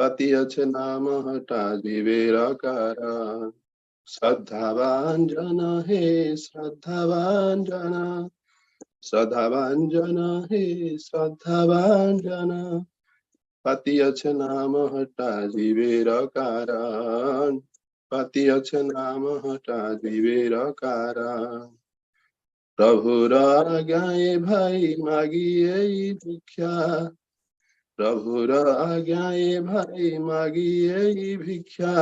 পাতিয়াছে নাম হটা জীবের কারণ। শ্রদ্ধাবান জন হে শ্রদ্ধাবান জন, শ্রদ্ধাবান জন হে শ্রদ্ধাবান জন, পাতিয়াছে নাম হটা জীবের কারণ। পাতিয়াছে নাম হটা জীবের কারণ। প্রভুর আজ্ঞায় ভাই মাগি এই ভিক্ষা, প্রভুর আজ্ঞায় ভাই মাগি এই ভিক্ষা,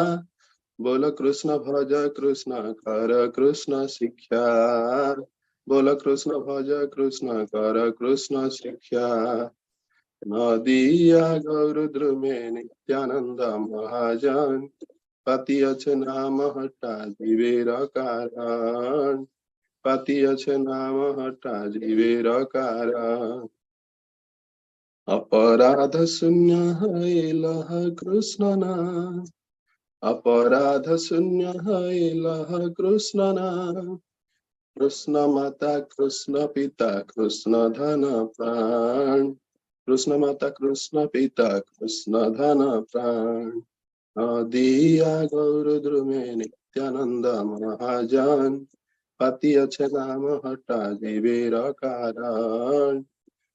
बोल कृष्ण भज कृष्ण कर कृष्ण शिक्षा, बोल कृष्ण भज कृष्ण कर कृष्ण शिक्षा। नदिया गौरुद्रुमे नित्यानंद महाजन, পাতিয়াছে নাম হটা জীবের কারণ। পাতিয়াছে নাম হটা জীবের কারণ। অপরাধ শূন্য হইল কৃষ্ণ নাম, অপরাধ শূন্য হইল কৃষ্ণ নাম। কৃষ্ণ মাতা কৃষ্ণ পিতা কৃষ্ণ ধন প্রাণ, কৃষ্ণ মাতা কৃষ্ণ পিতা কৃষ্ণ ধন প্রাণ। নদিয়া গৌরদ্রুমে নিত্যানন্দ মহাজন, পাতিয়াছে নাম হটা জীবের কারণ।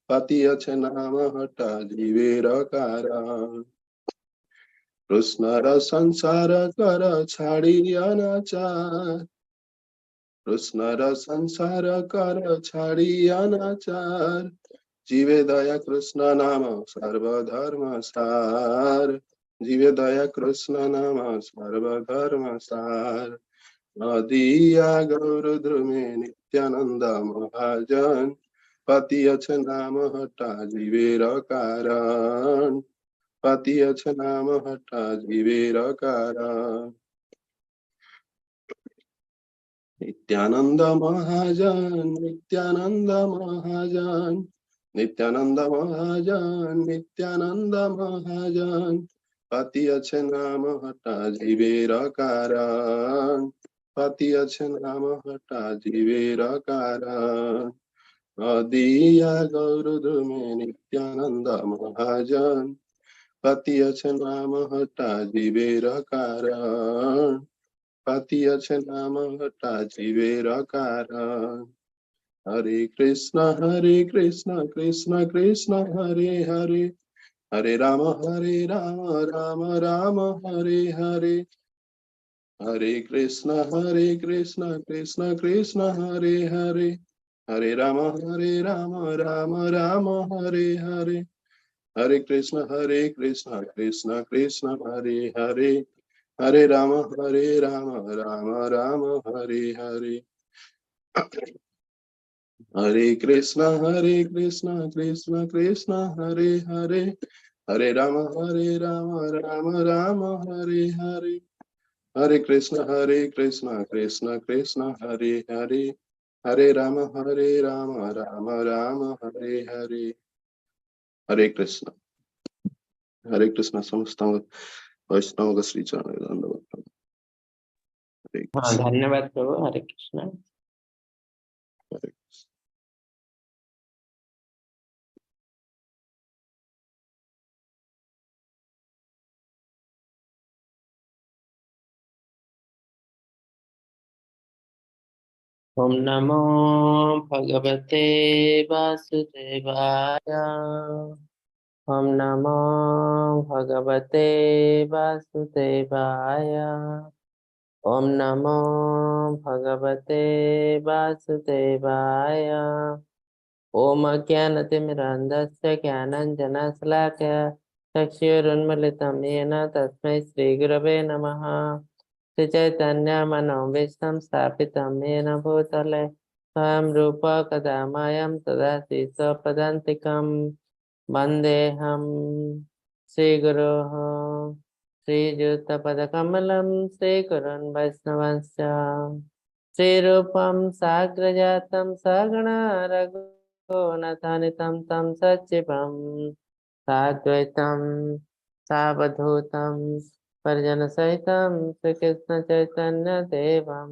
পাতিয়াছে নাম হটা জীবের কারণ। কৃষ্ণর সংসার কর ছাড়িয়া নাচার, কৃষ্ণর সংসার কর ছাড়িয়া নাচার। জীবে দয়া কৃষ্ণ নাম সর্বধর্ম সার, জীবে দয়া কৃষ্ণ নাম সর্বধর্ম সার। নদিয়া গৌরদ্রুমে নিত্যানন্দ মহাজন, পাতিয়াছে নাম হটা জীবের কারণ। পাতিয়াছে নাম হটা জীবের কারণ। নিত্যানন্দ মহাজন নিত্যানন্দ মহাজন, নিত্যানন্দ মহাজন নিত্যানন্দ মহাজন, পাতিয়াছে নাম হটা জীবের কারণ। পাতিয়াছে নাম হটা জীবের কারণ। নদিয়া গৌরদ্রুমে নিত্যানন্দ মহাজন, পাতিয়াছে নাম হটা জীবের কারণ। পাতিয়াছে নাম হটা জীবের কারণ। হরে কৃষ্ণ হরে কৃষ্ণ কৃষ্ণ কৃষ্ণ হরে হরে, হরে রাম রাম রাম হরে হরে। হরে কৃষ্ণ কৃষ্ণ কৃষ্ণ হরে হরে, হরে রাম রাম রাম হরে হরে। হরে কৃষ্ণ কৃষ্ণ কৃষ্ণ হরে হরে, হরে রাম রাম রাম হরে হরে। হরে কৃষ্ণ কৃষ্ণ কৃষ্ণ হরে হরে, হরে রাম রাম রাম হরে হরে। হরে কৃষ্ণ কৃষ্ণ কৃষ্ণ হরে হরে, হরে রাম রাম রাম হরে হরে। হরে কৃষ্ণ। হরে কৃষ্ণ। সমস্ত বৈষ্ণব শ্রী চরণে ধন্যবাদ। হরে ହଁ, কৃষ্ণ। ଧନ୍ୟବାଦ ପ୍ରଭୁ। ହରେ କୃଷ୍ଣ। হরে কৃষ্ণ। ଓମ୍ ନମୋ ଭଗବତେ ବାସୁଦେବାୟ। ଓମ୍ ନମୋ ଭଗବତେ ବାସୁଦେବାୟ। ଓମ୍ ନମୋ ଭଗବତେ ବାସୁଦେବାୟ। ओम अज्ञानतिमिरान्धस्य ज्ञानाञ्जनशलाकया चक्षुरुन्मिलितं येन तस्मै श्रीगुरवे नमः। श्रीचैतन्यमनोभीष्टं स्थापितं येन भूतले स्वयं रूप कदा मह्यं ददाति स्वपदान्तिकं। वन्देऽहं श्रीगुरोः श्रीयुतपदकमलं श्रीगुरुन् वैष्णवंश्च। श्रीरूपं साग्रजातं सगण रघुनाथानितं तं सचिवं साद्वैतं सावधूतं परिजनसहितं श्रीकृष्ण चैतन्य देवं।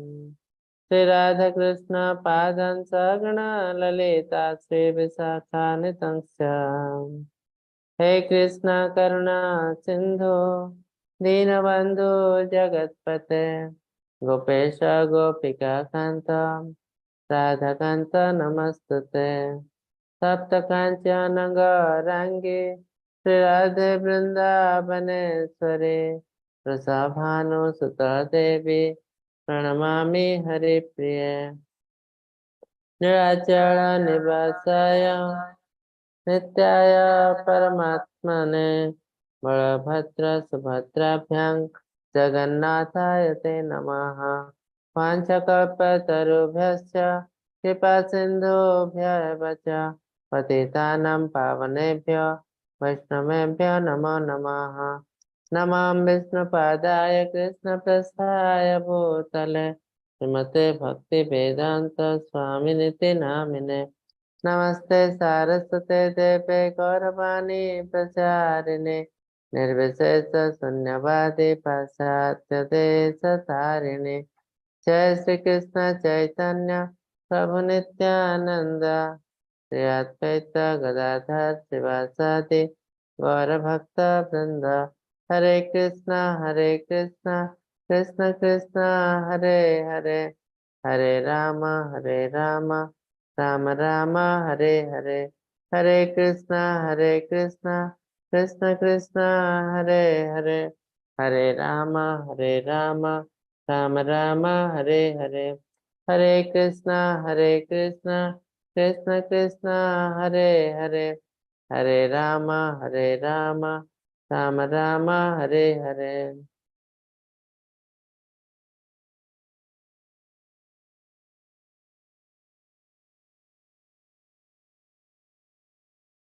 श्री राधाकृष्ण पादान् सगण ललिता श्री विशाखान्वितं च। हे कृष्ण करुणा सिंधु दीनबंधु जगत्पते, गोपेश गोपिका कांत राधाकांत नमस्तुते। तप्त कांचन गौरांगी श्री राधे वृंदावनेश्वरी, वृषभानुसुत देवी प्रणमामि हरिप्रिये। नीलाचल निवासाय नित्याय परमात्मने, बलभद्र सुभद्राभ्यां जगन्नाथाय ते नमः। वाञ्छाकल्पतरुभ्यश्च कृपा सिन्धुभ्य एव च, पतितानां पावनेभ्यो वैष्णवेभ्यो नमो नमः। नमः विष्णुपादाय कृष्णप्रस्थाय भूतले, श्रीमते भक्तिवेदान्त स्वामिनिति नामिने। नमस्ते सारस्वते देवे गौरवाणी प्रचारिणे, निर्विशेष शून्यवादी पाश्चात्य देश तारिणे। जय श्री कृष्ण चैतन्य प्रभु नित्यानंद, श्री अद्वैत गदाधर शिवासादि गौर भक्त वृंद। हरे कृष्णा हरे कृष्णा कृष्ण कृष्ण हरे हरे, हरे राम हरे राम राम राम हरे हरे। हरे कृष्णा हरे कृष्णा कृष्ण कृष्ण हरे हरे, हरे राम हरे राम राम राम हरे हरे। हरे कृष्णा हरे कृष्णा कृष्ण कृष्ण हरे हरे, हरे राम हरे राम राम राम हरे हरे।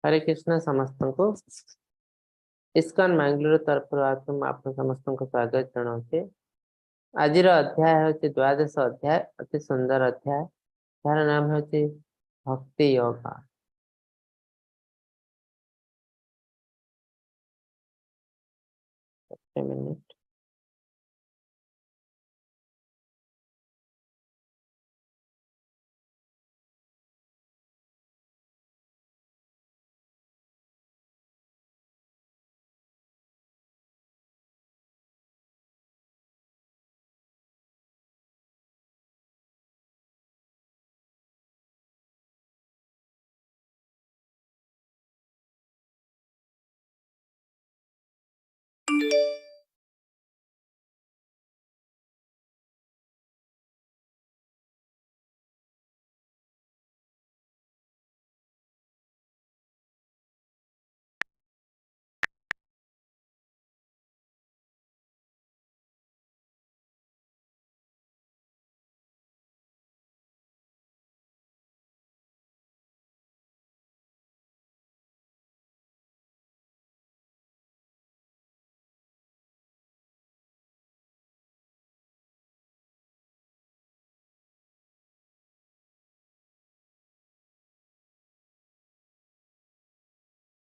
हरे कृष्णा समस्त को इस्कॉन मंगलुरु तरफ आप समस्त को स्वागत जनाउछि। आजिर अध्याय होची द्वादश अध्याय, अति सुंदर अध्याय, यार नाम होची भक्ति योग। मिनट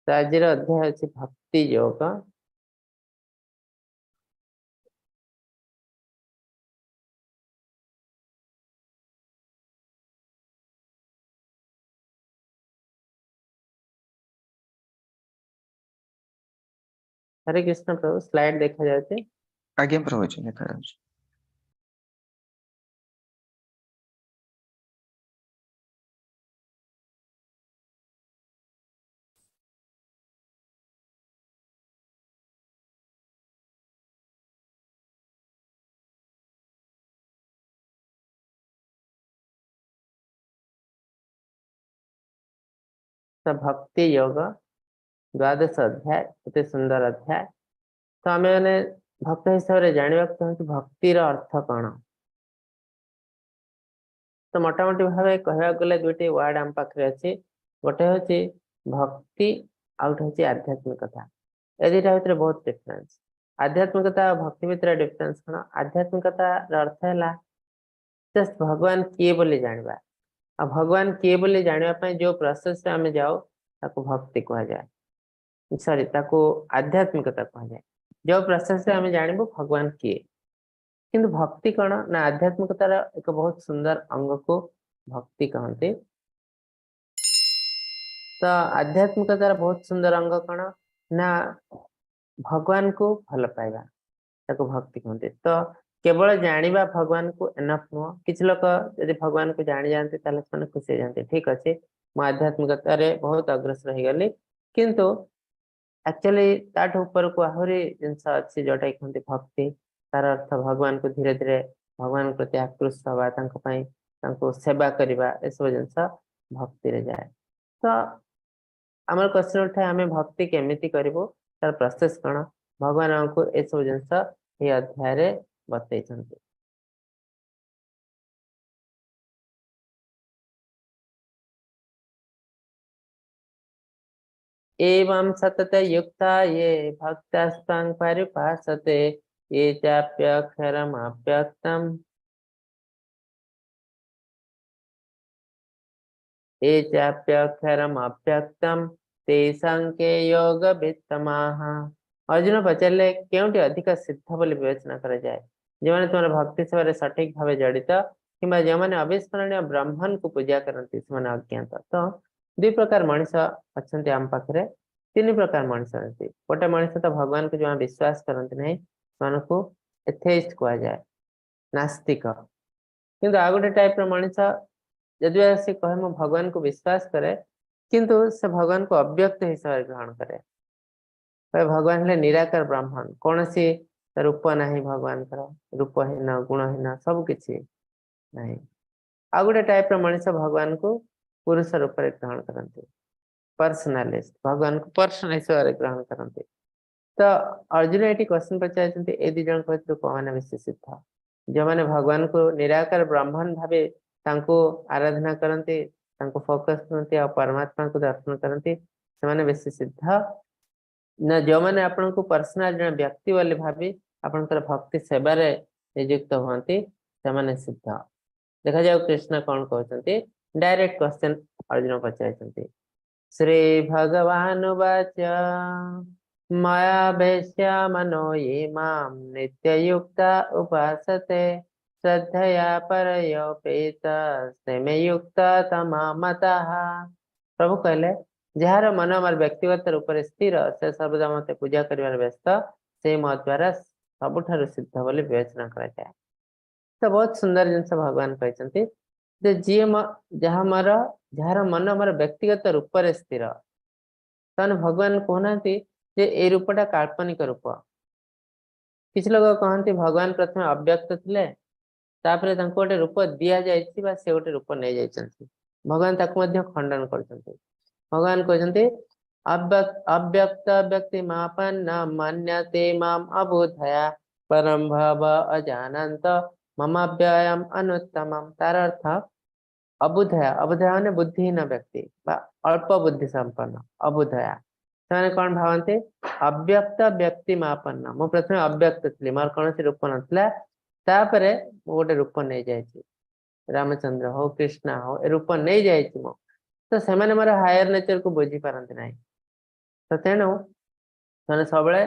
तो आज अध्याय होची भक्ति योग। हरे कृष्ण प्रभु, स्लाइड देखा जाଉଛି? आज्ञा प्रभु जी देखा जाଉଛି। तो भक्ति योग द्वादश अध्याय अति सुंदर अध्याय। तो आम मैंने भक्त हिसाब से जाना चाहूँ भक्तिर अर्थ कौन। तो मोटामोटी भाव कह गले दुईट वार्ड आम पाखे अच्छी, गोटे हूँ भक्ति आउ गोटे हूँ आध्यात्मिकता। ए दुटा भितर बहुत डिफरेन्स। आध्यात्मिकता और भक्ति भितर डिफरेन्स कौन? आध्यात्मिकतार अर्थ है जस्ट भगवान किए बोली जानवा, आ भगवान किए बोली जानिବା जो प्रोसेस रे आमे जाओ ताको भक्ति कहा जाए, सॉरी ताको आध्यात्मिकता कहा जाए। जो प्रोसेस रे आमे जानिबु भगवान किए, किंतु भक्ति कौन ना आध्यात्मिकतार एक बहुत सुंदर अंग को भक्ति कहते। तो आध्यात्मिकतार बहुत सुंदर अंग कौन ନା ଭଗବାନଙ୍କୁ ଭଲ ପାଇବା, ତାକୁ ଭକ୍ତି କୁହନ୍ତି। ତ କେବଳ ଜାଣିବା ଭଗବାନଙ୍କୁ ଏନଫ ନୁହଁ। କିଛି ଲୋକ ଯଦି ଭଗବାନଙ୍କୁ ଜାଣି ଯାଆନ୍ତି ତାହେଲେ ସେମାନେ ଖୁସି ହେଇଯାନ୍ତି, ଠିକ ଅଛି ମୁଁ ଆଧ୍ୟାତ୍ମିକତାରେ ବହୁତ ଅଗ୍ରସର ହେଇଗଲି। କିନ୍ତୁ ଆକ୍ଚୁଆଲି ତାଠୁ ଉପରକୁ ଆହୁରି ଜିନିଷ ଅଛି ଯୋଉଟା କି କୁହନ୍ତି ଭକ୍ତି। ତାର ଅର୍ଥ ଭଗବାନଙ୍କୁ ଧୀରେ ଧୀରେ ଭଗବାନଙ୍କ ପ୍ରତି ଆକୃଷ୍ଟ ହବା, ତାଙ୍କ ପାଇଁ ତାଙ୍କୁ ସେବା କରିବା, ଏସବୁ ଜିନିଷ ଭକ୍ତିରେ ଯାଏ। ତ ଆମର କ୍ୱେଶ୍ଚନ ଉଠେ ଆମେ ଭକ୍ତି କେମିତି କରିବୁ, ତାର ପ୍ରୋସେସ କଣ? ଭଗବାନ ଆମକୁ ଏସବୁ ଜିନିଷ ଏଇ ଅଧ୍ୟାୟରେ ବତେଇଛନ୍ତି। एवं सतत युक्ता ये भक्तास्त्वां परिपासते ये चाप्यक्षरमव्यक्तम् ये चाप्यक्षरमव्यक्तम् तेषां के योगवित्तमाः। ଅର୍ଜୁନ ପଚାରିଲେ କେଉଁଟି ଅଧିକ ସିଦ୍ଧ ବୋଲି ବିବେଚନା କରାଯାଏ? ଯେଉଁମାନେ ତୁମର ଭକ୍ତି ସେବାରେ ସଠିକ ଭାବେ ଜଡ଼ିତ କିମ୍ବା ଯେଉଁମାନେ ଅବିସ୍ମରଣୀୟ ବ୍ରହ୍ମନକୁ ପୂଜା କରନ୍ତି ସେମାନେ ଅଜ୍ଞାତ। ତ ଦୁଇ ପ୍ରକାର ମଣିଷ ଅଛନ୍ତି ଆମ ପାଖରେ, ତିନି ପ୍ରକାର ମଣିଷ ଅଛନ୍ତି। ଗୋଟେ ମଣିଷ ତ ଭଗବାନଙ୍କୁ ଜମା ବିଶ୍ୱାସ କରନ୍ତି ନାହିଁ, ସେମାନଙ୍କୁ ଏଥେଇଷ୍ଟ କୁହାଯାଏ, ନାସ୍ତିକ। କିନ୍ତୁ ଆଉ ଗୋଟେ ଟାଇପ ର ମଣିଷ ଯଦି ସେ କହେ ମୁଁ ଭଗବାନଙ୍କୁ ବିଶ୍ୱାସ କରେ, କିନ୍ତୁ ସେ ଭଗବାନଙ୍କୁ ଅବ୍ୟକ୍ତ ହିସାବରେ ଗ୍ରହଣ କରେ। ଭଗବାନ ହେଲେ ନିରାକାର ବ୍ରାହ୍ମଣ, କୌଣସି ରୂପ ନାହିଁ ଭଗବାନଙ୍କର, ରୂପହୀନ ଗୁଣହୀନ ସବୁ କିଛି ନାହିଁ। ଆଉ ଗୋଟେ ଟାଇପ ର ମଣିଷ ଭଗବାନଙ୍କୁ ପୁରୁଷ ରୂପରେ ଗ୍ରହଣ କରନ୍ତି, ପର୍ସନାଲିଷ୍ଟ, ଭଗବାନଙ୍କୁ ପର୍ସନ ହିସାବରେ ଗ୍ରହଣ କରନ୍ତି। ତ ଅର୍ଜୁନ ଏଠି କ୍ୱେଶ୍ଚନ ପଚାରିଛନ୍ତି ଏ ଦି ଜଣଙ୍କ ଭିତରୁ କୋଉମାନେ ବେଶୀ ସିଦ୍ଧ? ଯେଉଁମାନେ ଭଗବାନଙ୍କୁ ନିରାକାର ବ୍ରାହ୍ମଣ ଭାବେ ତାଙ୍କୁ ଆରାଧନା କରନ୍ତି, ତାଙ୍କୁ ଫୋକସ କରନ୍ତି ଆଉ ପରମାତ୍ମାଙ୍କୁ ଦର୍ଶନ କରନ୍ତି, ସେମାନେ ବେଶୀ ସିଦ୍ଧ, ନା ଯେଉଁମାନେ ଆପଣଙ୍କୁ ପର୍ସନାଲ ଜଣେ ବ୍ୟକ୍ତି ବୋଲି ଭାବି ଆପଣଙ୍କର ଭକ୍ତି ସେବାରେ ନିଯୁକ୍ତ ହୁଅନ୍ତି ସେମାନେ ସିଦ୍ଧ? ଦେଖାଯାଉ କୃଷ୍ଣ କଣ କହୁଛନ୍ତି। ଡାଇରେକ୍ଟ କ୍ୱେଶ୍ଚନ ଅର୍ଜୁନ ପଚାରିଛନ୍ତି। ଶ୍ରୀ ଭଗବାନ ମୟା ବେଶ୍ୟା ମନୋ ଇମାಂ ନିତ୍ୟୟୁକ୍ତା ଉପାସତେ ଶ୍ରଦ୍ଧୟା ପରୟୋପେତ ମେ ୟୁକ୍ତା ତମା ମତଃ। ପ୍ରଭୁ କହିଲେ ଯାହାର ମନ ମୋର ବ୍ୟକ୍ତିଗତ ରୂପରେ ସ୍ଥିର, ସେ ସର୍ବଦା ମତେ ପୂଜା କରିବାରେ ବ୍ୟସ୍ତ, ସେ ମୋ ଦ୍ୱାରା ସବୁଠାରୁ ସିଦ୍ଧ ବୋଲି ବିବେଚନା କରାଯାଏ। ତ ବହୁତ ସୁନ୍ଦର ଜିନିଷ ଭଗବାନ କହିଛନ୍ତି ଯେ ଯିଏ ଯାହା ମୋର ଯାହାର ମନ ମୋର ବ୍ୟକ୍ତିଗତ ରୂପରେ ସ୍ଥିର। ତାମାନେ ଭଗବାନ କହୁନାହାନ୍ତି ଯେ ଏଇ ରୂପଟା କାଳ୍ପନିକ ରୂପ। କିଛି ଲୋକ କହନ୍ତି ଭଗବାନ ପ୍ରଥମେ ଅବ୍ୟକ୍ତ ଥିଲେ, ତାପରେ ତାଙ୍କୁ ଗୋଟେ ରୂପ ଦିଆଯାଇଛି ବା ସେ ଗୋଟେ ରୂପ ନେଇଯାଇଛନ୍ତି। ଭଗବାନ ତାକୁ ମଧ୍ୟ ଖଣ୍ଡନ କରୁଛନ୍ତି। ଭଗବାନ କହୁଛନ୍ତି ଅବ୍ୟକ୍ତ ବ୍ୟକ୍ତି ମାପନ୍ନ ମନ୍ୟତେ ମାମ ଅବୁଧୟା ପରମ ଭବ ଅଜାନନ୍ତ ମମାବ୍ୟୟମ ଅନୁତ୍ତମମ୍। ତାର ଅର୍ଥ ଅବୁଧୟା, ଅବୁଧୟା ମାନେ ବୁଦ୍ଧିହୀନ ବ୍ୟକ୍ତି ବା ଅଳ୍ପ ବୁଦ୍ଧି ସମ୍ପନ୍ନ ଅବୁଧୟା। ସେମାନେ କଣ ଭାବନ୍ତି? ଅବ୍ୟକ୍ତ ବ୍ୟକ୍ତି ମାପନ୍ନ, ମୁଁ ପ୍ରଥମେ ଅବ୍ୟକ୍ତ ଥିଲି, ମୋର କୌଣସି ରୂପ ନଥିଲା, ତାପରେ ମୁଁ ଗୋଟେ ରୂପ ନେଇଯାଇଛି, ରାମଚନ୍ଦ୍ର ହଉ କୃଷ୍ଣ ହଉ ଏ ରୂପ ନେଇଯାଇଛି ମୁଁ। ତ ସେମାନେ ମୋର ହାୟର ନେଚରକୁ ବୁଝିପାରନ୍ତି ନାହିଁ। ତ ତେଣୁ ସେମାନେ ସବୁବେଳେ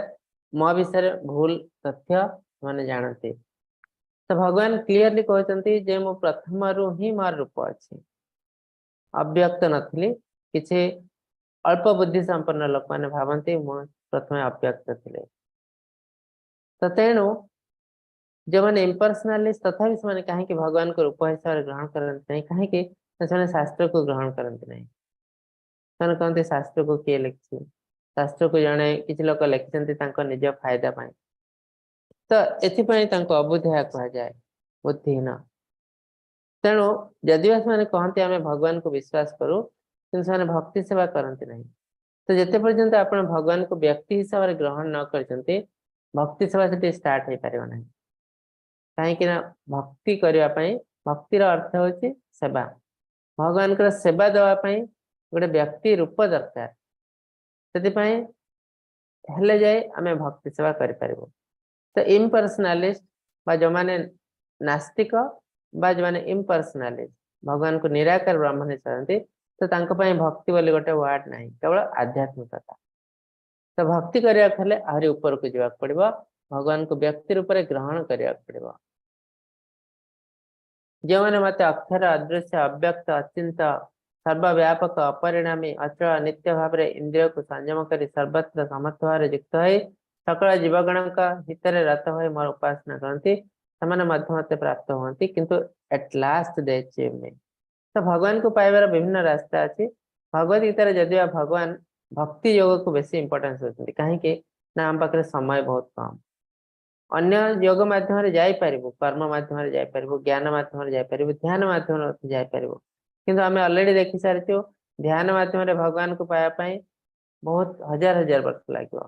ମୋ ବିଷୟରେ ଭୁଲ ତଥ୍ୟ ସେମାନେ ଜାଣନ୍ତି। ତ ଭଗବାନ କ୍ଲିୟରଲି କହୁଛନ୍ତି ଯେ ମୁଁ ପ୍ରଥମରୁ ହିଁ ମୋର ରୂପ ଅଛି, ଅବ୍ୟକ୍ତ ନଥିଲି। କିଛି ଅଳ୍ପ ବୁଦ୍ଧି ସମ୍ପନ୍ନ ଲୋକମାନେ ଭାବନ୍ତି ମୁଁ ପ୍ରଥମେ ଅବ୍ୟକ୍ତ ଥିଲି। ତ ତେଣୁ ଯେଉଁମାନେ ଇମ୍ପର୍ସନାଲିଷ୍ଟ, ତଥାପି ସେମାନେ କାହିଁକି ଭଗବାନଙ୍କ ରୂପ ହିସାବରେ ଗ୍ରହଣ କରନ୍ତି ନାହିଁ? କାହିଁକି ନା ସେମାନେ ଶାସ୍ତ୍ରକୁ ଗ୍ରହଣ କରନ୍ତି ନାହିଁ। ସେମାନେ କହନ୍ତି ଶାସ୍ତ୍ରକୁ କିଏ ଲେଖିଛି? ଶାସ୍ତ୍ରକୁ ଜଣେ କିଛି ଲୋକ ଲେଖିଛନ୍ତି ତାଙ୍କ ନିଜ ଫାଇଦା ପାଇଁ। ତ ଏଥିପାଇଁ ତାଙ୍କୁ ଅବୁଧିଆ କୁହାଯାଏ, ବୁଦ୍ଧିହୀନ। ତେଣୁ ଯଦି ବା ସେମାନେ କହନ୍ତି ଆମେ ଭଗବାନଙ୍କୁ ବିଶ୍ୱାସ କରୁ, କିନ୍ତୁ ସେମାନେ ଭକ୍ତି ସେବା କରନ୍ତି ନାହିଁ। ତ ଯେତେ ପର୍ଯ୍ୟନ୍ତ ଆପଣ ଭଗବାନଙ୍କୁ ବ୍ୟକ୍ତି ହିସାବରେ ଗ୍ରହଣ ନ କରିଛନ୍ତି, ଭକ୍ତି ସେବା ସେଠି ଷ୍ଟାର୍ଟ ହେଇପାରିବ ନାହିଁ। କାହିଁକି ନା ଭକ୍ତି କରିବା ପାଇଁ, ଭକ୍ତିର ଅର୍ଥ ହଉଛି ସେବା। ଭଗବାନଙ୍କର ସେବା ଦେବା ପାଇଁ ଗୋଟେ ବ୍ୟକ୍ତି ରୂପ ଦରକାର, ସେଥିପାଇଁ ହେଲେ ଯାଇ ଆମେ ଭକ୍ତି ସେବା କରିପାରିବୁ। ତ ଇମ୍ପର୍ସନାଲିଷ୍ଟ ବା ଯେଉଁମାନେ ନାସ୍ତିକ ବା ଯେଉଁମାନେ ଇମ୍ପର୍ସନାଲିଷ୍ଟ ଭଗବାନଙ୍କୁ ନିରାକାର ବ୍ରହ୍ମ ଚାହାନ୍ତି, ତ ତାଙ୍କ ପାଇଁ ଭକ୍ତି ବୋଲି ଗୋଟେ ୱାର୍ଡ ନାହିଁ, କେବଳ ଆଧ୍ୟାତ୍ମିକତା। ତ ଭକ୍ତି କରିବାକୁ ହେଲେ ଆହୁରି ଉପରକୁ ଯିବାକୁ ପଡିବ, ଭଗବାନଙ୍କୁ ବ୍ୟକ୍ତି ରୂପରେ ଗ୍ରହଣ କରିବାକୁ ପଡିବ। ଯେଉଁମାନେ ମତେ ଅକ୍ଷର ଅଦୃଶ୍ୟ ଅବ୍ୟକ୍ତ ଅଚିନ୍ତ ସର୍ବବ୍ୟାପକ, ଅପରିଣାମୀ, ଅଚଳ, ନିତ୍ୟ ଭାବରେ ଇନ୍ଦ୍ରିୟକୁ ସଂଯମ କରି ସର୍ବତ୍ର ସମର୍ଥ ଭାବରେ ଯୁକ୍ତ ହୋଇ ସକଳ ଜୀବଗଣଙ୍କ ହିତରେ ରତ ହୋଇ ମୋର ଉପାସନା କରନ୍ତି, ସେମାନେ ମଧ୍ୟ ମତେ ପ୍ରାପ୍ତ ହୁଅନ୍ତି। କିନ୍ତୁ at last they achieve me. ତ ଭଗବାନଙ୍କୁ ପାଇବାର ବିଭିନ୍ନ ରାସ୍ତା ଅଛି। ଭଗବତ ଗୀତାରେ ଯଦି ବା ଭଗବାନ ଭକ୍ତି ଯୋଗକୁ ବେଶୀ ଇମ୍ପୋର୍ଟାନ୍ସ ଦଉଛନ୍ତି, କାହିଁକି ନା ଆମ ପାଖରେ ସମୟ ବହୁତ କମ। ଅନ୍ୟ ଯୋଗ ମାଧ୍ୟମରେ ଯାଇପାରିବୁ, କର୍ମ ମାଧ୍ୟମରେ ଯାଇପାରିବୁ, ଜ୍ଞାନ ମାଧ୍ୟମରେ ଯାଇପାରିବୁ, ଧ୍ୟାନ ମାଧ୍ୟମରେ ମଧ୍ୟ ଯାଇପାରିବୁ, କିନ୍ତୁ ଆମେ ଅଲରେଡି ଦେଖି ସାରିଛୁ, ଧ୍ୟାନ ମାଧ୍ୟମରେ ଭଗବାନଙ୍କୁ ପାଇବା ପାଇଁ ବହୁତ ହଜାର ହଜାର ବର୍ଷ ଲାଗିବ।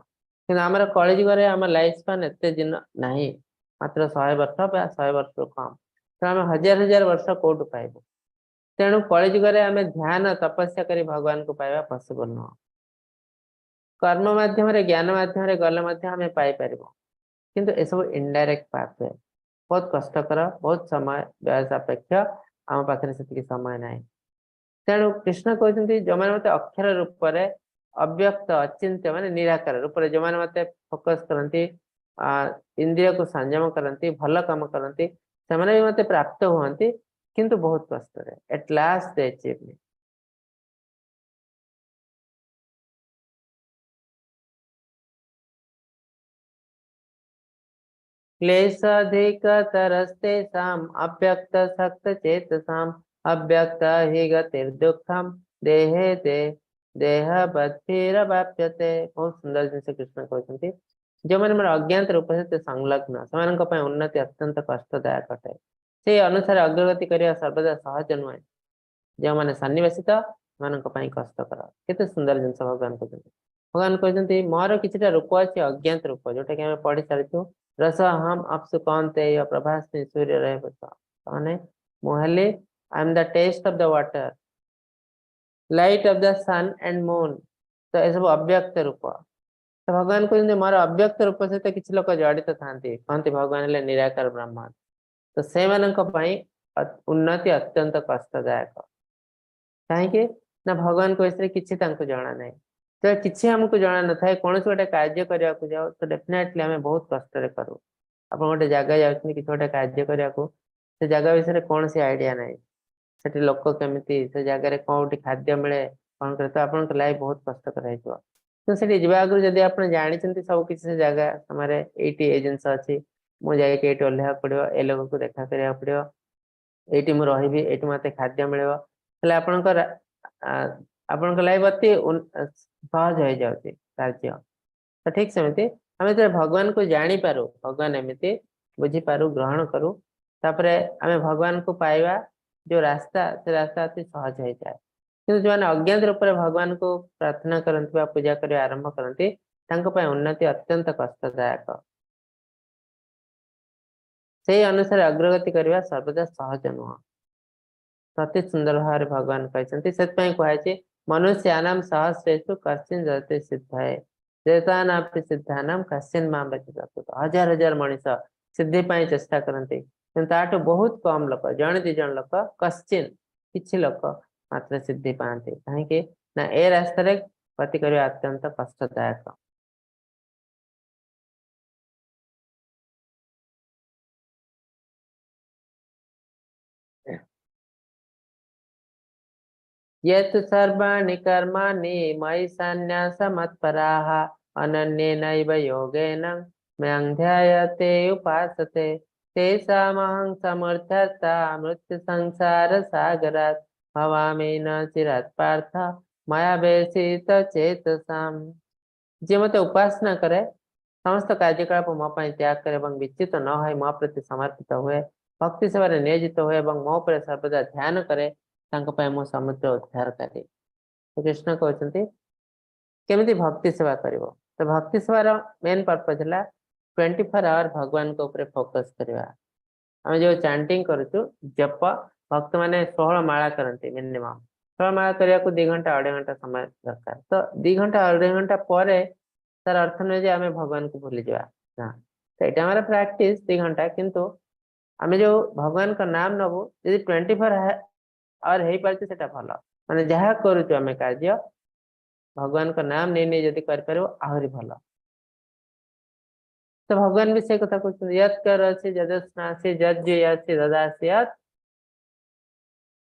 କିନ୍ତୁ ଆମର କଳିଯୁଗରେ ଆମ ଲାଇଫ ସ୍ପାନ୍ ଏତେ ଦିନ ନାହିଁ, ମାତ୍ର 100 ବର୍ଷ ବା 100 ବର୍ଷରୁ କମ। ତ ଆମେ ହଜାର ହଜାର ବର୍ଷ କୋଉଠୁ ପାଇବୁ? ତେଣୁ କଳିଯୁଗରେ ଆମେ ଧ୍ୟାନ ତପସ୍ୟା କରି ଭଗବାନଙ୍କୁ ପାଇବା ପସିବଲ ନୁହଁ। କର୍ମ ମାଧ୍ୟମରେ, ଜ୍ଞାନ ମାଧ୍ୟମରେ ଗଲେ ମଧ୍ୟ ଆମେ ପାଇପାରିବୁ, କିନ୍ତୁ ଏସବୁ ଇନଡାଇରେକ୍ଟ ପାଥୱେ, ବହୁତ କଷ୍ଟକର, ବହୁତ ସମୟ ବ୍ୟୟ ସାପେକ୍ଷ। ଆମ ପାଖରେ ସେତିକି ସମୟ ନାହିଁ। ତେଣୁ କୃଷ୍ଣ କହୁଛନ୍ତି, ଯୋଉମାନେ ମତେ ଅକ୍ଷର ରୂପରେ, ଅବ୍ୟକ୍ତ, ଅଚିନ୍ତ୍ୟ ମାନେ ନିରାକାର ରୂପରେ ଯୋଉମାନେ ମତେ ଫୋକସ କରନ୍ତି, ଇନ୍ଦ୍ରିୟକୁ ସଂଯମ କରନ୍ତି, ଭଲ କାମ କରନ୍ତି, ସେମାନେ ବି ମତେ ପ୍ରାପ୍ତ ହୁଅନ୍ତି, କିନ୍ତୁ ବହୁତ କଷ୍ଟରେ। At last they achieve me. क्लेशाधिकतरस्तेषाम् अव्यक्तसक्तचेतसाम् अव्यक्त हि गतिर्दुःखं देहे ते ଦେହବଦ୍ଭିରବାପ୍ୟତେ। ବହୁତ ସୁନ୍ଦର ଜିନିଷ କୃଷ୍ଣ କହୁଛନ୍ତି। ଯେଉଁମାନେ ମୋର ଅଜ୍ଞାତ ରୂପ ସହିତ ସଂଲଗ୍ନ, ସେମାନଙ୍କ ପାଇଁ ଉନ୍ନତି ଅତ୍ୟନ୍ତ କଷ୍ଟଦାୟକ ଅଟେ। ସେଇ ଅନୁସାରେ ଅଗ୍ରଗତି କରିବା ସର୍ବଦା ସହଜ ନୁହେଁ। ଯେଉଁମାନେ ସନ୍ନିବେଶିତ, ସେମାନଙ୍କ ପାଇଁ କଷ୍ଟକର। କେତେ ସୁନ୍ଦର ଜିନିଷ ଭଗବାନ କହୁଛନ୍ତି। ଭଗବାନ କହୁଛନ୍ତି, ମୋର କିଛିଟା ରୂପ ଅଛି, ଅଜ୍ଞାତ ରୂପ, ଯୋଉଟା କି ଆମେ ପଢି ସାରିଛୁ। ରସୋହମ୍ ଅପ୍ସୁ କୌନ୍ତେୟ ପ୍ରଭାସ୍ମି ସୂର୍ଯ୍ୟ। ମାନେ ମୁଁ ହେଲି, I am the taste of the water, light of the sun and moon. ତ ଏସବୁ ଅବ୍ୟକ୍ତ ରୂପ। ତ ଭଗବାନ କହୁଛନ୍ତି, ମୋର ଅବ୍ୟକ୍ତ ରୂପ ସହିତ କିଛି ଲୋକ ଜଡିତ ଥାନ୍ତି, କହନ୍ତି ଭଗବାନ ହେଲେ ନିରାକାର ବ୍ରହ୍ମ। ତ ସେମାନଙ୍କ ପାଇଁ ଉନ୍ନତି ଅତ୍ୟନ୍ତ କଷ୍ଟଦାୟକ। କାହିଁକି ନା ଭଗବାନଙ୍କ ବିଷୟରେ କିଛି ତାଙ୍କୁ ଜଣା ନାହିଁ। ତ କିଛି ଆମକୁ ଜଣା ନଥାଏ, କୌଣସି ଗୋଟେ କାର୍ଯ୍ୟ କରିବାକୁ ଯାଉ, ତ ଡେଫିନେଟଲି ଆମେ ବହୁତ କଷ୍ଟରେ କରୁ। ଆପଣ ଗୋଟେ ଜାଗା ଯାଉଛନ୍ତି କିଛି ଗୋଟେ କାର୍ଯ୍ୟ କରିବାକୁ, ସେ ଜାଗା ବିଷୟରେ କୌଣସି ଆଇଡିଆ ନାହିଁ, ସେଠି ଲୋକ କେମିତି, ସେ ଜାଗାରେ କୋଉଠି ଖାଦ୍ୟ ମିଳେ, କଣ କରେ, ତ ଆପଣଙ୍କ ଲାଇଫ ବହୁତ କଷ୍ଟକର ହେଇଯିବ। ତ ସେଠି ଯିବା ଆଗରୁ ଯଦି ଆପଣ ଜାଣିଛନ୍ତି ସବୁ କିଛି, ସେ ଜାଗା ସମୟରେ ଏଇଠି ଏଇ ଜିନିଷ ଅଛି, ମୁଁ ଯାଇକି ଏଇଠି ଓହ୍ଲେଇବାକୁ ପଡିବ, ଏ ଲୋକକୁ ଦେଖା କରିବାକୁ ପଡିବ, ଏଇଠି ମୁଁ ରହିବି, ଏଇଠି ମତେ ଖାଦ୍ୟ ମିଳିବ, ହେଲେ ଆପଣଙ୍କ ଲାଇଫ ଅତି ସହଜ ହେଇଯାଉଛି କାର୍ଯ୍ୟ। ତ ଠିକ ସେମିତି ଆମେ ଯେତେବେଳେ ଭଗବାନଙ୍କୁ ଜାଣିପାରୁ, ଭଗବାନ ଏମିତି ବୁଝିପାରୁ, ଗ୍ରହଣ କରୁ, ତାପରେ ଆମେ ଭଗବାନଙ୍କୁ ପାଇବା ଯୋଉ ରାସ୍ତା, ସେ ରାସ୍ତା ଅତି ସହଜ ହେଇଯାଏ। କିନ୍ତୁ ଯୋଉମାନେ ଅଜ୍ଞାତ ରୂପରେ ଭଗବାନଙ୍କୁ ପ୍ରାର୍ଥନା କରନ୍ତି ବା ପୂଜା କରିବା ଆରମ୍ଭ କରନ୍ତି, ତାଙ୍କ ପାଇଁ ଉନ୍ନତି ଅତ୍ୟନ୍ତ କଷ୍ଟଦାୟକ। ସେଇ ଅନୁସାରେ ଅଗ୍ରଗତି କରିବା ସର୍ବଦା ସହଜ ନୁହଁ। ଅତି ସୁନ୍ଦର ଭାବରେ ଭଗବାନ କହିଛନ୍ତି। ସେଥିପାଇଁ କୁହାଯାଇଛି, ମନୁଷ୍ୟାନାମ ସହସ୍ରେଷୁ କଶ୍ଚିନ୍ ଯଜତେ ସିଦ୍ଧୟେ ଯତାନାପି ସିଦ୍ଧାନାମ କଶ୍ଚିନ୍ ମାମ ବ୍ୟତୀତ। ହଜାର ହଜାର ମଣିଷ ସିଦ୍ଧି ପାଇଁ ଚେଷ୍ଟା କରନ୍ତି, କିନ୍ତୁ ତାଠୁ ବହୁତ କମ ଲୋକ, ଜଣେ ଦି ଜଣ ଲୋକ, କଶ୍ଚିନ୍ କିଛି ଲୋକ ମାତ୍ର ସିଦ୍ଧି ପାଆନ୍ତି। କାହିଁକି ନା ଏ ରାସ୍ତାରେ ଗତି କରିବା ଅତ୍ୟନ୍ତ କଷ୍ଟଦାୟକ। यत् सर्वाणि कर्माणि मयि सन्न्यासमत्पराः अनन्येनैव योगेन मयं ध्यायते उपासते तेषामहं समर्थता मृत्यु संसार सागरात् भवामि न चिरात् पार्थ मया व्यथित चेतसाम्। ଯିଏ ମତେ ଉପାସନା କରେ, ସମସ୍ତ କାର୍ଯ୍ୟକଳାପ ମୋ ପାଇଁ ତ୍ୟାଗ କରେ ଏବଂ ବିଚ୍ୟୁତ ନ ହୋଇ ମୋ ପ୍ରତି ସମର୍ପିତ ହୁଏ, ଭକ୍ତି ସେବାରେ ନିୟୋଜିତ ହୁଏ ଏବଂ ମୋ ଉପରେ ସର୍ବଦା ଧ୍ୟାନ କରେ, ତାଙ୍କ ପାଇଁ ମୁଁ ସମୁଦ୍ର ଉଦ୍ଧାରକାରୀ। କୃଷ୍ଣ କହୁଛନ୍ତି କେମିତି ଭକ୍ତି ସେବା କରିବ। ତ ଭକ୍ତି ସେବାର ମେନ୍ ପର୍ପଜ ହେଲା 24 ଆୱାର ଭଗବାନଙ୍କ ଉପରେ ଫୋକସ କରିବା। ଆମେ ଯୋଉ ଚାଣ୍ଟିଂ କରୁଛୁ, ଜପ, ଭକ୍ତମାନେ 16 ମାଳା କରନ୍ତି। ମିନିମମ୍ 16 ମାଳା କରିବାକୁ 2 ଘଣ୍ଟା 2.5 ଘଣ୍ଟା ସମୟ ଦରକାର। ତ 2 ଘଣ୍ଟା 2.5 ଘଣ୍ଟା ପରେ ତାର ଅର୍ଥ ନୁହେଁ ଯେ ଆମେ ଭଗବାନଙ୍କୁ ଭୁଲିଯିବା ନା। ତ ଏଇଟା ଆମର ପ୍ରାକ୍ଟିସ 2 ଘଣ୍ଟା, କିନ୍ତୁ ଆମେ ଯୋଉ ଭଗବାନଙ୍କ ନାମ ନବୁ, ଯଦି 24 ଆୱାର ହେଇପାରୁଛି ସେଟା ଭଲ। ମାନେ ଯାହା କରୁଛୁ ଆମେ କାର୍ଯ୍ୟ, ଭଗବାନଙ୍କ ନାମ ନେଇ ନେଇ ଯଦି କରିପାରିବ, ଆହୁରି ଭଲ। ତ ଭଗବାନ ବି ସେ କଥା କହୁଛନ୍ତି, ୟତ୍ କରୋଷି ଯଦଶ୍ନାସି ଯଜ୍ଜୀୟାସି ଦଦାସି ୟତ୍।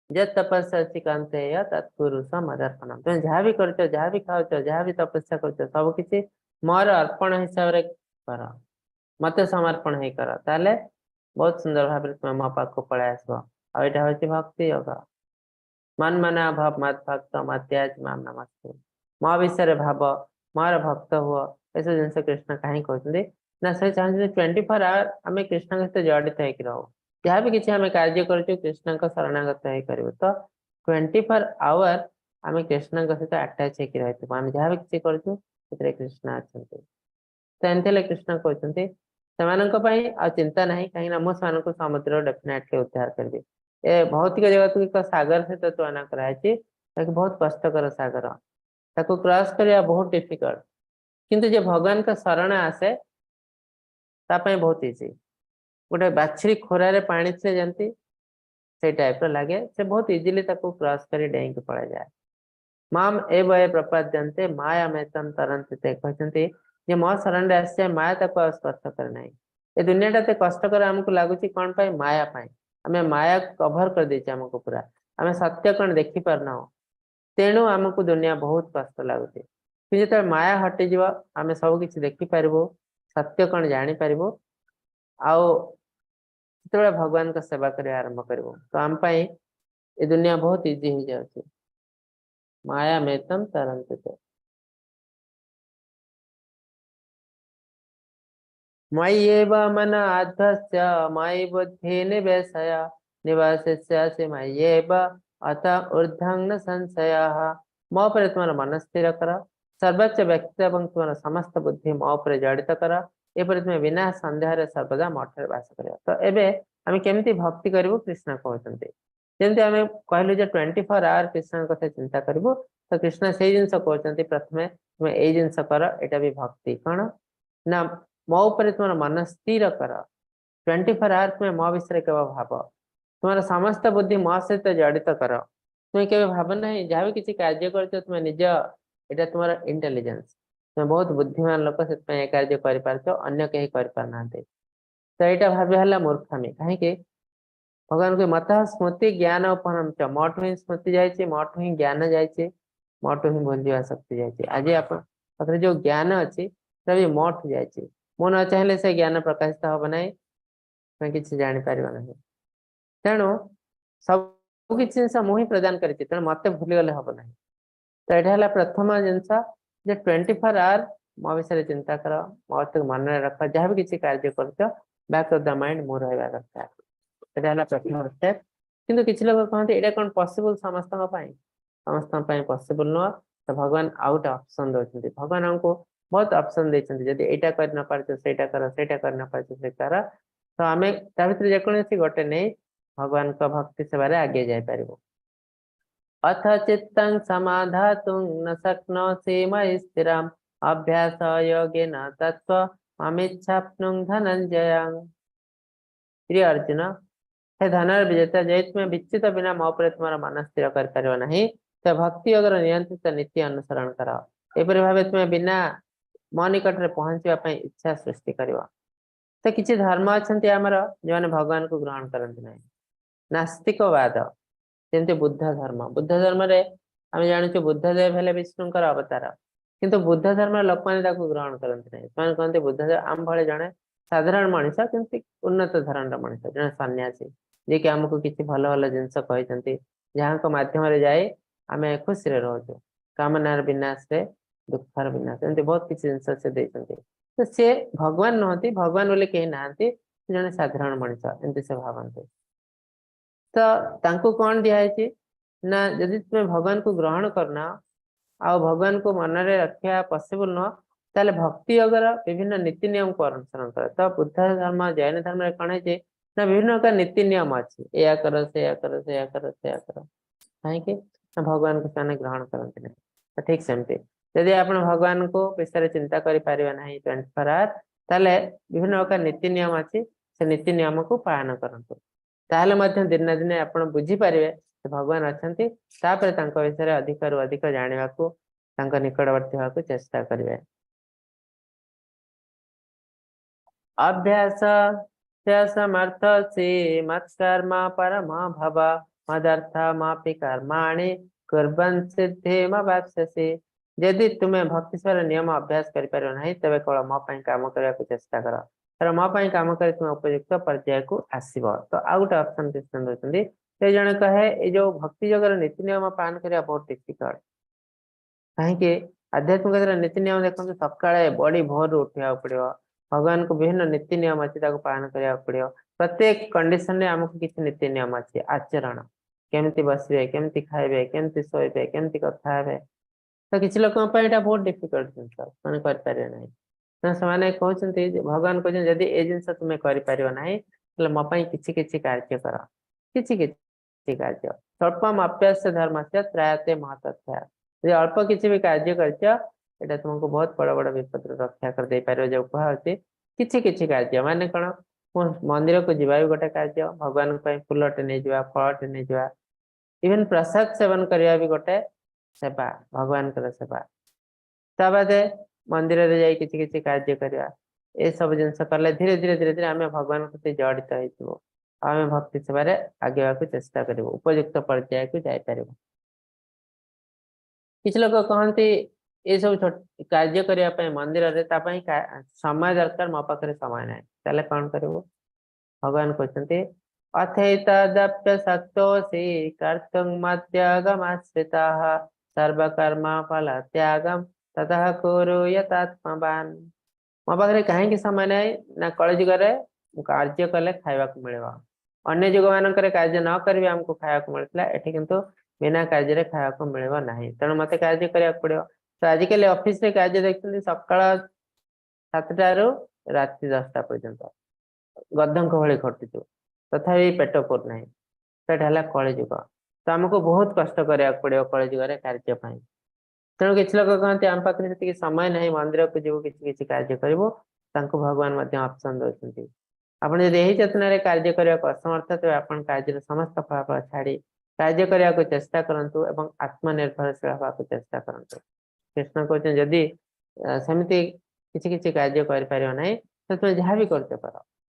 ଯତ୍ ତପସ୍ୟାସି କୌନ୍ତେୟ ତତ୍ କୁରୁ ମଦର୍ପଣମ୍। ତୁମେ ଯାହା ବି କରୁଛ, ଯାହା ବି ଖାଉଛ, ଯାହା ବି ତପସ୍ୟା କରୁଛ, ସବୁ କିଛି ମୋର ଅର୍ପଣ ହିସାବରେ କର, ମତେ ସମର୍ପଣ ହେଇ କର, ତାହେଲେ ବହୁତ ସୁନ୍ଦର ଭାବରେ ତୁମେ ମୋ ପାଖକୁ ପଳେଇ ଆସିବ। ଆଉ ଏଇଟା ହଉଛି ଭକ୍ତି ଯୋଗ। ମନ୍ମନା ଭବ ମଦ୍ ଭକ୍ତ ମଦ୍‌ୟାଜୀ ମାମ୍ ନମସ୍ତେ। ମୋ ବିଷୟରେ ଭାବ, ମୋର ଭକ୍ତ ହୁଅ। ଏସବୁ ଜିନିଷ କୃଷ୍ଣ କାହିଁ କହୁଛନ୍ତି ନା, ସେ ଚାହୁଁଛନ୍ତି 24 ଆୱାର ଆମେ କୃଷ୍ଣଙ୍କ ସହିତ ଜଡ଼ିତ ହେଇକି ରହୁ। ଯାହା ବି କିଛି ଆମେ କାର୍ଯ୍ୟ କରୁଛୁ, କୃଷ୍ଣଙ୍କ ଶରଣାଗତ ହେଇ କରିବୁ। ତ 24 ଆୱାର ଆମେ କୃଷ୍ଣଙ୍କ ସହିତ ଆଟାଚ ହେଇକି ରହିଥିବୁ। ଆମେ ଯାହା ବି କିଛି କରୁଛୁ, ସେଥିରେ କୃଷ୍ଣ ଅଛନ୍ତି। ତ ଏମିତି ହେଲେ କୃଷ୍ଣ କହୁଛନ୍ତି, ସେମାନଙ୍କ ପାଇଁ ଆଉ ଚିନ୍ତା ନାହିଁ, କାହିଁକି ନା ମୁଁ ସେମାନଙ୍କୁ ସମୁଦ୍ରରୁ ଡେଫିନେଟଲି ଉଦ୍ଧାର କରିବି। ଏ ଭୌତିକ ଜଗତକୁ ଏକ ସାଗର ସହିତ ତୁଳନା କରାଯାଇଛି, ତାକୁ ବହୁତ କଷ୍ଟକର ସାଗର, ତାକୁ କ୍ରସ୍ କରିବା ବହୁତ ଡିଫିକଲ୍ଟ। କିନ୍ତୁ ଯେ ଭଗବାନଙ୍କ ଶରଣ ଆସେ, ତା ପାଇଁ ବହୁତ ଇଜି। ଗୋଟେ ବାଛୁରୀ ଖୋରାରେ ପାଣି ଥିଲେ ଯେମିତି, ସେଇ ଟାଇପର ଲାଗେ, ସେ ବହୁତ ଇଜିଲି ତାକୁ କ୍ରସ୍ କରି ଡେଇଁକି ପଳେଇଯାଏ। ମାମ୍ ଏବ ୟେ ପ୍ରପଦ୍ୟନ୍ତେ ମାୟାମେତାଂ ତରନ୍ତି ତେ। କହିଛନ୍ତି ଯେ ମୋ ଶରଣରେ ଆସିଯାଏ, ମାୟା ତାକୁ ଆଉ ସ୍ପର୍ଶ କରେ ନାହିଁ। ଏ ଦୁନିଆଟା ଏତେ କଷ୍ଟକର ଆମକୁ ଲାଗୁଛି କଣ ପାଇଁ? ମାୟା ପାଇଁ। ଆମେ ମାୟା କଭର କରିଦେଇଛେ ଆମକୁ ପୁରା, ଆମେ ସତ୍ୟ କଣ ଦେଖିପାରୁନାହୁଁ, ତେଣୁ ଆମକୁ ଦୁନିଆ ବହୁତ କଷ୍ଟ ଲାଗୁଛି। କିନ୍ତୁ ଯେତେବେଳେ ମାୟା ହଟିଯିବ, ଆମେ ସବୁ କିଛି ଦେଖିପାରିବୁ, ସତ୍ୟ କଣ ଜାଣିପାରିବୁ, ଆଉ ସେତେବେଳେ ଭଗବାନଙ୍କ ସେବା କରିବା ଆରମ୍ଭ କରିବୁ, ତ ଆମ ପାଇଁ ଏ ଦୁନିଆ ବହୁତ ଇଜି ହେଇଯାଉଛି। ମାୟାମେତାଂ ତରନ୍ତି ତେ। ମୟ୍ୟେବ ମନ ଆଧ୍ୱସ୍ୟ ମୟି ବୁଦ୍ଧି ନିବେଶୟ ନିବାସିଷ୍ୟାସି ମୟ୍ୟେବ ଅତ ଊର୍ଦ୍ଧ୍ୱଂ ନ ସଂଶୟଃ। ମୋ ଉପରେ ତୁମର ମନ ସ୍ଥିର କର, ସର୍ବୋଚ୍ଚ ବ୍ୟକ୍ତିତ୍ୱ ଏବଂ ତୁମର ସମସ୍ତ ବୁଦ୍ଧି ମୋ ଉପରେ ଜଡ଼ିତ କର, ଏପରି ତୁମେ ବିନା ସନ୍ଦେହରେ ସର୍ବଦା ମୋ ଠାରେ ବାସ କରିବ। ତ ଏବେ ଆମେ କେମିତି ଭକ୍ତି କରିବୁ, କୃଷ୍ଣ କହୁଛନ୍ତି। ଯେମିତି ଆମେ କହିଲୁ ଯେ 24 ଆୱାର କୃଷ୍ଣଙ୍କ କଥା ଚିନ୍ତା କରିବୁ, ତ କୃଷ୍ଣ ସେଇ ଜିନିଷ କହୁଛନ୍ତି, ପ୍ରଥମେ ତୁମେ ଏଇ ଜିନିଷ କର, ଏଇଟା ବି ଭକ୍ତି। କଣ ନା, ମୋ ଉପରେ ତୁମର ମନ ସ୍ଥିର କର, 24 ଆୱାର ତୁମେ ମୋ ବିଷୟରେ କେବେ ଭାବ, ତୁମର ସମସ୍ତ ବୁଦ୍ଧି ମୋ ସହିତ ଜଡ଼ିତ କର। ତୁମେ କେବେ ଭାବ ନାହିଁ, ଯାହା ବି କିଛି କାର୍ଯ୍ୟ କରୁଛ ତୁମେ ନିଜ, ଏଇଟା ତୁମର ଇଣ୍ଟେଲିଜେନ୍ସ, ତୁମେ ବହୁତ ବୁଦ୍ଧିମାନ ଲୋକ, ସେଥିପାଇଁ ଏ କାର୍ଯ୍ୟ କରିପାରୁଛ, ଅନ୍ୟ କେହି କରିପାରୁନାହାନ୍ତି। ତ ଏଇଟା ଭାବିବା ହେଲା ମୂର୍ଖାମି। କାହିଁକି? ଭଗବାନଙ୍କୁ ମତ ସ୍ମୃତି ଜ୍ଞାନ ଉପନମ, ମୋଠୁ ହିଁ ସ୍ମୃତି ଯାଇଛି, ମୋଠୁ ହିଁ ଜ୍ଞାନ ଯାଇଛି, ମୋଠୁ ହିଁ ଭୁଲିଯିବା ଶକ୍ତି ଯାଇଛି। ଆଜି ଆପଣ ପାଖରେ ଯୋଉ ଜ୍ଞାନ ଅଛି, ସେଟା ବି ମୋଠୁ ଯାଇଛି। ମୁଁ ନ ଚାହିଁଲେ ସେ ଜ୍ଞାନ ପ୍ରକାଶିତ ହବ ନାହିଁ, ତୁମେ କିଛି ଜାଣିପାରିବ ନାହିଁ। ତେଣୁ ସବୁ କିଛି ଜିନିଷ ମୁଁ ହିଁ ପ୍ରଦାନ କରିଛି, ତେଣୁ ମତେ ଭୁଲିଗଲେ ହବ ନାହିଁ। ତ ଏଇଟା ହେଲା ପ୍ରଥମ ଜିନିଷ ଯେ 24 ଆୱାର ମୋ ବିଷୟରେ ଚିନ୍ତା କର, ମତେ ମନରେ ରଖ, ଯାହା ବି କିଛି କାର୍ଯ୍ୟ କରୁଛ, ବ୍ୟାକ୍ ଅଫ the mind ମୁଁ ରହିବା ଦରକାର। ଏଇଟା ହେଲା ପ୍ରଥମ ଷ୍ଟେପ୍। କିନ୍ତୁ କିଛି ଲୋକ କହନ୍ତି, ଏଇଟା କଣ ପସିବଲ ସମସ୍ତଙ୍କ ପାଇଁ? ସମସ୍ତଙ୍କ ପାଇଁ ପସିବଲ ନୁହଁ। ତ ଭଗବାନ ଆଉ ଗୋଟେ ଅପସନ ଦଉଛନ୍ତି। ଭଗବାନ ଆମକୁ ବହୁତ ଅପସନ ଦେଇଛନ୍ତି। ଯଦି ଏଇଟା କରି ନ ପାରୁଛ, ସେଇଟା କର, ସେଇଟା କରି ନ ପାରୁଛ, ସେଇଟା କର। ତ ଆମେ ତା ଭିତରେ ଯେକୌଣସି ଗୋଟେ ନେଇ ଭଗବାନଙ୍କ ଭକ୍ତି ସେବାରେ ଆଗେଇ ଯାଇପାରିବୁ। ଅଥ ଚିତ୍ତଂ ସମାଧାତୁଂ ନ ଶକ୍ନୋସି ମୟି ସ୍ଥିରମ୍ ଅଭ୍ୟାସ ଯୋଗେନ ତତ୍ତ୍ୱ ମାମିଚ୍ଛାପ୍ନୁଂ ଧନଞ୍ଜୟଂ। ପ୍ରିୟ ଅର୍ଜୁନ, ହେ ଧନର ବିଜେତା, ଯଦି ତୁମେ ବିଚ୍ୟୁତ ବିନା ମୋ ଉପରେ ତୁମର ମନ ସ୍ଥିର କରିପାରିବ ନାହିଁ, ତ ଭକ୍ତି ଯୋଗର ନିୟନ୍ତ୍ରିତ ନୀତି ଅନୁସରଣ କର। ଏପରି ଭାବେ ତୁମେ ବିନା ମୋ ନିକଟରେ ପହଞ୍ଚିବା ପାଇଁ ଇଚ୍ଛା ସୃଷ୍ଟି କରିବ। ତ କିଛି ଧର୍ମ ଅଛନ୍ତି ଆମର, ଯେଉଁମାନେ ଭଗବାନଙ୍କୁ ଗ୍ରହଣ କରନ୍ତି ନାହିଁ, ନାସ୍ତିକବାଦ, ଯେମିତି ବୁଦ୍ଧ ଧର୍ମ। ବୁଦ୍ଧ ଧର୍ମରେ ଆମେ ଜାଣୁଛୁ ବୁଦ୍ଧଦେବ ହେଲେ ବିଷ୍ଣୁଙ୍କର ଅବତାର, କିନ୍ତୁ ବୁଦ୍ଧ ଧର୍ମର ଲୋକମାନେ ତାକୁ ଗ୍ରହଣ କରନ୍ତି ନାହିଁ। ସେମାନେ କହନ୍ତି, ବୁଦ୍ଧଦେବ ଆମ ଭଳି ଜଣେ ସାଧାରଣ ମଣିଷ, କିନ୍ତୁ ଉନ୍ନତ ଧରଣର ମଣିଷ, ଜଣେ ସନ୍ନ୍ୟାସୀ, ଯିଏକି ଆମକୁ କିଛି ଭଲ ଭଲ ଜିନିଷ କହିଛନ୍ତି, ଯାହାଙ୍କ ମାଧ୍ୟମରେ ଯାଇ ଆମେ ଖୁସିରେ ରହୁଛୁ, କାମନାର ବିନାଶରେ ଦୁଃଖର ବିନାଶ, ଏମିତି ବହୁତ କିଛି ଜିନିଷ ସେ ଦେଇଛନ୍ତି। ତ ସେ ଭଗବାନ ନୁହନ୍ତି, ଭଗବାନ ବୋଲି କେହି ନାହାନ୍ତି, ସେ ଜଣେ ସାଧାରଣ ମଣିଷ, ଏମିତି ସେ ଭାବନ୍ତି। ତ ତାଙ୍କୁ କଣ ଦିଆହେଇଛି ନା, ଯଦି ତୁମେ ଭଗବାନଙ୍କୁ ଗ୍ରହଣ କରୁନା ଆଉ ଭଗବାନଙ୍କୁ ମନରେ ରଖିବା ପସିବଲ ନୁହଁ, ତାହେଲେ ଭକ୍ତି ଯୋଗର ବିଭିନ୍ନ ନୀତି ନିୟମକୁ ଅନୁସରଣ କର। ତ ବୁଦ୍ଧ ଧର୍ମ, ଜୈନ ଧର୍ମରେ କଣ ହେଇଛି ନା, ବିଭିନ୍ନ ପ୍ରକାର ନୀତି ନିୟମ ଅଛି, ଏଇଆ କର, ସେଇଆ କର, ସେଇଆ କର, ସେଇଆ କର। କାହିଁକି ନା ଭଗବାନଙ୍କୁ ସେମାନେ ଗ୍ରହଣ କରନ୍ତି ନାହିଁ। ତ ଠିକ ସେମିତି ଯଦି ଆପଣ ଭଗବାନଙ୍କୁ ବିଷୟରେ ଚିନ୍ତା କରିପାରିବେ ନାହିଁ 24 ଆୱାର, ତାହେଲେ ବିଭିନ୍ନ ପ୍ରକାର ନୀତି ନିୟମ ଅଛି, ସେ ନୀତି ନିୟମକୁ ପାଳନ କରନ୍ତୁ। ତାହେଲେ ମଧ୍ୟ ଦିନେ ନା ଦିନେ ଆପଣ ବୁଝିପାରିବେ ଯେ ଭଗବାନ ଅଛନ୍ତି। ତାପରେ ତାଙ୍କ ବିଷୟରେ ଅଧିକରୁ ଅଧିକ ଜାଣିବାକୁ, ତାଙ୍କ ନିକଟବର୍ତ୍ତୀ ହେବାକୁ ଚେଷ୍ଟା କରିବେ। ଅଭ୍ୟାସ ସମର୍ଥସି ମତ୍କର୍ମ ପରମ ଭବ ମଦର୍ଥମପି କର୍ମାଣି କୁର୍ବନ୍ ସିଦ୍ଧିମବାପ୍ସ୍ୟସି। ଯଦି ତୁମେ ଭକ୍ତି ସେବାର ନିୟମ ଅଭ୍ୟାସ କରିପାରିବ ନାହିଁ, ତେବେ କେବଳ ମୋ ପାଇଁ କାମ କରିବାକୁ ଚେଷ୍ଟା କର, କାରଣ ମୋ ପାଇଁ କାମ କରି ତୁମେ ଉପଯୁକ୍ତ ପର୍ଯ୍ୟାୟକୁ ଆସିବ। ତ ଆଉ ଗୋଟେ ଅପସନ କୃଷ୍ଣ ଦଉଛନ୍ତି। ସେ ଜଣେ କହେ, ଏଇ ଯୋଉ ଭକ୍ତି ଯୋଗର ନୀତି ନିୟମ ପାଳନ କରିବା ବହୁତ ଡିଫିକଲ୍ଟ। କାହିଁକି? ଆଧ୍ୟାତ୍ମିକତାର ନୀତି ନିୟମ ଦେଖନ୍ତୁ, ସକାଳେ ବଡି ଭୋରରୁ ଉଠିବାକୁ ପଡିବ, ଭଗବାନଙ୍କୁ ବିଭିନ୍ନ ନୀତି ନିୟମ ଅଛି, ତାକୁ ପାଳନ କରିବାକୁ ପଡିବ। ପ୍ରତ୍ୟେକ କଣ୍ଡିସନରେ ଆମକୁ କିଛି ନୀତି ନିୟମ ଅଛି, ଆଚରଣ, କେମିତି ବସିବେ, କେମିତି ଖାଇବେ, କେମିତି ଶୋଇବେ, କେମିତି କଥା ହେବେ। ତ କିଛି ଲୋକଙ୍କ ପାଇଁ ଏଇଟା ବହୁତ ଡିଫିକଲ୍ଟ ଜିନିଷ, ସେମାନେ କରିପାରିବେ ନାହିଁ। ତେଣୁ ସେମାନେ କହୁଛନ୍ତି ଯେ, ଭଗବାନ କହୁଛନ୍ତି, ଯଦି ଏ ଜିନିଷ ତୁମେ କରିପାରିବ ନାହିଁ, ତାହେଲେ ମୋ ପାଇଁ କିଛି କିଛି କାର୍ଯ୍ୟ କର। କିଛି କିଛି କାର୍ଯ୍ୟ, ସ୍ୱଳ୍ପମପ୍ୟସ୍ୟ ଧର୍ମସ୍ୟ ତ୍ରାୟତେ ମହତ୍ ଭୟାତ୍। ଯଦି ଅଳ୍ପ କିଛି ବି କାର୍ଯ୍ୟ କରିଛ, ଏଇଟା ତୁମକୁ ବହୁତ ବଡ ବଡ ବିପଦରୁ ରକ୍ଷା କରିଦେଇ ପାରିବ। ଯୋଉ କୁହାହଉଛି କିଛି କିଛି କାର୍ଯ୍ୟ ମାନେ କଣ? ମୁଁ ମନ୍ଦିରକୁ ଯିବା ବି ଗୋଟେ କାର୍ଯ୍ୟ, ଭଗବାନଙ୍କ ପାଇଁ ଫୁଲଟେ ନେଇଯିବା, ଫଳଟେ ନେଇଯିବା, ଇଭେନ ପ୍ରସାଦ ସେବନ କରିବା ବି ଗୋଟେ ସେବା, ଭଗବାନଙ୍କର ସେବା। ତା ବାଦେ ମନ୍ଦିରରେ ଯାଇ କିଛି କିଛି କାର୍ଯ୍ୟ କରିବା। ଏସବୁ ଜିନିଷ କଲେ ଧୀରେ ଧୀରେ ଧୀରେ ଧୀରେ ଆମେ ଭଗବାନଙ୍କ ପ୍ରତି ଜଡିତ ହେଇଯିବୁ ଆଉ ଆମେ ଭକ୍ତି ସେବାରେ ଆଗେଇବାକୁ ଚେଷ୍ଟା କରିବୁ, ଉପଯୁକ୍ତ ପର୍ଯ୍ୟାୟକୁ ଯାଇପାରିବୁ। କିଛି ଲୋକ କହନ୍ତି, ଏସବୁ ଛୋଟ କାର୍ଯ୍ୟ କରିବା ପାଇଁ ମନ୍ଦିରରେ, ତା ପାଇଁ ସମୟ ଦରକାର, ମୋ ପାଖରେ ସମୟ ନାହିଁ, ତାହେଲେ କଣ କରିବୁ? ଭଗବାନ କହୁଛନ୍ତି, ଅଥୈତଦପ୍ୟଶକ୍ତୋସି କର୍ତ୍ତୁଂ ମଦ୍ୟୋଗମାଶ୍ରିତଃ ସର୍ବକର୍ମ ଫଳ ତ୍ୟାଗಂ ତତଃ କୁରୁ ୟତାତ୍ମବାନ। ମୋ ପାଖରେ କାହିଁକି ସମୟ ନାହିଁ ନା, କଳିଯୁଗରେ କାର୍ଯ୍ୟ କଲେ ଖାଇବାକୁ ମିଳିବ। ଅନ୍ୟ ଯୁଗ ମାନଙ୍କରେ କାର୍ଯ୍ୟ ନ କରି ବି ଆମକୁ ଖାଇବାକୁ ମିଳୁଥିଲା। ଏଠି କିନ୍ତୁ ବିନା କାର୍ଯ୍ୟରେ ଖାଇବାକୁ ମିଳିବ ନାହିଁ, ତେଣୁ ମତେ କାର୍ଯ୍ୟ କରିବାକୁ ପଡିବ। ତ ଆଜିକାଲି ଅଫିସରେ କାର୍ଯ୍ୟ ଦେଖୁଛନ୍ତି, ସକାଳ 7ଟାରୁ ରାତି 10ଟା ପର୍ଯ୍ୟନ୍ତ ଗଧଙ୍କ ଭଳି ଖଟୁଛୁ, ତଥାପି ପେଟ ପୁରୁନାହିଁ। ସେଟା ହେଲା କଳିଯୁଗ। ତ ଆମକୁ ବହୁତ କଷ୍ଟ କରିବାକୁ ପଡିବ କଳିଯୁଗରେ କାର୍ଯ୍ୟ ପାଇଁ। ତେଣୁ କିଛି ଲୋକ କହନ୍ତି, ଆମ ପାଖରେ ସେତିକି ସମୟ ନାହିଁ, ମନ୍ଦିରକୁ ଯିବୁ, କିଛି କିଛି କାର୍ଯ୍ୟ କରିବୁ। ତାଙ୍କୁ ଭଗବାନ ମଧ୍ୟ ଅପସନ ଦଉଛନ୍ତି, ଆପଣ ଯଦି ଏହି ଚେତନାରେ କାର୍ଯ୍ୟ କରିବାକୁ ଅସମର୍ଥ, ତେବେ ଆପଣ କାର୍ଯ୍ୟର ସମସ୍ତ ଫଳାଫଳ ଛାଡି କାର୍ଯ୍ୟ କରିବାକୁ ଚେଷ୍ଟା କରନ୍ତୁ ଏବଂ ଆତ୍ମନିର୍ଭରଶୀଳ ହେବାକୁ ଚେଷ୍ଟା କରନ୍ତୁ। କୃଷ୍ଣ କହୁଛନ୍ତି, ଯଦି ସେମିତି କିଛି କିଛି କାର୍ଯ୍ୟ କରିପାରିବ ନାହିଁ, ତ ତୁମେ ଯାହା ବି କରୁଛ କର,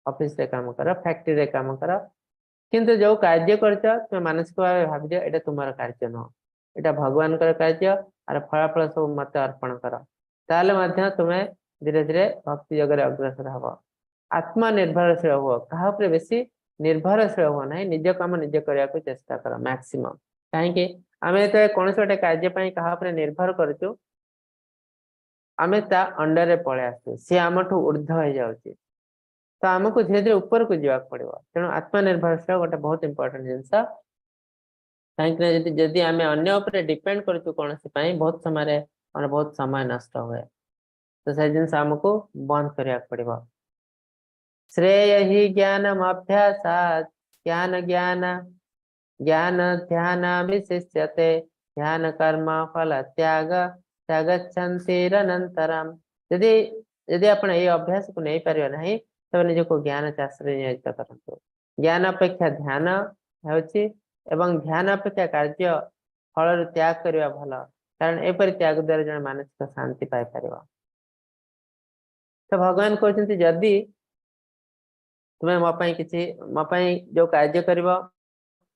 ଅଫିସରେ କାମ କର, ଫ୍ୟାକ୍ଟ୍ରିରେ କାମ କର, କିନ୍ତୁ ଯୋଉ କାର୍ଯ୍ୟ କରୁଛ, ତୁମେ ମାନସିକ ଭାବେ ଭାବିଦିଅ, ଏଇଟା ତୁମର କାର୍ଯ୍ୟ ନୁହଁ, ଏଇଟା ଭଗବାନଙ୍କର କାର୍ଯ୍ୟ, ଆର ଫଳାଫଳ ସବୁ ମତେ ଅର୍ପଣ କର। ତାହେଲେ ମଧ୍ୟ ତୁମେ ଧୀରେ ଧୀରେ ଭକ୍ତି ଯୋଗରେ ଅଗ୍ରସର ହବ। ଆତ୍ମନିର୍ଭରଶୀଳ ହୁଅ, କାହା ଉପରେ ବେଶୀ ନିର୍ଭରଶୀଳ ହୁଅ ନାହିଁ। ନିଜ କାମ ନିଜେ କରିବାକୁ ଚେଷ୍ଟା କର ମ୍ୟାକ୍ସିମମ୍। କାହିଁକି? ଆମେ ଯେତେବେଳେ କୌଣସି ଗୋଟେ କାର୍ଯ୍ୟ ପାଇଁ କାହା ଉପରେ ନିର୍ଭର କରୁଛୁ, ଆମେ ତା ଅଣ୍ଡରରେ ପଳେଇ ଆସୁଛୁ, ସିଏ ଆମଠୁ ଉର୍ଦ୍ଧ୍ୱ ହେଇଯାଉଛି। ତ ଆମକୁ ଧୀରେ ଧୀରେ ଉପରକୁ ଯିବାକୁ ପଡିବ। ତେଣୁ ଆତ୍ମନିର୍ଭରଶୀଳ ଗୋଟେ ବହୁତ ଇମ୍ପୋର୍ଟାଣ୍ଟ ଜିନିଷ। କାହିଁକି ନା ଯଦି ଆମେ ଅନ୍ୟ ଉପରେ ଡିପେଣ୍ଡ କରୁଛୁ କୌଣସି ପାଇଁ, ବହୁତ ସମୟରେ ଆମର ବହୁତ ସମୟ ନଷ୍ଟ ହୁଏ। ତ ସେ ଜିନିଷ ଆମକୁ ବନ୍ଦ କରିବାକୁ ପଡିବ। ଶ୍ରେୟ ହି ଜ୍ଞାନମଭ୍ୟାସାତ୍ ଜ୍ଞାନ ଜ୍ଞାନ ଜ୍ଞାନ ଧ୍ୟାନ ବିଶିଷ୍ୟତେ ଧ୍ୟାନ କର୍ମ ଫଳ ତ୍ୟାଗ ତ୍ୟାଗଚ୍ଛନ୍ତିରନନ୍ତରମ୍। ଯଦି ଯଦି ଆପଣ ଏଇ ଅଭ୍ୟାସକୁ ନେଇପାରିବେ ନାହିଁ, ତେବେ ନିଜକୁ ଜ୍ଞାନ ଚାଷରେ ନିୟୋଜିତ କରନ୍ତୁ। ଜ୍ଞାନ ଅପେକ୍ଷା ଧ୍ୟାନ ହେଉଛି ଏବଂ ଧ୍ୟାନ ଅପେକ୍ଷା କାର୍ଯ୍ୟ ଫଳରୁ ତ୍ୟାଗ କରିବା ଭଲ, କାରଣ ଏପରି ତ୍ୟାଗ ଦ୍ୱାରା ଜଣେ ମାନସିକ ଶାନ୍ତି ପାଇପାରିବ। ତ ଭଗବାନ କହୁଛନ୍ତି, ଯଦି ତୁମେ ମୋ ପାଇଁ କିଛି, ମୋ ପାଇଁ ଯୋଉ କାର୍ଯ୍ୟ କରିବ,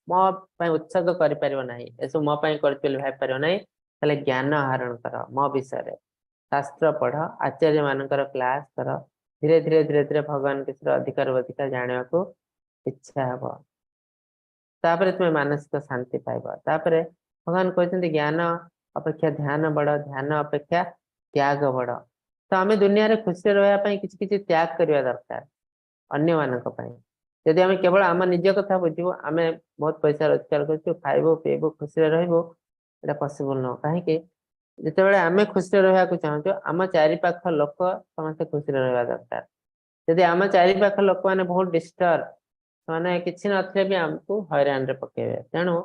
ମୋ ପାଇଁ ଉତ୍ସର୍ଗ କରିପାରିବ ନାହିଁ, ଏସବୁ ମୋ ପାଇଁ କରିଛି ବୋଲି ଭାବିପାରିବ ନାହିଁ, ତାହେଲେ ଜ୍ଞାନ ଆହରଣ କର, ମୋ ବିଷୟରେ ଶାସ୍ତ୍ର ପଢ, ଆଚାର୍ଯ୍ୟ ମାନଙ୍କର କ୍ଲାସ କର। ଧୀରେ ଧୀରେ ଧୀରେ ଧୀରେ ଭଗବାନ ବିଷୟରେ ଅଧିକରୁ ଅଧିକ ଜାଣିବାକୁ ଇଚ୍ଛା ହବ। ତାପରେ ତୁମେ ମାନସିକ ଶାନ୍ତି ପାଇବ। ତାପରେ ଭଗବାନ କହୁଛନ୍ତି, ଜ୍ଞାନ ଅପେକ୍ଷା ଧ୍ୟାନ ବଡ, ଧ୍ୟାନ ଅପେକ୍ଷା ତ୍ୟାଗ ବଡ। ତ ଆମେ ଦୁନିଆରେ ଖୁସିରେ ରହିବା ପାଇଁ କିଛି କିଛି ତ୍ୟାଗ କରିବା ଦରକାର ଅନ୍ୟମାନଙ୍କ ପାଇଁ। ଯଦି ଆମେ କେବଳ ଆମ ନିଜ କଥା ବୁଝିବୁ, ଆମେ ବହୁତ ପଇସା ରୋଜଗାର କରୁଛୁ, ଖାଇବୁ ପିଇବୁ, ଖୁସିରେ ରହିବୁ, ଏଇଟା ପସିବଲ ନୁହଁ। କାହିଁକି? ଯେତେବେଳେ ଆମେ ଖୁସିରେ ରହିବାକୁ ଚାହୁଁଛୁ, ଆମ ଚାରିପାଖ ଲୋକ ସମସ୍ତେ ଖୁସିରେ ରହିବା ଦରକାର। ଯଦି ଆମ ଚାରିପାଖ ଲୋକମାନେ ବହୁତ ଡିଷ୍ଟର୍ବ, ସେମାନେ କିଛି ନଥିଲେ ବି ଆମକୁ ହଇରାଣରେ ପକେଇବେ। ତେଣୁ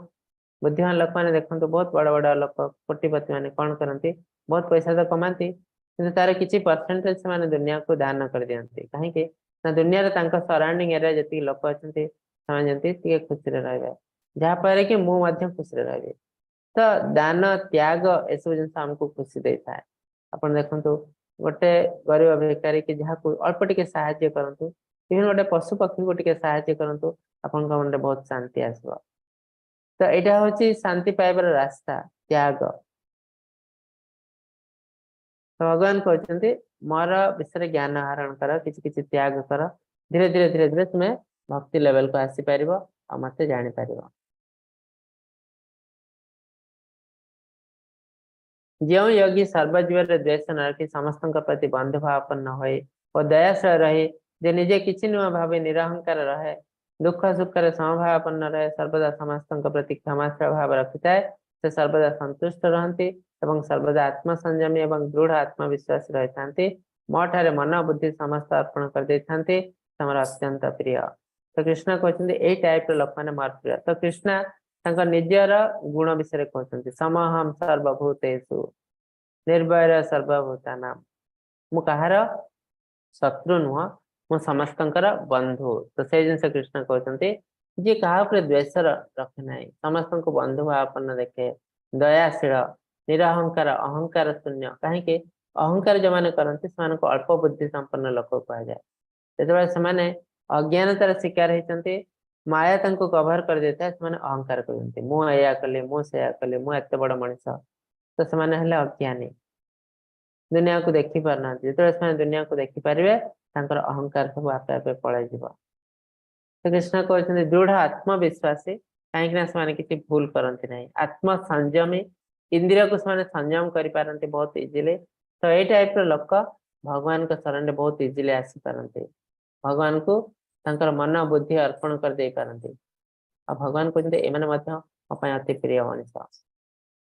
ବୁଦ୍ଧିମାନ ଲୋକମାନେ ଦେଖନ୍ତୁ, ବହୁତ ବଡ ବଡ ଲୋକ, କୋଟିପତି ମାନେ କଣ କରନ୍ତି? ବହୁତ ପଇସା ତ କମାନ୍ତି, କିନ୍ତୁ ତାର କିଛି ପରସେଣ୍ଟେଜ ସେମାନେ ଦୁନିଆକୁ ଦାନ କରିଦିଅନ୍ତି। କାହିଁକି ନା ଦୁନିଆରେ ତାଙ୍କ ସରାଉଣ୍ଡିଂ ଏରିଆ ଯେତିକି ଲୋକ ଅଛନ୍ତି, ସେମାନେ ଯେମିତି ଟିକେ ଖୁସିରେ ରହିବେ, ଯାହାଫଳରେ କି ମୁଁ ମଧ୍ୟ ଖୁସିରେ ରହିବି। ତ ଦାନ, ତ୍ୟାଗ, ଏସବୁ ଜିନିଷ ଆମକୁ ଖୁସି ଦେଇଥାଏ। ଆପଣ ଦେଖନ୍ତୁ, ଗୋଟେ ଗରିବ ଭିକାରୀ କି ଯାହାକୁ ଅଳ୍ପ ଟିକେ ସାହାଯ୍ୟ କରନ୍ତୁ, ବିଭିନ୍ନ ଗୋଟେ ପଶୁ ପକ୍ଷୀକୁ ଟିକେ ସାହାଯ୍ୟ କରନ୍ତୁ, ଆପଣଙ୍କ ମନରେ ବହୁତ ଶାନ୍ତି ଆସିବ। ତ ଏଇଟା ହଉଛି ଶାନ୍ତି ପାଇବାର ରାସ୍ତା, ତ୍ୟାଗ। ତ ଭଗବାନ କହୁଛନ୍ତି, ମୋର ବିଷୟରେ ଜ୍ଞାନ ଆହରଣ କର, କିଛି କିଛି ତ୍ୟାଗ କର, ଧୀରେ ଧୀରେ ଧୀରେ ଧୀରେ ତୁମେ ଭକ୍ତି ଲେଭେଲକୁ ଆସିପାରିବ ଆଉ ମତେ ଜାଣିପାରିବ। ଯେଉଁ ଯୋଗୀ ସର୍ବଜୀବରେ ଦ୍ୱେଷ ନ ରଖି ସମସ୍ତଙ୍କ ପ୍ରତି ବନ୍ଧୁଭାବାପନ୍ନ ହୋଇ ଓ ଦୟାଶୀଳ ରହି, ଯେ ନିଜେ କିଛି ନୁହଁ ଭାବି ନିରହଙ୍କାର ରହେ, ଦୁଃଖ ସୁଖରେ ସମଭାବାପନ୍ନ ରହେ, ସର୍ବଦା ସମସ୍ତଙ୍କ ପ୍ରତି କ୍ଷମାଶୀଳ ଭାବ ରଖିଥାଏ, ସେ ସର୍ବଦା ସନ୍ତୁଷ୍ଟ ରହନ୍ତି ଏବଂ ସର୍ବଦା ଆତ୍ମସଂଯମୀ ଏବଂ ଦୃଢ ଆତ୍ମବିଶ୍ୱାସୀ ରହିଥାନ୍ତି। ମୋ ଠାରେ ମନ ବୁଦ୍ଧି ସମସ୍ତ ଅର୍ପଣ କରିଦେଇଥାନ୍ତି, ସେ ମୋର ଅତ୍ୟନ୍ତ ପ୍ରିୟ। ତ କୃଷ୍ଣ କହୁଛନ୍ତି, ଏଇ ଟାଇପର ଲୋକମାନେ ମୋର ପ୍ରିୟ। ତ କୃଷ୍ଣ ତାଙ୍କ ନିଜର ଗୁଣ ବିଷୟରେ କହୁଛନ୍ତି, ସମୋହମ୍ ସର୍ବଭୂତେଷୁ ନିର୍ବୈର ସର୍ବଭୂତାନାମ। ମୁଁ କାହାର ଶତ୍ରୁ ନୁହଁ, ମୁଁ ସମସ୍ତଙ୍କର ବନ୍ଧୁ। ତ ସେଇ ଜିନିଷ କୃଷ୍ଣ କହୁଛନ୍ତି, ଯିଏ କାହା ଉପରେ ଦ୍ୱେଷ ରଖେ ନାହିଁ, ସମସ୍ତଙ୍କୁ ବନ୍ଧୁ ଭାବାପନ୍ନ ଦେଖେ, ଦୟାଶୀଳ, ନିରହଙ୍କାର, ଅହଙ୍କାର ଶୂନ୍ୟ। କାହିଁକି ଅହଙ୍କାର ଯୋଉମାନେ କରନ୍ତି, ସେମାନଙ୍କୁ ଅଳ୍ପ ବୁଦ୍ଧି ସମ୍ପନ୍ନ ଲୋକ କୁହାଯାଏ। ଯେତେବେଳେ ସେମାନେ ଅଜ୍ଞାନତାର ଶିକାର ହେଇଛନ୍ତି, ମାୟା ତାଙ୍କୁ କଭର କରିଦେଇଥାଏ, ସେମାନେ ଅହଙ୍କାର କରନ୍ତି, ମୁଁ ଏଇଆ କଲି, ମୁଁ ସେଇଆ କଲି, ମୁଁ ଏତେ ବଡ ମଣିଷ। ତ ସେମାନେ ହେଲେ ଅଜ୍ଞାନୀ, ଦୁନିଆକୁ ଦେଖି ପାରୁନାହାନ୍ତି। ଯେତେବେଳେ ସେମାନେ ଦୁନିଆକୁ ଦେଖିପାରିବେ, ତାଙ୍କର ଅହଙ୍କାର ସବୁ ଆପେ ଆପେ ପଳେଇଯିବ। ତ କୃଷ୍ଣ କହୁଛନ୍ତି ଦୃଢ ଆତ୍ମବିଶ୍ୱାସୀ, କାହିଁକି ନା ସେମାନେ କିଛି ଭୁଲ କରନ୍ତି ନାହିଁ। ଆତ୍ମ ସଂଯମୀ, ଇନ୍ଦ୍ରିୟକୁ ସେମାନେ ସଂଯମ କରିପାରନ୍ତି ବହୁତ ଇଜିଲି। ତ ଏଇ ଟାଇପର ଲୋକ ଭଗବାନଙ୍କ ଶରଣରେ ବହୁତ ଇଜିଲି ଆସିପାରନ୍ତି, ଭଗବାନଙ୍କୁ ତାଙ୍କର ମନ ବୁଦ୍ଧି ଅର୍ପଣ କରିଦେଇ ପାରନ୍ତି। ଆଉ ଭଗବାନ କହୁଛନ୍ତି, ଏମାନେ ମଧ୍ୟ ମୋ ପାଇଁ ଅତି ପ୍ରିୟ ମଣିଷ।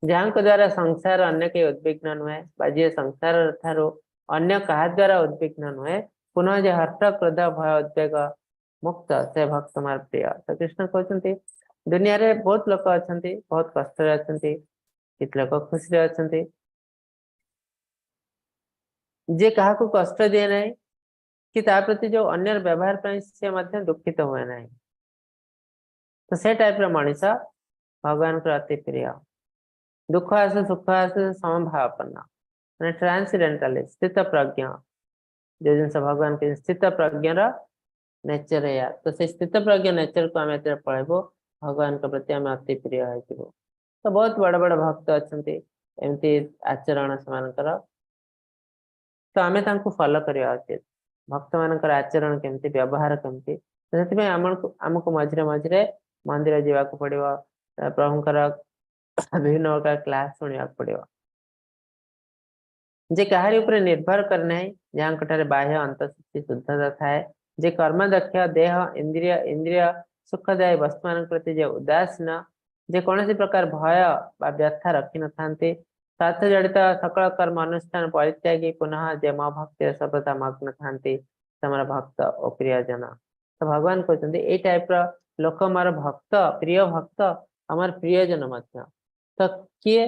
ଯାହାଙ୍କ ଦ୍ଵାରା ସଂସାର ଅନ୍ୟ କେହି ଉଦ୍ବିଗ୍ନ ନୁହେଁ ବା ଯିଏ ସଂସାର ଠାରୁ ଅନ୍ୟ କାହା ଦ୍ଵାରା ଉଦ୍ବିଗ୍ନ ନୁହେଁ, ପୁନଃ ଯେ ହର୍ଷ, କ୍ରୋଧ, ଭୟ, ଉଦ୍ବେଗ ମୁକ୍ତ, ସେ ଭକ୍ତ ମୋର ପ୍ରିୟ। ତ କୃଷ୍ଣ କହୁଛନ୍ତି, ଦୁନିଆରେ ବହୁତ ଲୋକ ଅଛନ୍ତି, ବହୁତ କଷ୍ଟରେ ଅଛନ୍ତି, କିଛି ଲୋକ ଖୁସିରେ ଅଛନ୍ତି। ଯିଏ କାହାକୁ କଷ୍ଟ ଦିଏ ନାହିଁ କି ତା ପ୍ରତି ଯୋଉ ଅନ୍ୟର ବ୍ୟବହାର ପାଇଁ ସେ ମଧ୍ୟ ଦୁଃଖିତ ହୁଏ ନାହିଁ, ତ ସେ ଟାଇପର ମଣିଷ ଭଗବାନଙ୍କର ଅତି ପ୍ରିୟ। ଦୁଃଖ ଆସୁ, ସୁଖ ଆସୁ, ସମଭାବାପନ୍ନ, ମାନେ ଟ୍ରାନ୍ସଡେଣ୍ଟାଲି ସ୍ଥିତ ପ୍ରଜ୍ଞ। ଯୋଉ ଜିନିଷ ଭଗବାନ, ସ୍ଥିତ ପ୍ରଜ୍ଞର ନେଚର ଏଇଆ। ତ ସେଇ ସ୍ଥିତ ପ୍ରଜ୍ଞ ନେଚରକୁ ଆମେ ଯେତେବେଳେ ପଳେଇବୁ, ଭଗବାନଙ୍କ ପ୍ରତି ଆମେ ଅତି ପ୍ରିୟ ହେଇଯିବୁ। ତ ବହୁତ ବଡ ବଡ ଭକ୍ତ ଅଛନ୍ତି, ଏମିତି ଆଚରଣ ସେମାନଙ୍କର। ତ ଆମେ ତାଙ୍କୁ ଫଲୋ କରିବା ଉଚିତ, ଭକ୍ତ ମାନଙ୍କର ଆଚରଣ କେମିତି, ବ୍ୟବହାର କେମିତି। ତ ସେଥିପାଇଁ ଆମକୁ ମଝିରେ ମଝିରେ ମନ୍ଦିର ଯିବାକୁ ପଡିବ, ପ୍ରଭୁଙ୍କର ବିଭିନ୍ନ ପ୍ରକାର କ୍ଲାସ ଶୁଣିବାକୁ ପଡିବ। ଯେ କାହାରି ଉପରେ ନିର୍ଭର କରେ ନାହିଁ, ଯାହାଙ୍କ ଠାରେ ବାହ୍ୟ ଅନ୍ତଃଶୁଚି ଶୁଦ୍ଧତା ଥାଏ, ଯେ କର୍ମ ଦକ୍ଷ, ଦେହ, ଇନ୍ଦ୍ରିୟ ଇନ୍ଦ୍ରିୟ ସୁଖଦାୟୀ ବସ୍ତୁମାନଙ୍କ ପ୍ରତି ଯେ ଉଦାସୀନ, ଯେ କୌଣସି ପ୍ରକାର ଭୟ ବା ବ୍ୟଥା ରଖିନଥାନ୍ତି, ସ୍ୱାର୍ଥ ଜଡ଼ିତ ସକଳ କର୍ମ ଅନୁଷ୍ଠାନ ପରିତ୍ୟାଗୀ, ପୁନଃ ଯେ ମୋ ଭକ୍ତିରେ ସର୍ବଦା ମଗ୍ନ ଥାନ୍ତି, ସେ ମୋର ଭକ୍ତ ଓ ପ୍ରିୟଜନ। ତ ଭଗବାନ କହୁଛନ୍ତି, ଏଇ ଟାଇପର ଲୋକ ମୋର ଭକ୍ତ, ପ୍ରିୟ ଭକ୍ତ, ଆମର ପ୍ରିୟଜନ ମଧ୍ୟ। ତ କିଏ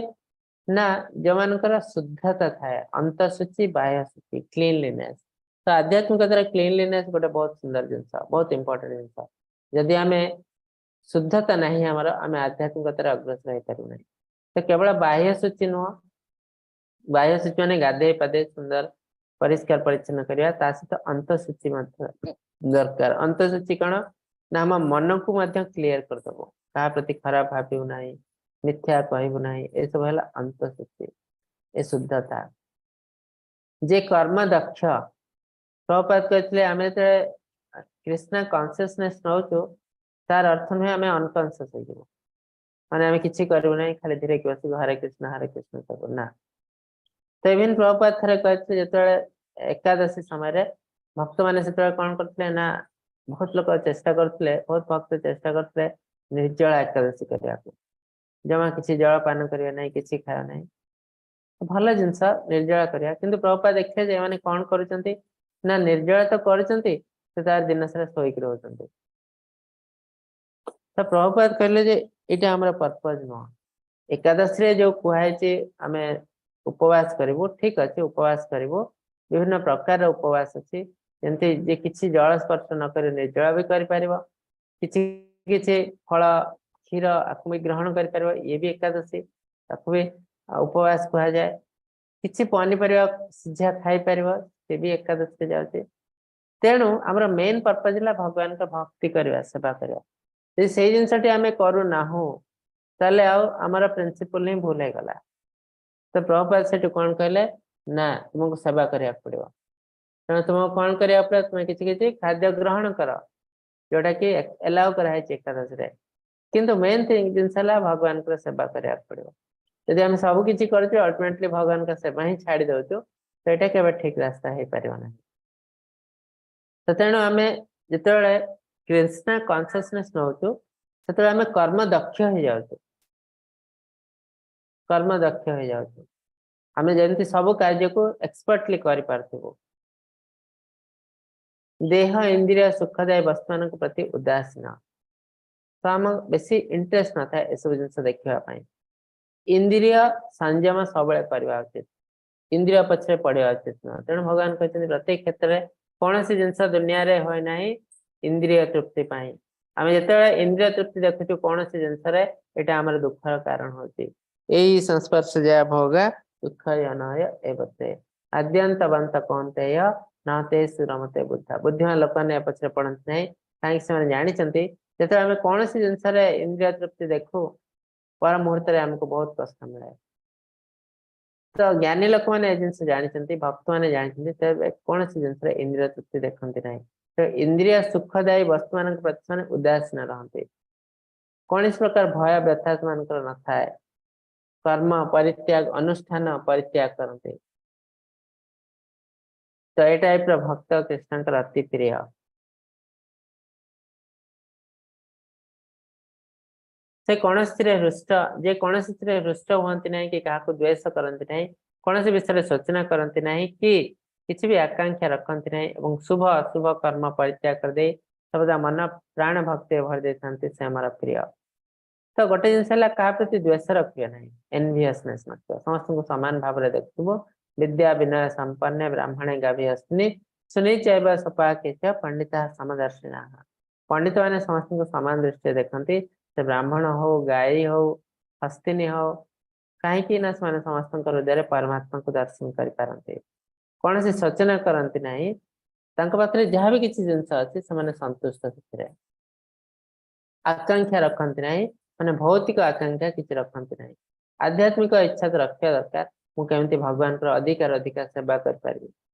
ନା ଯୋଉମାନଙ୍କର ଶୁଦ୍ଧତା ଥାଏ, ଅନ୍ତଃଶୁଚି, ବାହ୍ୟ ଶୁଚି, କ୍ଲିନଲିନେସ୍। ତ ଆଧ୍ୟାତ୍ମିକତାର କ୍ଲିନଲିନେସ୍ ଗୋଟେ ବହୁତ ସୁନ୍ଦର ଜିନିଷ, ବହୁତ ଇମ୍ପୋର୍ଟାଣ୍ଟ ଜିନିଷ। ଯଦି ଆମେ ଶୁଦ୍ଧତା ନାହିଁ ଆମର, ଆମେ ଆଧ୍ୟାତ୍ମିକତାରେ ଅଗ୍ରସର ହେଇପାରିବୁ ନାହିଁ। ତ କେବଳ ବାହ୍ୟ ଶୁଚି ନୁହଁ, ବାହ୍ୟ ଶୁଚି ମାନେ ଗାଧେଇ ପାଧେଇ ସୁନ୍ଦର ପରିଷ୍କାର ପରିଚ୍ଛନ୍ନ କରିବା, ତା ସହିତ ଅନ୍ତଃଶୁଚି ମଧ୍ୟ ଦରକାର। ଅନ୍ତଃଶୁଚି କଣ ନା ଆମ ମନକୁ ମଧ୍ୟ କ୍ଲିୟର କରିଦବ, କାହା ପ୍ରତି ଖରାପ ଭାବିବୁ ନାହିଁ, ମିଥ୍ୟା କହିବୁ ନାହିଁ, ଏସବୁ ହେଲା ଅନ୍ତଃଶୁଚି, ଏ ଶୁଦ୍ଧତା। ଯେ କର୍ମ ଦକ୍ଷ, ପ୍ରଭୁପାଦ କହିଥିଲେ, ଆମେ ଯେତେବେଳେ କୃଷ୍ଣ କନସିୟସନେସ୍ ନଉଛୁ, ତାର ଅର୍ଥ ନୁହେଁ ଆମେ ଅନକନସିୟସ ହେଇଯିବୁ, ମାନେ ଆମେ କିଛି କରିବୁ ନାହିଁ, ଖାଲି ଧୀରେ ବସିକି ହରେ କୃଷ୍ଣ ହରେ କୃଷ୍ଣ ସବୁ ନା। ତ ଇଭିନ୍ ପ୍ରଭୁପାଦ ଥରେ କହିଥିଲେ, ଯେତେବେଳେ ଏକାଦଶୀ ସମୟରେ ଭକ୍ତମାନେ ସେତେବେଳେ କଣ କରୁଥିଲେ ନା, ବହୁତ ଲୋକ ଚେଷ୍ଟା କରୁଥିଲେ, ବହୁତ ଭକ୍ତ ଚେଷ୍ଟା କରୁଥିଲେ ନିର୍ଜଳା ଏକାଦଶୀ କରିବାକୁ, ଜମା କିଛି ଜଳ ପାନ କରିବା ନାହିଁ, କିଛି ଖାଇବା ନାହିଁ। ଭଲ ଜିନିଷ ନିର୍ଜଳା କରିବା, କିନ୍ତୁ ପ୍ରଭୁପାଦ ଦେଖିଲେ ଯେ ଏମାନେ କଣ କରୁଛନ୍ତି ନା, ନିର୍ଜଳା ତ କରୁଛନ୍ତି, ସେ ତାର ଦିନ ସାରା ଶୋଇକି ରହୁଛନ୍ତି। ତ ପ୍ରଭୁପାଦ କହିଲେ ଯେ ଏଇଟା ଆମର ପର୍ପଜ ନୁହଁ। ଏକାଦଶୀରେ ଯୋଉ କୁହାଯାଇଛି ଆମେ ଉପବାସ କରିବୁ, ଠିକ ଅଛି, ଉପବାସ କରିବୁ। ବିଭିନ୍ନ ପ୍ରକାରର ଉପବାସ ଅଛି, ଯେମିତି ଯେ କିଛି ଜଳ ସ୍ପର୍ଶ ନ କରି ନିର୍ଜଳା ବି କରିପାରିବ, କିଛି କିଛି ଫଳ, କ୍ଷୀର ଆକୁ ବି ଗ୍ରହଣ କରିପାରିବ, ଇଏ ବି ଏକାଦଶୀ, ତାକୁ ବି ଉପବାସ କୁହାଯାଏ। କିଛି ପନିପରିବା ସିଝା ଖାଇପାରିବ, ସେ ବି ଏକାଦଶୀରେ ଯାଉଛି। ତେଣୁ ଆମର ମେନ୍ ପର୍ପଜ ହେଲା ଭଗବାନଙ୍କ ଭକ୍ତି କରିବା, ସେବା କରିବା। ଯଦି ସେଇ ଜିନିଷଟି ଆମେ କରୁନାହୁଁ ତାହେଲେ ଆଉ ଆମର ପ୍ରିନ୍ସିପଲ ହିଁ ଭୁଲ ହେଇଗଲା। ତ ପ୍ରଭୁପାଦ ସେଠୁ କଣ କହିଲେ ନା ତୁମକୁ ସେବା କରିବାକୁ ପଡିବ। ତେଣୁ ତୁମକୁ କଣ କରିବାକୁ ପଡିବ, ତୁମେ କିଛି କିଛି ଖାଦ୍ୟ ଗ୍ରହଣ କର ଯୋଉଟା କି ଏଲାଉ କରାହେଇଛି ଏକାଦଶୀରେ, କିନ୍ତୁ ମେନ୍ ଥିଙ୍ଗ ଜିନିଷ ହେଲା ଭଗବାନଙ୍କର ସେବା କରିବାକୁ ପଡିବ। ଯଦି ଆମେ ସବୁ କିଛି କରୁଛୁ ଅଲ୍ଟିମେଟଲି ଭଗବାନଙ୍କ ସେବା ହିଁ ଛାଡି ଦଉଛୁ, ସେଇଟା କେବେ ଠିକ ରାସ୍ତା ହେଇପାରିବ ନାହିଁ। ତ ତେଣୁ ଆମେ ଯେତେବେଳେ କୃଷ୍ଣ କନସିୟସନେସ୍ ନଉଛୁ ସେତେବେଳେ ଆମେ କର୍ମ ଦକ୍ଷ ହେଇଯାଉଛୁ, କର୍ମ ଦକ୍ଷ ହେଇଯାଉଛୁ। ଆମେ ଯେମିତି ସବୁ କାର୍ଯ୍ୟକୁ ଏକ୍ସପର୍ଟଲି କରିପାରୁଥିବୁ। ଦେହ ଇନ୍ଦ୍ରିୟ ସୁଖଦାୟୀ ବସ୍ତୁମାନଙ୍କ ପ୍ରତି ଉଦାସୀନ, ତ ଆମ ବେଶୀ ଇଣ୍ଟରେଷ୍ଟ ନଥାଏ ଏସବୁ ଜିନିଷ ଦେଖିବା ପାଇଁ। ଇନ୍ଦ୍ରିୟ ସଂଯମ ସବୁବେଳେ କରିବା ଉଚିତ, ଇନ୍ଦ୍ରିୟ ପଛରେ ପଡିବା ଉଚିତ ନୁହଁ। ତେଣୁ ଭଗବାନ କହିଛନ୍ତି ପ୍ରତ୍ୟେକ କ୍ଷେତ୍ରରେ କୌଣସି ଜିନିଷ ଦୁନିଆରେ ହୁଏ ନାହିଁ ଇନ୍ଦ୍ରିୟ ତୃପ୍ତି ପାଇଁ। ଆମେ ଯେତେବେଳେ ଇନ୍ଦ୍ରିୟ ତୃପ୍ତି ଦେଖୁଛୁ କୌଣସି ଜିନିଷରେ, ଏଇଟା ଆମର ଦୁଃଖର କାରଣ ହଉଛି। ଏଇ ସଂସ୍ପର୍ଶ ଜୟା ଭୋଗ ଦୁଃଖ ଅନୟ ଏବତେ ଆଦ୍ୟନ୍ତବନ୍ତ କୌନ୍ତେୟ ନ ତେଷୁ ରମତେ ବୁଦ୍ଧ। ବୁଦ୍ଧିମାନ ଲୋକମାନେ ଏ ପଛରେ ପଡନ୍ତି ନାହିଁ, କାହିଁକି ସେମାନେ ଜାଣିଛନ୍ତି ଯେତେବେଳେ ଆମେ କୌଣସି ଜିନିଷରେ ଇନ୍ଦ୍ରିୟ ତୃପ୍ତି ଦେଖୁ ପର ମୁହୂର୍ତ୍ତରେ ଆମକୁ ବହୁତ କଷ୍ଟ ମିଳେ। ତ ଜ୍ଞାନୀ ଲୋକମାନେ ଏ ଜିନିଷ ଜାଣିଛନ୍ତି, ଭକ୍ତମାନେ ଜାଣିଛନ୍ତି, ତେବେ କୌଣସି ଜିନିଷରେ ଇନ୍ଦ୍ରିୟ ତୃପ୍ତି ଦେଖନ୍ତି ନାହିଁ। ତ ଇନ୍ଦ୍ରିୟ ସୁଖଦାୟୀ ବସ୍ତୁମାନଙ୍କ ପ୍ରତି ସେମାନେ ଉଦାସୀନ ରହନ୍ତି, କୌଣସି ପ୍ରକାର ଭୟ ବ୍ୟଥା ସେମାନଙ୍କର ନଥାଏ। କର୍ମ ପରିତ୍ୟାଗ, ଅନୁଷ୍ଠାନ ପରିତ୍ୟାଗ କରନ୍ତି। ତ ଏ ଟାଇପ ର ଭକ୍ତ କୃଷ୍ଣଙ୍କର ଅତି ପ୍ରିୟ। ସେ କୌଣସିଥିରେ ହୃଷ୍ଟ, ଯେ କୌଣସିଥିରେ ହୃଷ୍ଟ ହୁଅନ୍ତି ନାହିଁ କି କାହାକୁ ଦ୍ୱେଷ କରନ୍ତି ନାହିଁ, କୌଣସି ବିଷୟରେ ଶୋଚନା କରନ୍ତି ନାହିଁ କି କିଛି ବି ଆକାଂକ୍ଷା ରଖନ୍ତି ନାହିଁ, ଏବଂ ଶୁଭ ଅଶୁଭ କର୍ମ ପରିତ୍ୟାଗ କରିଦେଇ ସର୍ବଦା ମନ ପ୍ରାଣ ଭକ୍ତିରେ ଭରି ଦେଇଥାନ୍ତି, ସେ ଆମର ପ୍ରିୟ। ତ ଗୋଟେ ଜିନିଷ ହେଲା କାହା ପ୍ରତି ଦ୍ୱେଷ ରଖିବେ ନାହିଁ, ଏନଭିୟସନେସ୍ ନଥିବ, ସମସ୍ତଙ୍କୁ ସମାନ ଭାବରେ ଦେଖୁଥିବ। ବିଦ୍ୟା ବିନୟ ସମ୍ପନ୍ନ ବ୍ରାହ୍ମଣେ ଗାଭୀ ଅସ୍ନି ସୁନିଚୈବ ସପାକେଚ ପଣ୍ଡିତା ସମଦର୍ଶିନା। ପଣ୍ଡିତ ମାନେ ସମସ୍ତଙ୍କୁ ସମାନ ଦୃଷ୍ଟିରେ ଦେଖନ୍ତି, ସେ ବ୍ରାହ୍ମଣ ହଉ, ଗାଈ ହଉ, ହସ୍ତିନୀ ହଉ, କାହିଁକି ନା ସେମାନେ ସମସ୍ତଙ୍କ ହୃଦୟରେ ପରମାତ୍ମାଙ୍କୁ ଦର୍ଶନ କରିପାରନ୍ତି। କୌଣସି ଶୋଚନା କରନ୍ତି ନାହିଁ, ତାଙ୍କ ପାଖରେ ଯାହା ବି କିଛି ଜିନିଷ ଅଛି ସେମାନେ ସନ୍ତୁଷ୍ଟ ସେଥିରେ। ଆକାଂକ୍ଷା ରଖନ୍ତି ନାହିଁ, ମାନେ ଭୌତିକ ଆକାଂକ୍ଷା କିଛି ରଖନ୍ତି ନାହିଁ। ଆଧ୍ୟାତ୍ମିକ ଇଚ୍ଛା ତ ରଖିବା ଦରକାର, ମୁଁ କେମିତି ଭଗବାନଙ୍କର ଅଧିକାର ଅଧିକା ସେବା କରିପାରିବି,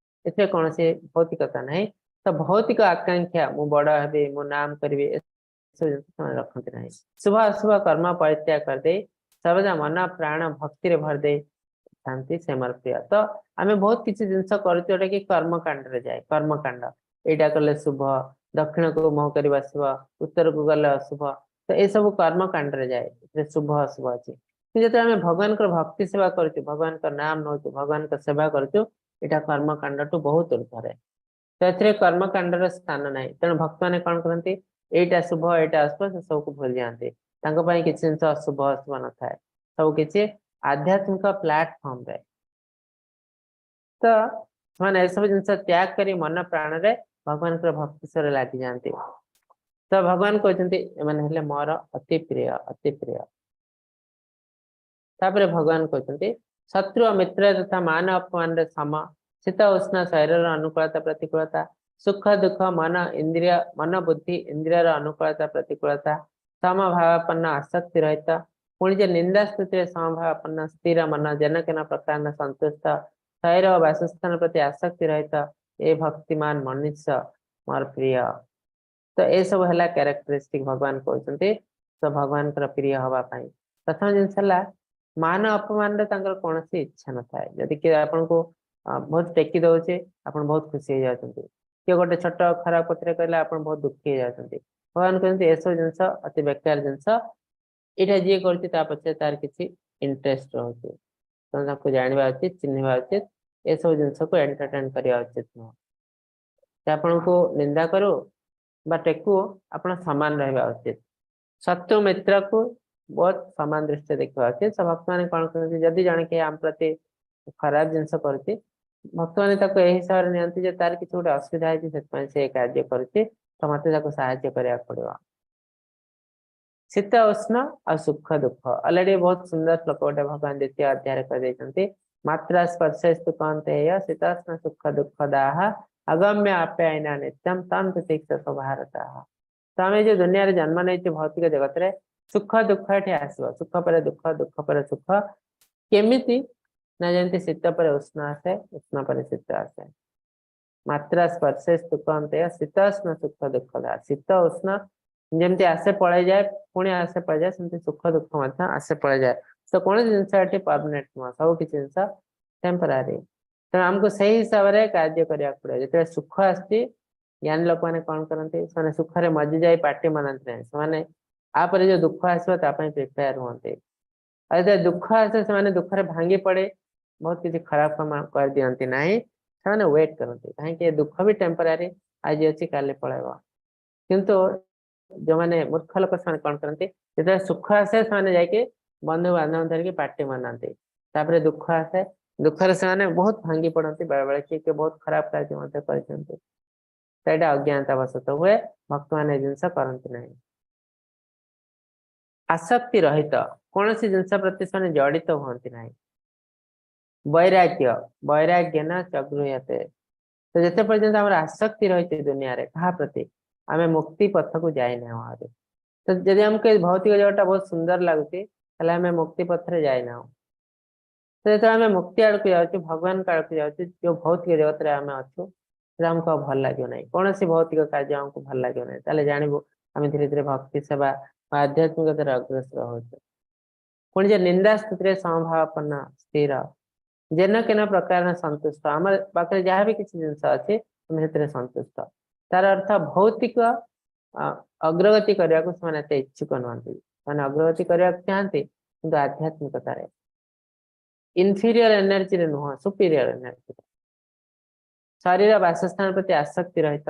ଏଥିରେ କୌଣସି ଭୌତିକତା ନାହିଁ। ତ ଭୌତିକ ଆକାଂକ୍ଷା, ମୁଁ ବଡ ହେବି, ମୁଁ ନାମ କରିବି, ଏସବୁ ଜିନିଷ ସେମାନେ ରଖନ୍ତି ନାହିଁ। ଶୁଭ ଅଶୁଭ କର୍ମ ପରିତ୍ୟାଗ କରିଦେଇ ସର୍ବଦା ମନ ପ୍ରାଣ ଭକ୍ତିରେ ଭରିଦେଇ ଥାନ୍ତି, ସେ ମୋର ପ୍ରିୟ। ତ ଆମେ ବହୁତ କିଛି ଜିନିଷ କରୁଛୁ ଯୋଉଟା କି କର୍ମକାଣ୍ଡରେ ଯାଏ। କର୍ମକାଣ୍ଡ ଏଇଟା କଲେ ଶୁଭ, ଦକ୍ଷିଣକୁ ମୁହଁ କରି ବସିବ, ଉତ୍ତରକୁ ଗଲେ ଅଶୁଭ, ତ ଏସବୁ କର୍ମକାଣ୍ଡରେ ଯାଏ, ଏଥିରେ ଶୁଭ ଅଶୁଭ ଅଛି। କିନ୍ତୁ ଯେତେବେଳେ ଆମେ ଭଗବାନଙ୍କର ଭକ୍ତି ସେବା କରୁଛୁ, ଭଗବାନଙ୍କ ନାମ ନଉଛୁ, ଭଗବାନଙ୍କ ସେବା କରୁଛୁ, ଏଇଟା କର୍ମକାଣ୍ଡଠୁ ବହୁତ ଉର୍ଦ୍ଧ୍ୱରେ। ତ ଏଥିରେ କର୍ମକାଣ୍ଡର ସ୍ଥାନ ନାହିଁ। ତେଣୁ ଭକ୍ତମାନେ କଣ କରନ୍ତି, ଏଇଟା ଶୁଭ ଏଇଟା ଅଶୁଭ ସେ ସବୁକୁ ଭୁଲି ଯାଆନ୍ତି। ତାଙ୍କ ପାଇଁ କିଛି ଜିନିଷ ଶୁଭ ଅଶୁଭ ନଥାଏ, ସବୁ କିଛି ଆଧ୍ୟାତ୍ମିକ ପ୍ଲାଟଫର୍ମରେ। ତ ସେମାନେ ଏସବୁ ଜିନିଷ ତ୍ୟାଗ କରି ମନ ପ୍ରାଣରେ ଭଗବାନଙ୍କର ଭକ୍ତି ସ୍ୱରରେ ଲାଗିଯାଆନ୍ତି। ତ ଭଗବାନ କହୁଛନ୍ତି ଏମାନେ ହେଲେ ମୋର ଅତି ପ୍ରିୟ, ଅତି ପ୍ରିୟ। ତାପରେ ଭଗବାନ କହୁଛନ୍ତି ଶତ୍ରୁ ଓ ମିତ୍ର ତଥା ମାନ ଅପମାନରେ ସମ, ଶୀତ ଉଷ୍ଣ ଶରୀରର ଅନୁକୂଳତା ପ୍ରତିକୂଳତା, ସୁଖ ଦୁଃଖ ମନ ଇନ୍ଦ୍ରିୟ ମନ ବୁଦ୍ଧି ଇନ୍ଦ୍ରିୟର ଅନୁକୂଳତା ପ୍ରତିକୂଳତା, ସମଭାବାପନ୍ନ ଆସକ୍ତି ରହିତ, ପୁଣି ଯେ ନିନ୍ଦା ସ୍ତୁତିରେ ସମଭାବାପନ୍ନ ସ୍ଥିର ମନ ଯେନ କେନ ପ୍ରକାର ସନ୍ତୁଷ୍ଟ, ଶରୀର ଓ ବାସସ୍ଥାନ ପ୍ରତି ଆସକ୍ତି ରହିତ, ଏ ଭକ୍ତିମାନ ମନୁଷ୍ୟ ମୋର ପ୍ରିୟ। ତ ଏସବୁ ହେଲା କ୍ୟାରେକ୍ଟରିଷ୍ଟିକ ଭଗବାନ କହୁଛନ୍ତି। ତ ଭଗବାନଙ୍କର ପ୍ରିୟ ହବା ପାଇଁ ପ୍ରଥମ ଜିନିଷ ହେଲା ମାନ ଅପମାନରେ ତାଙ୍କର କୌଣସି ଇଚ୍ଛା ନଥାଏ। ଯଦି କିଏ ଆପଣଙ୍କୁ ବହୁତ ଟେକି ଦଉଛି ଆପଣ ବହୁତ ଖୁସି ହେଇଯାଉଛନ୍ତି, କିଏ ଗୋଟେ ଛୋଟ ଖରାପ କଥାରେ କହିଲେ ଆପଣ ବହୁତ ଦୁଃଖୀ ହେଇଯାଉଛନ୍ତି। ଭଗବାନ କହୁଛନ୍ତି ଏସବୁ ଜିନିଷ ଅତି ବେକାର ଜିନିଷ, ଏଇଟା ଯିଏ କରୁଛି ତା ପଛରେ ତାର କିଛି ଇଣ୍ଟରେଷ୍ଟ ରହୁଛି। ତେଣୁ ତାକୁ ଜାଣିବା ଉଚିତ, ଚିହ୍ନିବା ଉଚିତ, ଏସବୁ ଜିନିଷକୁ ଏଣ୍ଟରଟେନ କରିବା ଉଚିତ ନୁହଁ। ସେ ଆପଣଙ୍କୁ ନିନ୍ଦା କରୁ ବା ଟେକୁ, ଆପଣ ସମାନ ରହିବା ଉଚିତ। ଶତ୍ରୁ ମିତ୍ରକୁ ବହୁତ ସମାନ ଦୃଷ୍ଟିରେ ଦେଖିବା ଉଚିତ। ତ ଭକ୍ତମାନେ କଣ କରନ୍ତି, ଯଦି ଜଣେ କେହି ଆମ ପ୍ରତି ଖରାପ ଜିନିଷ କରୁଛି, ଭକ୍ତମାନେ ତାକୁ ଏହି ହିସାବରେ ନିଅନ୍ତି ଯେ ତାର କିଛି ଗୋଟେ ଅସୁବିଧା ହେଇଛି, ସେଥିପାଇଁ ସେ ଏ କାର୍ଯ୍ୟ କରୁଛି, ତ ମତେ ତାକୁ ସାହାଯ୍ୟ କରିବାକୁ ପଡିବ। ଶୀତ ଉଷ୍ଣ ଆଉ ସୁଖ ଦୁଃଖ ଅଲରେଡି ବହୁତ ସୁନ୍ଦର ଶ୍ଲୋକ ଗୋଟେ ଭଗବାନ ଦ୍ୱିତୀୟ ଅଧ୍ୟାୟରେ କହିଦେଇଛନ୍ତି। ମାତ୍ରା ସ୍ପର୍ଶସ୍ତୁ କୌନ୍ତେୟ ଶୀତୋଷ୍ଣ ସୁଖ ଦୁଃଖ ଦାହ ଅଗମ୍ୟ ଆପ୍ୟାୟିନା ନିତ୍ୟମ ତମ ତିତିକ୍ଷ ସ୍ୱଭାରତଃ। ତ ଆମେ ଯୋଉ ଦୁନିଆରେ ଜନ୍ମ ନେଇଛୁ ଭୌତିକ ଜଗତରେ, ସୁଖ ଦୁଃଖ ଏଠି ଆସିବ, ସୁଖ ପରେ ଦୁଃଖ, ଦୁଃଖ ପରେ ସୁଖ। କେମିତି ନା ଯେମିତି ଶୀତ ପରେ ଉଷ୍ଣ ଆସେ, ଉଷ୍ଣ ପରେ ଶୀତ ଆସେ। ମାତ୍ରା ସ୍ପର୍ଶେ କୌନ୍ତେୟ ଶୀତୋଷ୍ଣ ସୁଖ ଦୁଃଖ। ଶୀତ ଉଷ୍ଣ ଯେମିତି ଆସେ ପଳେଇଯାଏ, ପୁଣି ଆସେ ପଳେଇଯାଏ, ସେମିତି ସୁଖ ଦୁଃଖ ମଧ୍ୟ ଆସେ ପଳେଇଯାଏ। ତ କୌଣସି ଜିନିଷ ଏଠି ପରମାନେଣ୍ଟ ନୁହଁ, ସବୁ କିଛି ଜିନିଷ ଟେମ୍ପୋରାରୀ। ତେଣୁ ଆମକୁ ସେଇ ହିସାବରେ କାର୍ଯ୍ୟ କରିବାକୁ ପଡିବ। ଯେତେବେଳେ ସୁଖ ଆସୁଛି, ଜ୍ଞାନୀ ଲୋକମାନେ କଣ କରନ୍ତି? ସେମାନେ ସୁଖରେ ମଜି ଯାଇ ପାର୍ଟି ମନାନ୍ତି ନାହିଁ। ସେମାନେ ଆପରେ ଯୋଉ ଦୁଃଖ ଆସିବ ତା ପାଇଁ ପ୍ରିପେୟାର ହୁଅନ୍ତି। ଆଉ ଯେତେବେଳେ ଦୁଃଖ ଆସେ, ସେମାନେ ଦୁଃଖରେ ଭାଙ୍ଗି ପଡେ ବହୁତ କିଛି ଖରାପ କାମ କରିଦିଅନ୍ତି ନାହିଁ। ସେମାନେ ୱେଟ୍ କରନ୍ତି, କାହିଁକି ଏ ଦୁଃଖ ବି ଟେମ୍ପୋରାରୀ, ଆଜି ଅଛି କାଲି ପଳେଇବ। କିନ୍ତୁ ଯୋଉମାନେ ମୂର୍ଖ ଲୋକ, ସେମାନେ କଣ କରନ୍ତି? ଯେତେବେଳେ ସୁଖ ଆସେ, ସେମାନେ ଯାଇକି ବନ୍ଧୁ ବାନ୍ଧବ ଧରିକି ପାର୍ଟି ମନାନ୍ତି। ତାପରେ ଦୁଃଖ ଆସେ, ଦୁଃଖରେ ସେମାନେ ବହୁତ ଭାଙ୍ଗି ପଡନ୍ତି। ବେଳେ ବେଳେ କିଏ କିଏ ବହୁତ ଖରାପ କାର୍ଯ୍ୟ ମଧ୍ୟ କରିଛନ୍ତି। ତ ଏଇଟା ଅଜ୍ଞାନତା ବଶତଃ ହୁଏ। ଭକ୍ତମାନେ ଏ ଜିନିଷ କରନ୍ତି ନାହିଁ। ଆସକ୍ତି ରହିତ, କୌଣସି ଜିନିଷ ପ୍ରତି ସେମାନେ ଜଡିତ ହୁଅନ୍ତି ନାହିଁ। ବୈରାଗ୍ୟ, ବୈରାଗ୍ୟ ନ ଚ ଗୃହ୍ୟତେ। ତ ଯେତେ ପର୍ଯ୍ୟନ୍ତ ଆମର ଆସକ୍ତି ରହିଛି ଦୁନିଆରେ କାହା ପ୍ରତି, ଆମେ ମୁକ୍ତି ପଥକୁ ଯାଇନାହୁଁ ଆହୁରି। ତ ଯଦି ଆମକୁ ଏ ଭୌତିକ ଜଗତଟା ବହୁତ ସୁନ୍ଦର ଲାଗୁଛି, ତାହେଲେ ଆମେ ମୁକ୍ତି ପଥରେ ଯାଇନାହୁଁ। ତ ଯେତେବେଳେ ଆମେ ମୁକ୍ତି ଆଡକୁ ଯାଉଛୁ, ଭଗବାନଙ୍କ ଆଡକୁ ଯାଉଛୁ, ଯୋଉ ଭୌତିକ ଜଗତରେ ଆମେ ଅଛୁ ସେଟା ଆମକୁ ଆଉ ଭଲ ଲାଗିବ ନାହିଁ। କୌଣସି ଭୌତିକ କାର୍ଯ୍ୟ ଆମକୁ ଭଲ ଲାଗିବ ନାହିଁ। ତାହେଲେ ଜାଣିବୁ ଆମେ ଧୀରେ ଧୀରେ ଭକ୍ତି ସେବା ବା ଆଧ୍ୟାତ୍ମିକତାରେ ଅଗ୍ରସର ହଉଛୁ। ପୁଣି ଯେ ନିନ୍ଦା ସ୍ତୁତିରେ ସମଭାବାପନ୍ନ ସ୍ଥିର, ଯେନ କେନ ପ୍ରକାର ସନ୍ତୁଷ୍ଟ। ଆମ ପାଖରେ ଯାହା ବି କିଛି ଜିନିଷ ଅଛି, ଆମେ ସେଥିରେ ସନ୍ତୁଷ୍ଟ। ତାର ଅର୍ଥ ଭୌତିକ ଅଗ୍ରଗତି କରିବାକୁ ସେମାନେ ଏତେ ଇଚ୍ଛୁକ ନୁହନ୍ତି। ସେମାନେ ଅଗ୍ରଗତି କରିବାକୁ ଚାହାନ୍ତି, କିନ୍ତୁ ଆଧ୍ୟାତ୍ମିକତାରେ, ଇନଫିରିୟର ଏନର୍ଜିରେ ନୁହଁ, ସୁପିରିୟର ଏନର୍ଜିରେ। ଶରୀର ବାସସ୍ଥାନ ପ୍ରତି ଆସକ୍ତି ରହିତ।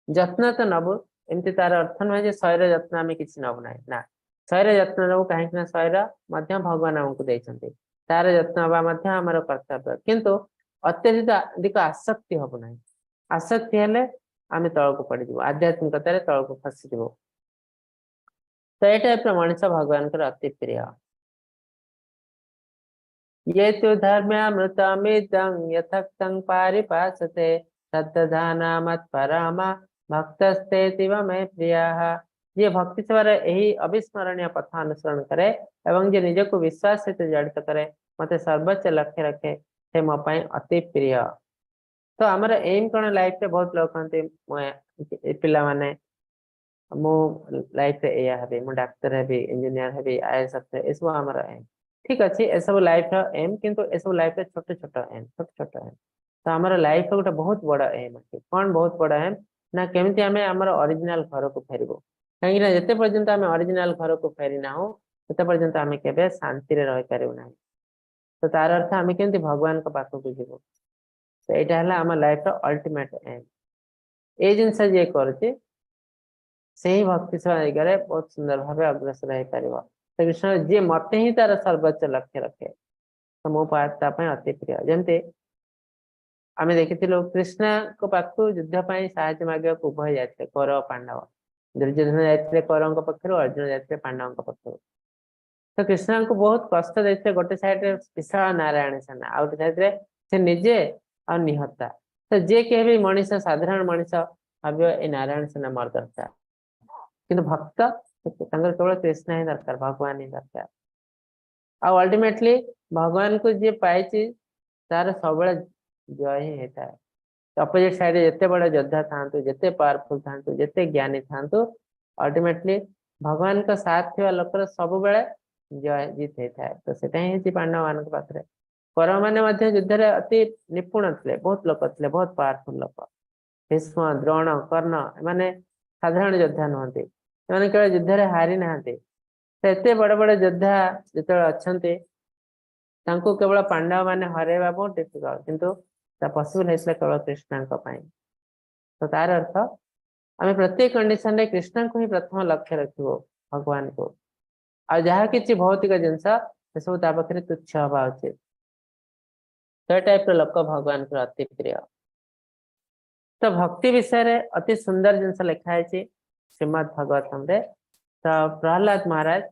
ଯତ୍ନ ତ ନବୁ, ଏମିତି ତାର ଅର୍ଥ ନୁହେଁ ଯେ ଶରୀର ଯତ୍ନ ଆମେ କିଛି ନବୁ ନାହିଁ। ନା, ଶରୀର ଯତ୍ନ ନବୁ, କାହିଁକି ନା ଶରୀର ମଧ୍ୟ ଭଗବାନ ଆମକୁ ଦେଇଛନ୍ତି। ତାର ଯତ୍ନ ହବା ମଧ୍ୟ ଆମର କର୍ତ୍ତବ୍ୟ, କିନ୍ତୁ ଅତ୍ୟଧିକ ଅଧିକ ଆସକ୍ତି ହବ ନାହିଁ। ଆସକ୍ତି ହେଲେ ଆମେ ତଳକୁ ପଡିଯିବୁ, ଆଧ୍ୟାତ୍ମିକତାରେ ତଳକୁ ଖସିଯିବୁ। ତ ଏ ଟାଇପର ମଣିଷ ଭଗବାନଙ୍କର ଅତି ପ୍ରିୟ। ये तु धर्म्यामृतमिदं यथोक्तं पर्युपासते, ଶ୍ରଦ୍ଦଧାନା ମତ୍ପରମା ଭକ୍ତସ୍ତେऽତୀବ ମେ ପ୍ରିୟଃ। ଯିଏ ଭକ୍ତି ସେବାର ଏହି ଅବିସ୍ମରଣୀୟ ପଥ ଅନୁସରଣ କରେ ଏବଂ ଯିଏ ନିଜକୁ ବିଶ୍ୱାସ ସହିତ ଜଡ଼ିତ କରେ, ମତେ ସର୍ବୋଚ୍ଚ ଲକ୍ଷ୍ୟ ରଖେ, ସେ ମୋ ପାଇଁ ଅତି ପ୍ରିୟ। ତ ଆମର ଏଇମ୍ କଣ ଲାଇଫରେ? ବହୁତ ଲୋକ କହନ୍ତି, ମୁଁ ଏ ପିଲାମାନେ, ମୁଁ ଲାଇଫରେ ଏଇଆ ହେବି, ମୁଁ ଡାକ୍ତର ହେବି, ଇଞ୍ଜିନିୟର ହେବି, ଆଇଏଏସ୍ ଅଫିସର, ଏସବୁ ଆମର ଏମ୍। ଠିକ ଅଛି, ଏସବୁ ଲାଇଫର ଏମ୍, କିନ୍ତୁ ଏସବୁ ଲାଇଫରେ ଛୋଟ ଛୋଟ ଏମ୍, ଛୋଟ ଛୋଟ ଏମ୍। ତ ଆମର ଲାଇଫର ଗୋଟେ ବହୁତ ବଡ ଏମ୍ ଅଛି। କଣ ବହୁତ ବଡ ଏମ୍ ନା କେମିତି ଆମେ ଆମର ଅରିଜିନାଲ ଘରକୁ ଫେରିବୁ। କାହିଁକି ନା ଯେତେ ପର୍ଯ୍ୟନ୍ତ ଆମେ ଅରିଜିନାଲ ଘରକୁ ଫେରି ନାହୁଁ, ସେତେ ପର୍ଯ୍ୟନ୍ତ ଆମେ କେବେ ଶାନ୍ତିରେ ରହିପାରିବୁ ନାହିଁ। ତ ତାର ଅର୍ଥ ଆମେ କେମିତି ଭଗବାନଙ୍କ ପାଖକୁ ଯିବୁ। ତ ଏଇଟା ହେଲା ଆମ ଲାଇଫର ଅଲ୍ଟିମେଟ ଏମ୍। ଏଇ ଜିନିଷ ଯିଏ କରୁଛି, ସେହି ଭକ୍ତି ସେବା ଦିଗରେ ବହୁତ ସୁନ୍ଦର ଭାବେ ଅଗ୍ରସର ହେଇପାରିବ। ତ କୃଷ୍ଣ, ଯିଏ ମତେ ହିଁ ତାର ସର୍ବୋଚ୍ଚ ଲକ୍ଷ୍ୟ ରଖେ, ତ ମୁଁ ତା ପାଇଁ ଅତି ପ୍ରିୟ। ଯେମିତି ଆମେ ଦେଖିଥିଲୁ, କୃଷ୍ଣଙ୍କ ପାଖକୁ ଯୁଦ୍ଧ ପାଇଁ ସାହାଯ୍ୟ ମାଗିବାକୁ ଉଭୟ ଯାଇଥିଲେ, କୌରବ ପାଣ୍ଡବ। ଦୁର୍ଯ୍ୟୋଧନ ଯାଇଥିଲେ କୌରବଙ୍କ ପକ୍ଷରୁ, ଅର୍ଜୁନ ଯାଇଥିଲେ ପାଣ୍ଡବଙ୍କ ପକ୍ଷରୁ। ତ କୃଷ୍ଣଙ୍କୁ ବହୁତ କଷ୍ଟ ଦେଇଥିଲେ। ଗୋଟେ ସାଇଡରେ ବିଶାଳ ନାରାୟଣ ସେନା, ଆଉ ଗୋଟେ ସାଇଡରେ ସେ ନିଜେ ଆଉ ନିହତା। ତ ଯିଏ କେହି ବି ମଣିଷ, ସାଧାରଣ ମଣିଷ ଭାବିବ ଏଇ ନାରାୟଣ ସେନା ମୋର ଦରକାର। କିନ୍ତୁ ଭକ୍ତ, ତାଙ୍କର କେବଳ କୃଷ୍ଣ ହିଁ ଦରକାର, ଭଗବାନ ହିଁ ଦରକାର। ଆଉ ଅଲ୍ଟିମେଟଲି ଭଗବାନଙ୍କୁ ଯିଏ ପାଇଛି, ତାର ସବୁବେଳେ ଜୟ ହିଁ ହେଇଥାଏ। ଅପୋଜିଟ ସାଇଡରେ ଯେତେ ବଡ ଯୋଦ୍ଧା ଥାଆନ୍ତୁ, ଯେତେ ପାୱାରଫୁଲ ଥାଆନ୍ତୁ, ଯେତେ ଜ୍ଞାନୀ ଥାଆନ୍ତୁ, ଅଲ୍ଟିମେଟଲି ଭଗବାନଙ୍କ ସାଥ ଥିବା ଲୋକର ସବୁବେଳେ ଜୟ ଜିତ ହେଇଥାଏ। ତ ସେଟା ହିଁ ହେଇଛି ପାଣ୍ଡବ ମାନଙ୍କ ପାଖରେ। କୌରବ ମାନେ ମଧ୍ୟ ଯୁଦ୍ଧରେ ଅତି ନିପୁଣ ଥିଲେ, ବହୁତ ଲୋକ ଥିଲେ, ବହୁତ ପାୱାରଫୁଲ ଲୋକ। ଭୀଷ୍ମ, ଦ୍ରୋଣ, କର୍ଣ୍ଣ, ଏମାନେ ସାଧାରଣ ଯୋଦ୍ଧା ନୁହନ୍ତି। ଏମାନେ କେବେ ଯୁଦ୍ଧରେ ହାରି ନାହାନ୍ତି। ତ ଏତେ ବଡ ବଡ ଯୋଦ୍ଧା ଯେତେବେଳେ ଅଛନ୍ତି, ତାଙ୍କୁ କେବଳ ପାଣ୍ଡବ ମାନେ ହରେଇବା ବହୁତ ଡିଫିକଲ୍ଟ, କିନ୍ତୁ ତା ପସିବଲ ହେଇଥିଲା କେବଳ କୃଷ୍ଣଙ୍କ ପାଇଁ। ତ ତାର ଅର୍ଥ ଆମେ ପ୍ରତ୍ୟେକ କଣ୍ଡିସନରେ କୃଷ୍ଣଙ୍କୁ ହିଁ ପ୍ରଥମ ଲକ୍ଷ୍ୟ ରଖିବୁ, ଭଗବାନଙ୍କୁ। ଆଉ ଯାହା କିଛି ଭୌତିକ ଜିନିଷ, ସେସବୁ ତା ପାଖରେ ତୁଚ୍ଛ ହବା ଉଚିତ। ସେ ଟାଇପର ଲୋକ ଭଗବାନଙ୍କର ଅତି ପ୍ରିୟ। ତ ଭକ୍ତି ବିଷୟରେ ଅତି ସୁନ୍ଦର ଜିନିଷ ଲେଖା ହେଇଛି ଶ୍ରୀମଦ୍ ଭାଗବତମରେ। ତ ପ୍ରହ୍ଲାଦ ମହାରାଜ,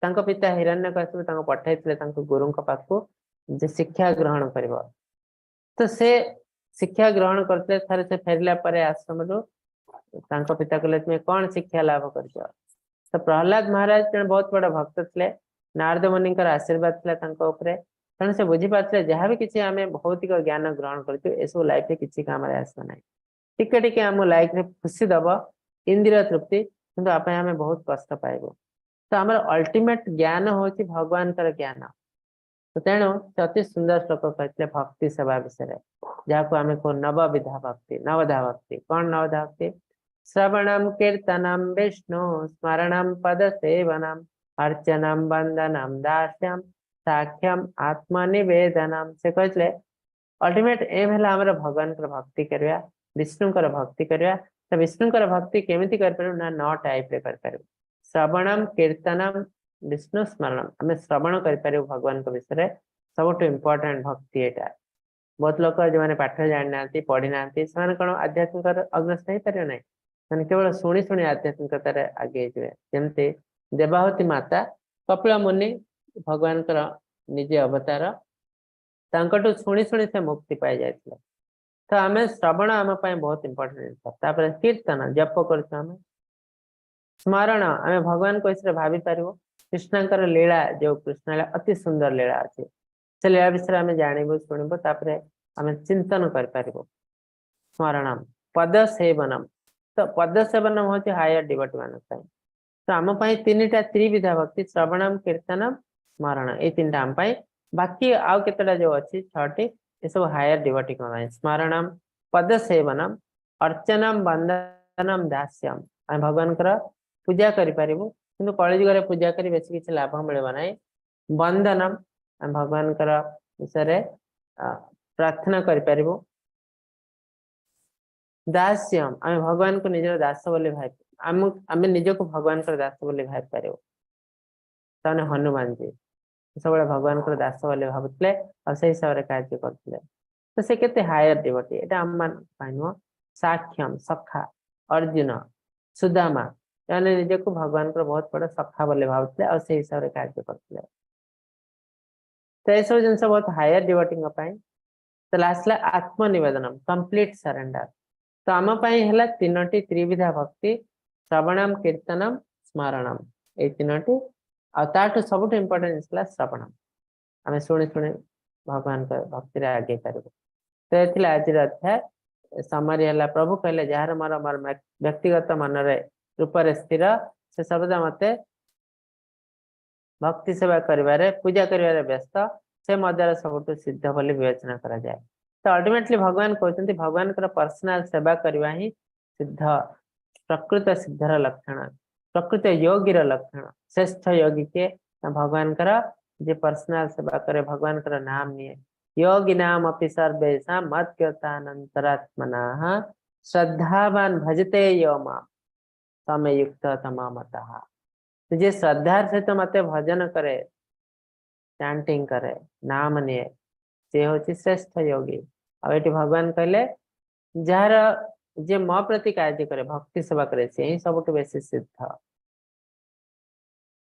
ତାଙ୍କ ପିତା ହିରଣ୍ୟକଶିପୁ ତାଙ୍କୁ ପଠେଇଥିଲେ ତାଙ୍କ ଗୁରୁଙ୍କ ପାଖକୁ ଯେ ଶିକ୍ଷା ଗ୍ରହଣ କରିବ। ତ ସେ ଶିକ୍ଷା ଗ୍ରହଣ କରିଥିଲେ। ଥରେ ସେ ଫେରିଲା ପରେ ଆଶ୍ରମରୁ ତାଙ୍କ ପିତା କହିଲେ, "ତୁମେ କଣ ଶିକ୍ଷା ଲାଭ କରିଛ?" ତ ପ୍ରହ୍ଲାଦ ମହାରାଜ ଜଣେ ବହୁତ ବଡ ଭକ୍ତ ଥିଲେ। ନାରଦ ମୁନିଙ୍କର ଆଶୀର୍ବାଦ ଥିଲା ତାଙ୍କ ଉପରେ। ତେଣୁ ସେ ବୁଝିପାରୁଥିଲେ, ଯାହାବି କିଛି ଆମେ ଭୌତିକ ଜ୍ଞାନ ଗ୍ରହଣ କରୁଛୁ, ଏସବୁ ଲାଇଫରେ କିଛି କାମରେ ଆସିବ ନାହିଁ। ଟିକେ ଟିକେ ଆମ ଲାଇଫରେ ଖୁସି ଦବ, ଇନ୍ଦ୍ରିୟ ତୃପ୍ତି, କିନ୍ତୁ ଆ ପାଇଁ ଆମେ ବହୁତ କଷ୍ଟ ପାଇବୁ। ତ ଆମର ଅଲ୍ଟିମେଟ ଜ୍ଞାନ ହଉଛି ଭଗବାନଙ୍କର ଜ୍ଞାନ। ତ ତେଣୁ ସେ ଅତି ସୁନ୍ଦର ଶ୍ଲୋକ କହିଥିଲେ ଭକ୍ତି ସେବା ବିଷୟରେ, ଯାହାକୁ ଆମେ କହୁ ନବବିଧା ଭକ୍ତି। ନବଧା ଭକ୍ତି କଣ? ନବଧା ଭକ୍ତି: ଶ୍ରବଣମ କୀର୍ତ୍ତନମ ବିଷ୍ଣୁ ସ୍ମରଣମ ପଦ ସେବନମ ଅର୍ଚ୍ଚନମ ବନ୍ଦନମ ଦାସ୍ୟମ ସାଖ୍ୟମ ଆତ୍ମନିବେଦନମ। ସେ କହିଥିଲେ, ଅଲ୍ଟିମେଟ ଏମ୍ ହେଲା ଆମର ଭଗବାନଙ୍କର ଭକ୍ତି କରିବା, ବିଷ୍ଣୁଙ୍କର ଭକ୍ତି କରିବା। ତ ବିଷ୍ଣୁଙ୍କର ଭକ୍ତି କେମିତି କରିପାରିବୁ ନା ନଅ ଟାଇପରେ କରିପାରିବୁ। ଶ୍ରବଣମ କୀର୍ତ୍ତନମ ବିଷ୍ଣୁ ସ୍ମରଣମ। ଆମେ ଶ୍ରବଣ କରିପାରିବୁ ଭଗବାନଙ୍କ ବିଷୟରେ। ସବୁଠୁ ଇମ୍ପୋର୍ଟାଣ୍ଟ ଭକ୍ତି ଏଇଟା। ବହୁତ ଲୋକ ଯୋଉମାନେ ପାଠ ଜାଣିନାହାନ୍ତି, ପଢିନାହାନ୍ତି, ସେମାନେ କଣ ଆଧ୍ୟାତ୍ମିକ ଅଗ୍ରସର ହେଇପାରିବେ ନାହିଁ। ସେମାନେ କେବଳ ଶୁଣି ଶୁଣି ଆଧ୍ୟାତ୍ମିକତାରେ ଆଗେଇ ଯିବେ। ଯେମିତି ଦେବାହୁତି ମାତା କପିଳ ମୁନି, ଭଗବାନଙ୍କର ନିଜେ ଅବତାର, ତାଙ୍କଠୁ ଶୁଣି ଶୁଣି ସେ ମୁକ୍ତି ପାଇ ଯାଇଥିଲେ। ତ ଆମେ ଶ୍ରବଣ ଆମ ପାଇଁ ବହୁତ ଇମ୍ପୋର୍ଟାଣ୍ଟ ଜିନିଷ। ତାପରେ କୀର୍ତ୍ତନ, ଜପ କରୁଛୁ ଆମେ। ସ୍ମରଣ, ଆମେ ଭଗବାନଙ୍କ ବିଷୟରେ ଭାବି ପାରିବୁ। କୃଷ୍ଣଙ୍କର ଲୀଳା, ଯୋଉ କୃଷ୍ଣ ଲୀଳା, ଅତି ସୁନ୍ଦର ଲୀଳା ଅଛି, ସେ ଲୀଳା ବିଷୟରେ ଆମେ ଜାଣିବୁ, ଶୁଣିବୁ, ତାପରେ ଆମେ ଚିନ୍ତନ କରିପାରିବୁ। ସ୍ମରଣମ, ପଦ ସେବନମ। ତ ପଦ ସେବନମ ହଉଛି ହାୟର ଡିଭୋଟି ମାନଙ୍କ ପାଇଁ। ତ ଆମ ପାଇଁ ତିନିଟା ତ୍ରିବିଧା ଭକ୍ତି: ଶ୍ରବଣମ, କୀର୍ତ୍ତନମ, ସ୍ମରଣ। ଏଇ ତିନିଟା ଆମ ପାଇଁ। ବାକି ଆଉ କେତେଟା ଯୋଉ ଅଛି, ଛଅଟି, ଏସବୁ ହାୟର ଡିଭୋଟିଙ୍କ ପାଇଁ। ସ୍ମରଣମ, ପଦ ସେବନମ, ଅର୍ଚ୍ଚନମ, ବନ୍ଦନମ, ଦାସ୍ୟମ। ଆମେ ଭଗବାନଙ୍କର ପୂଜା କରିପାରିବୁ, କିନ୍ତୁ କଳିଯୁଗରେ ପୂଜା କରି ବେଶୀ କିଛି ଲାଭ ମିଳିବ ନାହିଁ। ବନ୍ଦନମ, ଆମେ ଭଗବାନଙ୍କର ବିଷୟରେ ପ୍ରାର୍ଥନା କରିପାରିବୁ। ଦାସ୍ୟମ, ଆମେ ଭଗବାନଙ୍କୁ ନିଜର ଦାସ ବୋଲି ଭାବି ଆମେ ନିଜକୁ ଭଗବାନଙ୍କର ଦାସ ବୋଲି ଭାବି ପାରିବୁ। ତାମାନେ ହନୁମାନଜୀ ସବୁବେଳେ ଭଗବାନଙ୍କର ଦାସ ବୋଲି ଭାବୁଥିଲେ ଆଉ ସେଇ ହିସାବରେ କାର୍ଯ୍ୟ କରୁଥିଲେ। ତ ସେ କେତେ ହାୟର ଡିଭୋଟି। ଏଇଟା ଆମ ମାନଙ୍କ ପାଇଁ ନୁହଁ। ସାଖ୍ୟମ, ସଖା, ଅର୍ଜୁନ, ସୁଦାମା, ଏମାନେ ନିଜକୁ ଭଗବାନଙ୍କର ବହୁତ ବଡ ସଖା ବୋଲି ଭାବୁଥିଲେ ଆଉ ସେଇ ହିସାବରେ କାର୍ଯ୍ୟ କରୁଥିଲେ। ତ ଏସବୁ ଜିନିଷ ବହୁତ ହାୟର ଡିଭୋଟିଙ୍କ ପାଇଁ। ତ ଲାଷ୍ଟ ହେଲା ଆତ୍ମନିବେଦନ, କମ୍ପ୍ଲିଟ ସରେଣ୍ଡର। ତ ଆମ ପାଇଁ ହେଲା ତିନୋଟି ତ୍ରିବିଧା ଭକ୍ତି: ଶ୍ରବଣମ, କୀର୍ତ୍ତନମ, ସ୍ମରଣମ, ଏଇ ତିନୋଟି। ଆଉ ତାଠୁ ସବୁଠୁ ଇମ୍ପୋର୍ଟାଣ୍ଟ ଜିନିଷ ହେଲା ଶ୍ରବଣମ। ଆମେ ଶୁଣି ଶୁଣି ଭଗବାନଙ୍କ ଭକ୍ତିରେ ଆଗେଇ ପାରିବୁ। ତ ଏ ଥିଲା ଆଜିର ଅଧ୍ୟାୟ। ସମାରି ହେଲା, ପ୍ରଭୁ କହିଲେ, ଯାହାର ମୋର ମୋର ବ୍ୟକ୍ତିଗତ ମନରେ ରୂପରେ ସ୍ଥିର, ସେ ସର୍ବଦା ମତେ ଭକ୍ତି ସେବା କରିବାରେ, ପୂଜା କରିବାରେ ବ୍ୟସ୍ତ, ସେ ମଧ୍ୟରେ ସବୁଠୁ ସିଦ୍ଧ ବୋଲି ବିବେଚନା କରାଯାଏ। ତ ଅଲ୍ଟିମେଟଲି ଭଗବାନ କହୁଛନ୍ତି, ଭଗବାନଙ୍କର ପର୍ସନାଲ ସେବା କରିବା ହିଁ ସିଦ୍ଧ, ପ୍ରକୃତ ସିଦ୍ଧର ଲକ୍ଷଣ, ପ୍ରକୃତ ଯୋଗୀର ଲକ୍ଷଣ। ଶ୍ରେଷ୍ଠ ଯୋଗୀ କିଏ ନା ଭଗବାନଙ୍କର ଯିଏ ପର୍ସନାଲ ସେବା କରେ, ଭଗବାନଙ୍କର ନାମ ନିଏ। योगिनामपि सर्वेषां मद्गतानन्तरात्मनः श्रद्धावान भजते यो मां स मे युक्ततमो मतः। ଯିଏ ଶ୍ରଦ୍ଧାର ସହିତ ମତେ ଭଜନ କରେ, ଚାଣ୍ଟିଂ କରେ, ନାମ ନିଏ, ସେ ହଉଛି ଶ୍ରେଷ୍ଠ ଯୋଗୀ। ଆଉ ଏଠି ଭଗବାନ କହିଲେ, ଯାହାର ଯିଏ ମୋ ପ୍ରତି କାର୍ଯ୍ୟ କରେ, ଭକ୍ତି ସେବା କରେ, ସେ ହିଁ ସବୁଠୁ ବେଶୀ ସିଦ୍ଧ।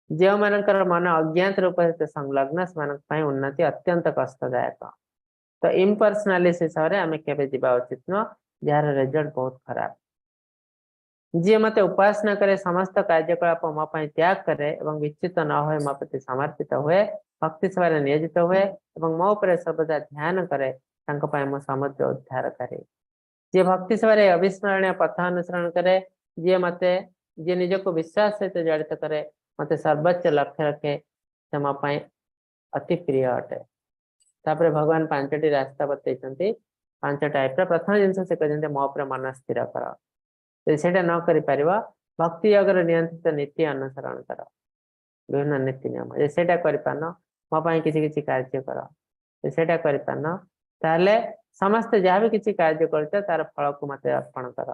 ଯେଉଁମାନଙ୍କର ମନ ଅଜ୍ଞାତ ରୂପ ସହିତ ସଂଲଗ୍ନ, ସେମାନଙ୍କ ପାଇଁ ଉନ୍ନତି ଅତ୍ୟନ୍ତ କଷ୍ଟଦାୟକ। ତ ଇମ୍ପର୍ସନାଲି ହିସାବରେ ଆମେ କେବେ ଯିବା ଉଚିତ ନୁହଁ, ଯାହାର ରେଜଲ୍ଟ ବହୁତ ଖରାପ। ଯିଏ ମତେ ଉପାସନା କରେ, ସମସ୍ତ କାର୍ଯ୍ୟକଳାପ ମୋ ପାଇଁ ତ୍ୟାଗ କରେ ଏବଂ ବିଚ୍ୟୁତ ନ ହୋଇ ମୋ ପ୍ରତି ସମର୍ପିତ ହୁଏ, ଭକ୍ତି ସେବାରେ ନିୟୋଜିତ ହୁଏ ଏବଂ ମୋ ଉପରେ ସର୍ବଦା ଧ୍ୟାନ କରେ, ତାଙ୍କ ପାଇଁ ମୁଁ ସମୁଦ୍ର ଉଦ୍ଧାରକାରୀ। ଯିଏ ଭକ୍ତି ସେବାରେ ଅବିସ୍ମରଣୀୟ ପଥ ଅନୁସରଣ କରେ, ଯିଏ ନିଜକୁ ବିଶ୍ୱାସ ସହିତ ଜଡ଼ିତ କରେ, ମତେ ସର୍ବୋଚ୍ଚ ଲକ୍ଷ୍ୟ ରଖେ, ସେ ମୋ ପାଇଁ ଅତି ପ୍ରିୟ ଅଟେ। ତାପରେ ଭଗବାନ ପାଞ୍ଚଟି ରାସ୍ତା ବତେଇଛନ୍ତି, ପାଞ୍ଚ ଟାଇପର। ପ୍ରଥମ ଜିନିଷ ସେ କହିଛନ୍ତି, ମୋ ଉପରେ ମନ ସ୍ଥିର କର। ଯଦି ସେଇଟା ନ କରିପାରିବ, ଭକ୍ତି ଯୋଗର ନିୟନ୍ତ୍ରିତ ନୀତି ଅନୁସରଣ କର, ବିଭିନ୍ନ ନୀତି ନିୟମ। ଯଦି ସେଇଟା କରିପାରୁନ, ମୋ ପାଇଁ କିଛି କିଛି କାର୍ଯ୍ୟ କର। ଯଦି ସେଇଟା କରିପାରୁନ, ତାହେଲେ ସମସ୍ତେ ଯାହା ବି କିଛି କାର୍ଯ୍ୟ କରୁଛ, ତାର ଫଳକୁ ମତେ ଅର୍ପଣ କର।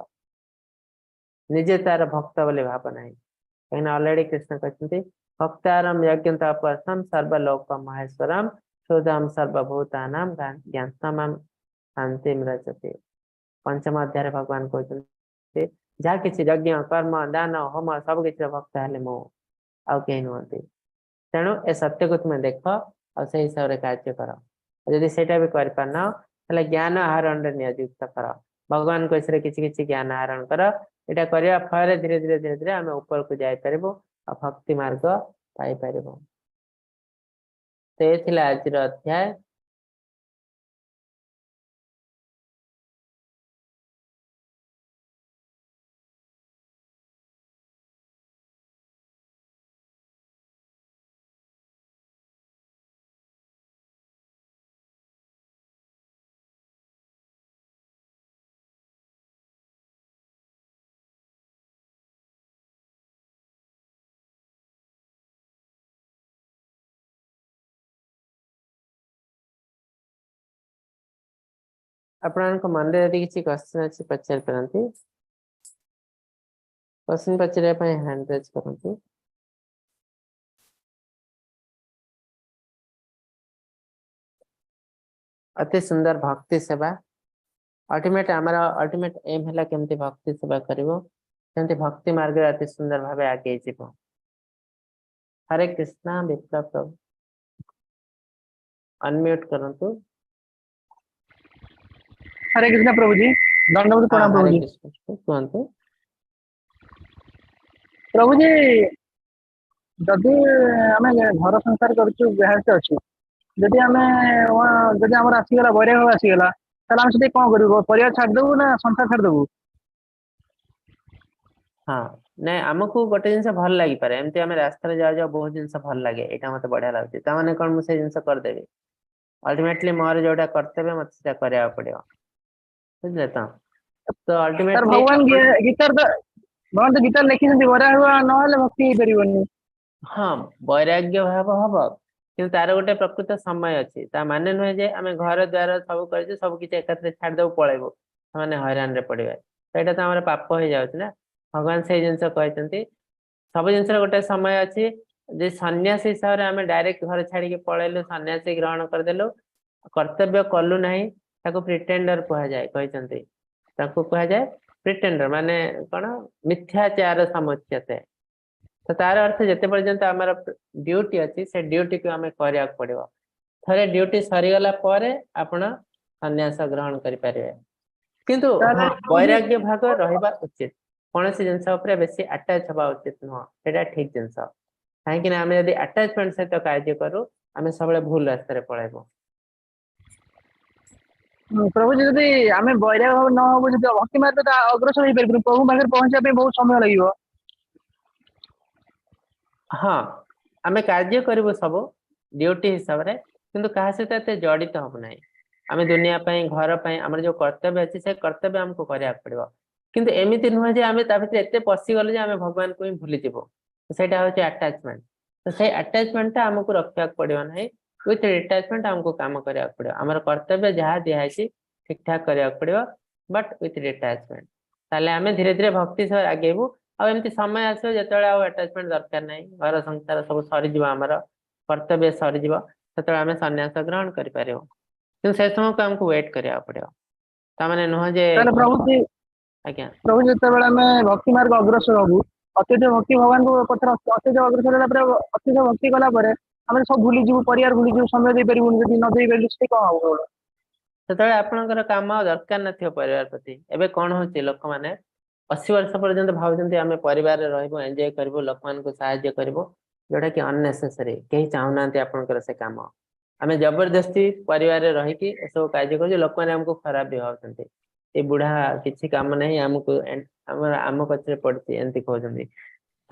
ନିଜେ ତାର ଭକ୍ତ ବୋଲି ଭାବ ନାହିଁ। କାହିଁକିନା ଅଲରେଡି କୃଷ୍ଣ କହିଛନ୍ତି, ଭୋକ୍ତାରମ ଯଜ୍ଞ ତପସାମ୍ ସର୍ବଲୋକ ମହେଶ୍ୱରମ ସୁହୃଦଃ ସର୍ବଭୂତାନାମ ଜ୍ଞାତ୍ୱା ମାଂ ଶାନ୍ତିମ ୟଚ୍ଛତି। ପଞ୍ଚମ ଅଧ୍ୟାୟରେ ଭଗବାନ କହୁଛନ୍ତି, ଯାହା କିଛି ଯଜ୍ଞ, କର୍ମ, ଦାନ, ହୋମ, ସବୁ କିଛିର ଭୋକ୍ତା ହେଲେ ମୁଁ, ଆଉ କେହି ନୁହନ୍ତି। ତେଣୁ ଏ ସତ୍ୟକୁ ତୁମେ ଦେଖ ଆଉ ସେଇ ହିସାବରେ କାର୍ଯ୍ୟ କର। ଆଉ ଯଦି ସେଇଟା ବି କରିପାରୁନ, ତାହେଲେ ଜ୍ଞାନ ଆହରଣରେ ନିୟୋଜିତ କର। ଭଗବାନଙ୍କ ବିଷୟରେ କିଛି କିଛି ଜ୍ଞାନ ଆହରଣ କର। ଏଇଟା କରିବା ଫଳରେ ଧୀରେ ଧୀରେ ଧୀରେ ଧୀରେ ଆମେ ଉପରକୁ ଯାଇପାରିବୁ। ଆଉ ଭକ୍ତି ମାର୍ଗ ପାଇପାରିବ। ତ ଏ ଥିଲା ଆଜିର ଅଧ୍ୟାୟ। ଆପଣଙ୍କ ମନରେ ଯଦି କିଛି କ୍ୱେଶ୍ଚନ ଅଛି ପଚାରି ପାରନ୍ତି। କ୍ୱେଶ୍ଚନ ପଚାରିବା ପାଇଁ ହ୍ୟାଣ୍ଡ ରେଜ୍ କରନ୍ତୁ। ଅତି ସୁନ୍ଦର ଭକ୍ତି ସେବା। ଅଲ୍ଟିମେଟ ଆମର ଅଲ୍ଟିମେଟ ଏମ୍ ହେଲା କେମିତି ଭକ୍ତି ସେବା କରିବ, କେମିତି ଭକ୍ତି ମାର୍ଗରେ ଅତି ସୁନ୍ଦର ଭାବେ ଆଗେଇ ଯିବ। ହରେ କୃଷ୍ଣ। ବିପ୍ଲବ ପ୍ରଭୁ, ଅନମ୍ୟୁଟ କରନ୍ତୁ। ହରେ କୃଷ୍ଣ ପ୍ରଭୁଜୀ, ଦଣ୍ଡବତ ହଁ, ପ୍ରଣାମ। ହରେ ପ୍ରଭୁଜୀ। କୃଷ୍ଣ, କୁହନ୍ତୁ। ପ୍ରଭୁଜୀ, ଯଦି ଆମେ ଘର ସଂସାର କରୁଛୁ, ଗୃହସ୍ଥ ଅଛୁ, ଯଦି ଆମେ ଯଦି ଆମର ଆସିଗଲା, ବୈରାଗ୍ୟ ଆସିଗଲା, ତାହେଲେ ଆମେ ସେଠି କଣ କରିବୁ? ପରିବାର ଛାଡିଦବୁ ନା ସଂସାର ଛାଡିଦବୁ? ହଁ, ନାଇଁ, ଆମକୁ ଗୋଟେ ଜିନିଷ ଭଲ ଲାଗିପାରେ। ଏମିତି ଆମେ ରାସ୍ତାରେ ଯାଉ ଯାଉ ବହୁତ ଜିନିଷ ଭଲ ଲାଗେ, ଏଇଟା ମତେ ବଢିଆ ଲାଗୁଛି, ତା ମାନେ କଣ ମୁଁ ସେଇ ଜିନିଷ କରିଦେବି? ଅଲ୍ଟିମେଟଲି ମୋର ଯୋଉଟା କର୍ତ୍ତବ୍ୟ, ମତେ ସେଟା କରିବାକୁ ପଡିବ, ବୁଝିଲେ ତ? ତ ତାର ଅଲ୍ଟିମେଟଲି ଭଗବାନ ଗୀତାରେ ତ, ଭଗବାନ ତ ଗୀତାରେ ଲେଖିଛନ୍ତି, ବୈରାଗ୍ୟ ନହେଲେ ଭକ୍ତି ହେଇପାରିବନି। ହଁ, ବୈରାଗ୍ୟ ଭାବ ହବ, କିନ୍ତୁ ତାର ଗୋଟେ ପ୍ରକୃତ ସମୟ ଅଛି। ତା ମାନେ ନୁହେଁ ଯେ ଆମେ ଘର ଦ୍ୱାର ସବୁ କରିଛୁ, ସବୁ କିଛି ଏକାଥରେ ଛାଡିଦବୁ, ପଳେଇବୁ, ସେମାନେ ହଇରାଣରେ ପଡିବେ। ସେଇଟା ତ ଆମର ପାପ ହେଇଯାଉଛି ନା। ଭଗବାନ ସେଇ ଜିନିଷ କହିଛନ୍ତି, ସବୁ ଜିନିଷର ଗୋଟେ ସମୟ ଅଛି। ଯେ ସନ୍ନ୍ୟାସୀ ହିସାବରେ ଆମେ ଡାଇରେକ୍ଟ ଘର ଛାଡିକି ପଳେଇଲୁ, ସନ୍ନ୍ୟାସୀ ଗ୍ରହଣ କରିଦେଲୁ, କର୍ତ୍ତବ୍ୟ କଲୁ ନାହିଁ, ତାକୁ ପ୍ରିଟେଣ୍ଡର କୁହାଯାଏ। କହିଛନ୍ତି, ତାକୁ କୁହାଯାଏ ପ୍ରିଟେଣ୍ଡର। ମାନେ କଣ? ମିଥ୍ୟାଚାର ସମୁଚ୍ୟତେ। ତ ତାର ଅର୍ଥ, ଯେତେ ପର୍ଯ୍ୟନ୍ତ ଆମର ଡ୍ୟୁଟି ଅଛି, ସେ ଡ୍ୟୁଟିକୁ ଆମେ କରିବାକୁ ପଡିବ। ଥରେ ଡ୍ୟୁଟି ସରିଗଲା ପରେ ଆପଣ ସନ୍ନ୍ୟାସ ଗ୍ରହଣ କରିପାରିବେ। କିନ୍ତୁ ତାହେଲେ ହଁ, ପ୍ରଭୁଜୀ ବୈରାଗ୍ୟ ଭାଗ ରହିବା ଉଚିତ। କୌଣସି ଜିନିଷ ଉପରେ ବେଶୀ ଆଟାଚ ହବା ଉଚିତ ନୁହଁ, ସେଇଟା ଠିକ ଜିନିଷ। କାହିଁକି ନା ଆମେ ଯଦି ଆଟାଚମେଣ୍ଟ ସହିତ କାର୍ଯ୍ୟ କରୁ, ଆମେ ସବୁବେଳେ ଭୁଲ ରାସ୍ତାରେ ପଳେଇବୁ। ପ୍ରଭୁଜୀ, ଯଦି ଆମେ ବୈରାଗ୍ୟ ଭାବ ନ ହବୁ, ଯଦି ଭକ୍ତି ମାର୍ଗ ତ ଅଗ୍ରସର ହେଇପାରିବୁନି, ପ୍ରଭୁ ପାଖରେ ପହଞ୍ଚିବା ପାଇଁ ବହୁତ ସମୟ ଲାଗିବ। ହଁ, ଆମେ କାର୍ଯ୍ୟ କରିବୁ ସବୁ ଡ୍ୟୁଟି ହିସାବରେ, କିନ୍ତୁ କାହା ସହିତ ଏତେ ଜଡିତ ହବୁ ନାହିଁ। ଆମେ ଦୁନିଆ ପାଇଁ, ଘର ପାଇଁ ଆମର ଯୋଉ କର୍ତ୍ତବ୍ୟ ଅଛି, ସେ କର୍ତ୍ତବ୍ୟ ଆମକୁ କରିବାକୁ ପଡିବ। କିନ୍ତୁ ଏମିତି ନୁହେଁ ଯେ ଆମେ ତା ଭିତରେ ଏତେ ପଶିଗଲୁ ଯେ ଆମେ ଭଗବାନଙ୍କୁ ହିଁ ଭୁଲିଯିବୁ। ସେଇଟା ହଉଛି ଆଟାଚମେଣ୍ଟ। ତ ସେଇ ଆଟାଚମେଣ୍ଟ ଟା ଆମକୁ ରଖିବାକୁ ପଡିବ ନାହିଁ। ୱିଥ ଡିଟାଚମେଣ୍ଟ ଆମକୁ କାମ କରିବାକୁ ପଡିବ। ଆମର କର୍ତ୍ତବ୍ୟ ଯାହା ଦିଆହେଇଛି, ଠିକ ଠାକ କରିବାକୁ ପଡିବ, ବଟ୍ ୱିଥ ଡିଟାଚମେଣ୍ଟ। ତାହେଲେ ଆମେ ଧୀରେ ଧୀରେ ଭକ୍ତି ସହ ଆଗେଇବୁ। ଆଉ ଏମିତି ସମୟ ଆସିବ ଯେତେବେଳେ ଆଉ ଆଟାଚମେଣ୍ଟ ଦରକାର ନାହିଁ, ଘର ସଂସାର ସବୁ ସରିଯିବ, ଆମର କର୍ତ୍ତବ୍ୟ ସରିଯିବ, ସେତେବେଳେ ଆମେ ସନ୍ନ୍ୟାସ ଗ୍ରହଣ କରିପାରିବୁ। କିନ୍ତୁ ସେ ସମୟକୁ ଆମକୁ ୱେଟ୍ କରିବାକୁ ପଡିବ। ତା ମାନେ ନୁହଁ ଯେ ତାହେଲେ ପ୍ରଭୁଜୀ, ଆଜ୍ଞା। ପ୍ରଭୁ, ଯେତେବେଳେ ଆମେ ଭକ୍ତି ମାର୍ଗ ଅଗ୍ରସର ହବୁ, ଅତ୍ୟଧିକ ଭକ୍ତି ଭଗବାନଙ୍କ ପଥରେ ଅତ୍ୟଧିକ ଅଗ୍ରସର ହେଲା ପରେ, ଅତ୍ୟଧିକ ଭକ୍ତି କଲା ପରେ ଆମେ ସବୁ ଭୁଲିଯିବୁ, ପରିବାର ଭୁଲିଯିବୁ, ସମୟ ଦେଇପାରିବୁନି। ଯଦି ନ ଦେଇପାରିଲୁ, ସେଠି କଣ ହବ? ସେତେବେଳେ ଆପଣଙ୍କର କାମ ଆଉ ଦରକାର ନଥିବ ପରିବାର ପ୍ରତି। ଏବେ କଣ ହଉଛି, ଲୋକମାନେ 80 ବର୍ଷ ପର୍ଯ୍ୟନ୍ତ ଭାବୁଛନ୍ତି ଆମେ ପରିବାରରେ ରହିବୁ, ଏନ୍ଜୟ କରିବୁ, ଲୋକମାନଙ୍କୁ ସାହାଯ୍ୟ କରିବୁ, ଯୋଉଟା କି ଅନନେସେସରି। କେହି ଚାହୁଁନାହାନ୍ତି ଆପଣଙ୍କର ସେ କାମ। ଆମେ ଜବରଦସ୍ତି ପରିବାରରେ ରହିକି ଏସବୁ କାର୍ଯ୍ୟ କରୁଛୁ, ଲୋକମାନେ ଆମକୁ ଖରାପ ବି ଭାବୁଛନ୍ତି, ଏ ବୁଢା କିଛି କାମ ନାହିଁ, ଆମକୁ ଆମର ଆମ ପଛରେ ପଡିଛି, ଏମିତି କହୁଛନ୍ତି।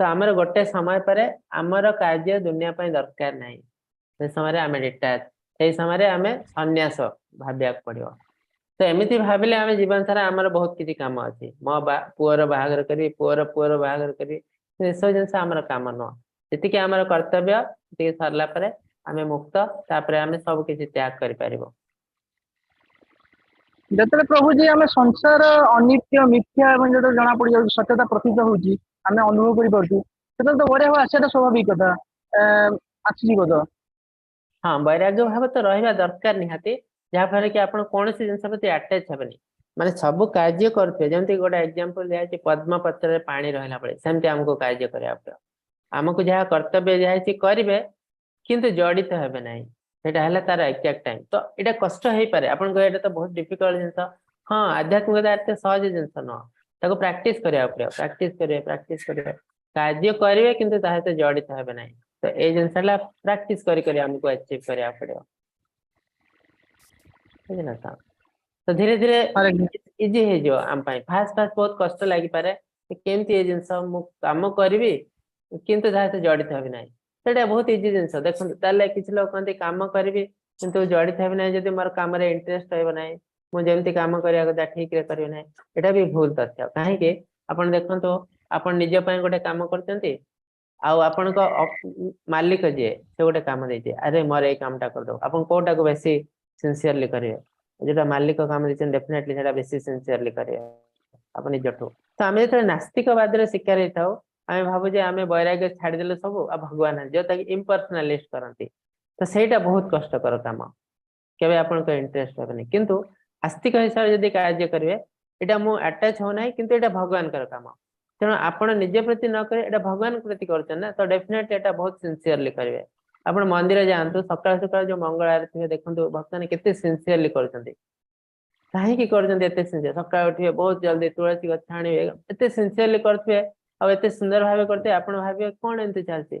ତ ଆମର ଗୋଟେ ସମୟ ପରେ ଆମର କାର୍ଯ୍ୟ ଦୁନିଆ ପାଇଁ ଦରକାର ନାହିଁ। ସେ ସମୟରେ ଆମେ ଡିଟାଚ, ସେଇ ସମୟରେ ଆମେ ସନ୍ନ୍ୟାସ ଭାବିବାକୁ ପଡିବ। ତ ଏମିତି ଭାବିଲେ ଆମେ ଜୀବନ ସାରା ଆମର ବହୁତ କିଛି କାମ ଅଛି, ମୋ ବା ପୁଅର ବାହାଘର କରିବି, ପୁଅର ପୁଅର ବାହାଘର କରିବି, ଏସବୁ ଜିନିଷ ଆମର କାମ ନୁହଁ। ଯେତିକି ଆମର କର୍ତ୍ତବ୍ୟ ସେତିକି ସରିଲା ପରେ ଆମେ ମୁକ୍ତ। ତାପରେ ଆମେ ସବୁ କିଛି ତ୍ୟାଗ କରିପାରିବୁ। ଯେତେବେଳେ ପ୍ରଭୁଜୀ, ଆମେ ସଂସାର ଅନିତ୍ୟ, ମିଥ୍ୟା ଏବଂ ଯେତେବେଳେ ଜଣା ପଡିଯାଉଛି, ସତ୍ୟତା ପ୍ରତୀତ ହଉଛି, ଆମେ ଅନୁଭବ କରିପାରୁଛୁ, ସେତେବେଳେ ତ ବୈରାଗ୍ୟ ଆସିବାଟା ସ୍ୱାଭାବିକ କଥା, ଆସିଯିବ ତ? ହଁ, ବୈରାଗ୍ୟ ଭାବ ତ ରହିବା ଦରକାର ନିହାତି, ଯାହାଫଳରେ କି ଆପଣ କୌଣସି ଜିନିଷ ପ୍ରତି ଆଟାଚ ହେବେନି। ମାନେ ସବୁ କାର୍ଯ୍ୟ କରୁଥିବେ, ଯେମିତି ଗୋଟେ ଏକ୍ଜାମ୍ପଲ ଦିଆଯାଇଛି, ପଦ୍ମ ପତ୍ରରେ ପାଣି ରହିଲା ଭଳି, ସେମିତି ଆମକୁ କାର୍ଯ୍ୟ କରିବାକୁ ପଡିବ। ଆମକୁ ଯାହା କର୍ତ୍ତବ୍ୟ ଦିଆଯାଇଛି କରିବେ, କିନ୍ତୁ ଜଡିତ ହେବେ ନାହିଁ। ସେଇଟା ହେଲା ତାର ଏକ୍ଜାକ୍ଟ ଟାଇମ। ତ ଏଇଟା କଷ୍ଟ ହେଇପାରେ। ଆପଣ କହିବେ, ଏଇଟା ତ ବହୁତ ଡିଫିକଲ୍ଟ ଜିନିଷ। ହଁ, ଆଧ୍ୟାତ୍ମିକତା ଏତେ ସହଜ ଜିନିଷ ନୁହଁ। ତାକୁ ପ୍ରାକ୍ଟିସ କରିବାକୁ ପଡିବ। ପ୍ରାକ୍ଟିସ କରିବେ, ପ୍ରାକ୍ଟିସ କରିବେ, କାର୍ଯ୍ୟ କରିବେ କିନ୍ତୁ ତା ସହିତ ଜଡିତ ହେବେ ନାହିଁ। ତ ଏଇ ଜିନିଷ ହେଲା ପ୍ରାକ୍ଟିସ କରି କରି ଆମକୁ ଆଚିଭ କରିବାକୁ ପଡିବ, ବୁଝିଲ ତ? ତ ଧୀରେ ଧୀରେ ହରେ କୃଷ୍ଣ। ଇଜି ହେଇଯିବ ଆମ ପାଇଁ। ଫାଷ୍ଟ ଫାଷ୍ଟ ବହୁତ କଷ୍ଟ ଲାଗିପାରେ, କେମିତି ଏ ଜିନିଷ ମୁଁ କାମ କରିବି କିନ୍ତୁ ତା ସହିତ ଜଡିତ ହେବି ନାହିଁ। ସେଇଟା ବହୁତ ଇଜି ଜିନିଷ। ଦେଖନ୍ତୁ, ତାହେଲେ କିଛି ଲୋକ କହନ୍ତି କାମ କରିବି କିନ୍ତୁ ଜଡିତ ହେବି ନାହିଁ, ଯଦି ମୋର କାମରେ ଇଣ୍ଟରେଷ୍ଟ ରହିବ ନାହିଁ, ମୁଁ ଯେମିତି କାମ କରିବା କଥା ଠିକରେ କରିବି ନାହିଁ, ଏଇଟା ବି ଭୁଲ ତଥ୍ୟ। କାହିଁକି ଆପଣ ଦେଖନ୍ତୁ, ଆପଣ ନିଜ ପାଇଁ ଗୋଟେ କାମ କରୁଛନ୍ତି ଆଉ ଆପଣଙ୍କ ମାଲିକ ଯିଏ ସେ ଗୋଟେ କାମ ଦେଇଛି, ଆରେ ମୋର ଏଇ କାମଟା କରିଦବ, ଆପଣ କୋଉଟାକୁ ବେଶୀ ସିନସିୟରଲି କରିବେ? ଯୋଉଟା ମାଲିକ କାମ ଦେଇଛନ୍ତି ଡେଫିନେଟଲି ସେଟା ବେଶୀ ସିନସିୟରଲି କରିବେ ଆପଣ ନିଜଠୁ। ତ ଆମେ ଯେତେବେଳେ ନାସ୍ତିକବାଦରେ ଶିକାର ହେଇଥାଉ, ଆମେ ଭାବୁ ଯେ ଆମେ ବୈରାଗ୍ୟ ଛାଡିଦେଲେ ସବୁ ଆଉ ଭଗବାନ, ଯୋଉଟା କି ଇମ୍ପର୍ସନାଲିଷ୍ଟ କରନ୍ତି, ତ ସେଇଟା ବହୁତ କଷ୍ଟକର କାମ, କେବେ ଆପଣଙ୍କ ଇଣ୍ଟରେଷ୍ଟ ହେବନି। କିନ୍ତୁ ଆସ୍ତିକ ହିସାବରେ ଯଦି କାର୍ଯ୍ୟ କରିବେ, ଏଇଟା ମୁଁ ଆଟାଚ ହଉନାହିଁ କିନ୍ତୁ ଏଇଟା ଭଗବାନଙ୍କର କାମ, ତେଣୁ ଆପଣ ନିଜ ପ୍ରତି ନ କରି ଏଇଟା ଭଗବାନଙ୍କ ପ୍ରତି କରୁଛନ୍ତି ନା, ତ ଡେଫିନେଟଲି ଏଇଟା ବହୁତ ସିନସିୟରଲି କରିବେ। ଆପଣ ମନ୍ଦିର ଯାଆନ୍ତୁ ସକାଳୁ ସକାଳୁ, ଯୋଉ ମଙ୍ଗଳ ଆରତୀ ହୁଏ ଦେଖନ୍ତୁ ଭକ୍ତମାନେ କେତେ ସିନସିୟରଲି କରୁଛନ୍ତି। କାହିଁକି କରୁଛନ୍ତି ଏତେ ସିନସିୟର? ସକାଳୁ ଉଠିବେ ବହୁତ ଜଲ୍ଦି, ତୁଳସୀ ଗଛ ଆଣିବେ, ଏତେ ସିନସିୟରଲି କରୁଥିବେ ଆଉ ଏତେ ସୁନ୍ଦର ଭାବେ କରୁଥିବେ, ଆପଣ ଭାବିବେ କଣ ଏମିତି ଚାଲିଛି?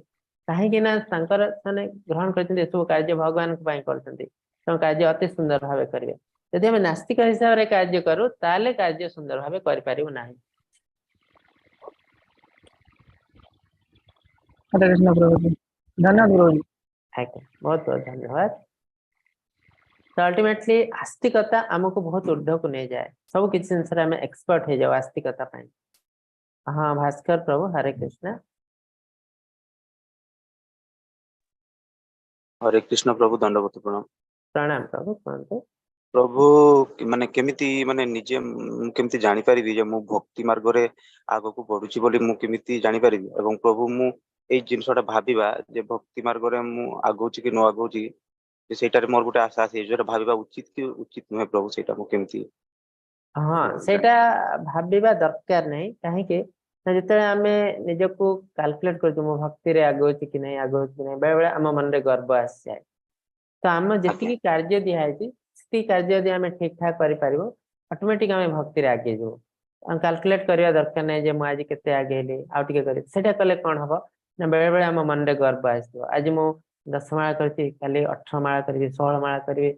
କାହିଁକି ନା ତାଙ୍କର ସେମାନେ ଗ୍ରହଣ କରିଛନ୍ତି ଏସବୁ କାର୍ଯ୍ୟ ଭଗବାନଙ୍କ ପାଇଁ କରୁଛନ୍ତି, ତେଣୁ କାର୍ଯ୍ୟ ଅତି ସୁନ୍ଦର ଭାବେ କରିବେ। ଯଦି ଆମେ ନାସ୍ତିକ ହିସାବରେ କାର୍ଯ୍ୟ କରୁ ତାହେଲେ କାର୍ଯ୍ୟ ସୁନ୍ଦର ଭାବେ କରିପାରିବୁ ନାହିଁ। ହରେ କୃଷ୍ଣ ପ୍ରଭୁଜୀ, ଧନ୍ୟବାଦ ପ୍ରଭୁଜୀ। ଆଜ୍ଞା, ବହୁତ ବହୁତ ଧନ୍ୟବାଦ। ତ ଅଲ୍ଟିମେଟଲି ଆସ୍ତିକତା ଆମକୁ ବହୁତ ଉର୍ଦ୍ଧ୍ୱକୁ ନେଇଯାଏ, ସବୁ କିଛି ଜିନିଷରେ ଆମେ ଏକ୍ସପର୍ଟ ହେଇଯାଉ ଆସ୍ତିକତା ପାଇଁ। ହଁ ଭାସ୍କର ପ୍ରଭୁ, ହରେ କୃଷ୍ଣ। ହରେ କୃଷ୍ଣ ପ୍ରଭୁ, ଦଣ୍ଡବତ ପ୍ରଣାମ। ପ୍ରଣାମ ପ୍ରଭୁ, କୁହନ୍ତୁ। ପ୍ରଭୁ, ମାନେ କେମିତି ମାନେ ନିଜେ ମୁଁ କେମିତି ଜାଣିପାରିବି ଯେ ମୁଁ ଭକ୍ତି ମାର୍ଗରେ ଆଗକୁ ବଢୁଛି ବୋଲି ମୁଁ କେମିତି ଜାଣିପାରିବି? ଏବଂ ପ୍ରଭୁ ମୁଁ ଏଇ ଜିନିଷଟା ଭାବିବା ଯେ ଭକ୍ତି ମାର୍ଗରେ ମୁଁ ଆଗଉଛି କି ନ ଆଗଉଛି, ଯେ ସେଇଟାରେ ମୋର ଗୋଟେ ଆଶା ଅଛି, ଯୋଉଟା ଭାବିବା ଉଚିତ କି ଉଚିତ ନୁହେଁ ପ୍ରଭୁ, ସେଇଟା ମୁଁ କେମିତି? ହଁ, ସେଇଟା ଭାବିବା ଦରକାର ନାହିଁ। କାହିଁକି ନା ଯେତେବେଳେ ଆମେ ନିଜକୁ କାଲକୁଲେଟ କରୁଛୁ ମୁଁ ଭକ୍ତିରେ ଆଗଉଛି କି ନାହିଁ, ଆଗଉଛି କି ନାହିଁ, ବେଳେ ବେଳେ ଆମ ମନରେ ଗର୍ବ ଆସିଯାଏ। ତ ଆମ ଯେତିକି କାର୍ଯ୍ୟ ଦିଆହେଇଛି ସେତିକି କାର୍ଯ୍ୟ ଯଦି ଆମେ ଠିକ ଠାକ କରିପାରିବୁ, ଅଟୋମେଟିକ ଆମେ ଭକ୍ତିରେ ଆଗେଇ ଯିବୁ। ଆଉ କାଲକୁଲେଟ କରିବା ଦରକାର ନାହିଁ ଯେ ମୁଁ ଆଜି କେତେ ଆଗେଇଲି ଆଉ ଟିକେ କରିବି। ସେଇଟା କଲେ କଣ ହବ ନା ବେଳେ ବେଳେ ଆମ ମନରେ ଗର୍ବ ଆସିଯିବ, ଆଜି ମୁଁ 10 ମାଳା କରିଛି, କାଲି 18 ମାଳା କରିବି, 16 ମାଳା କରିବି।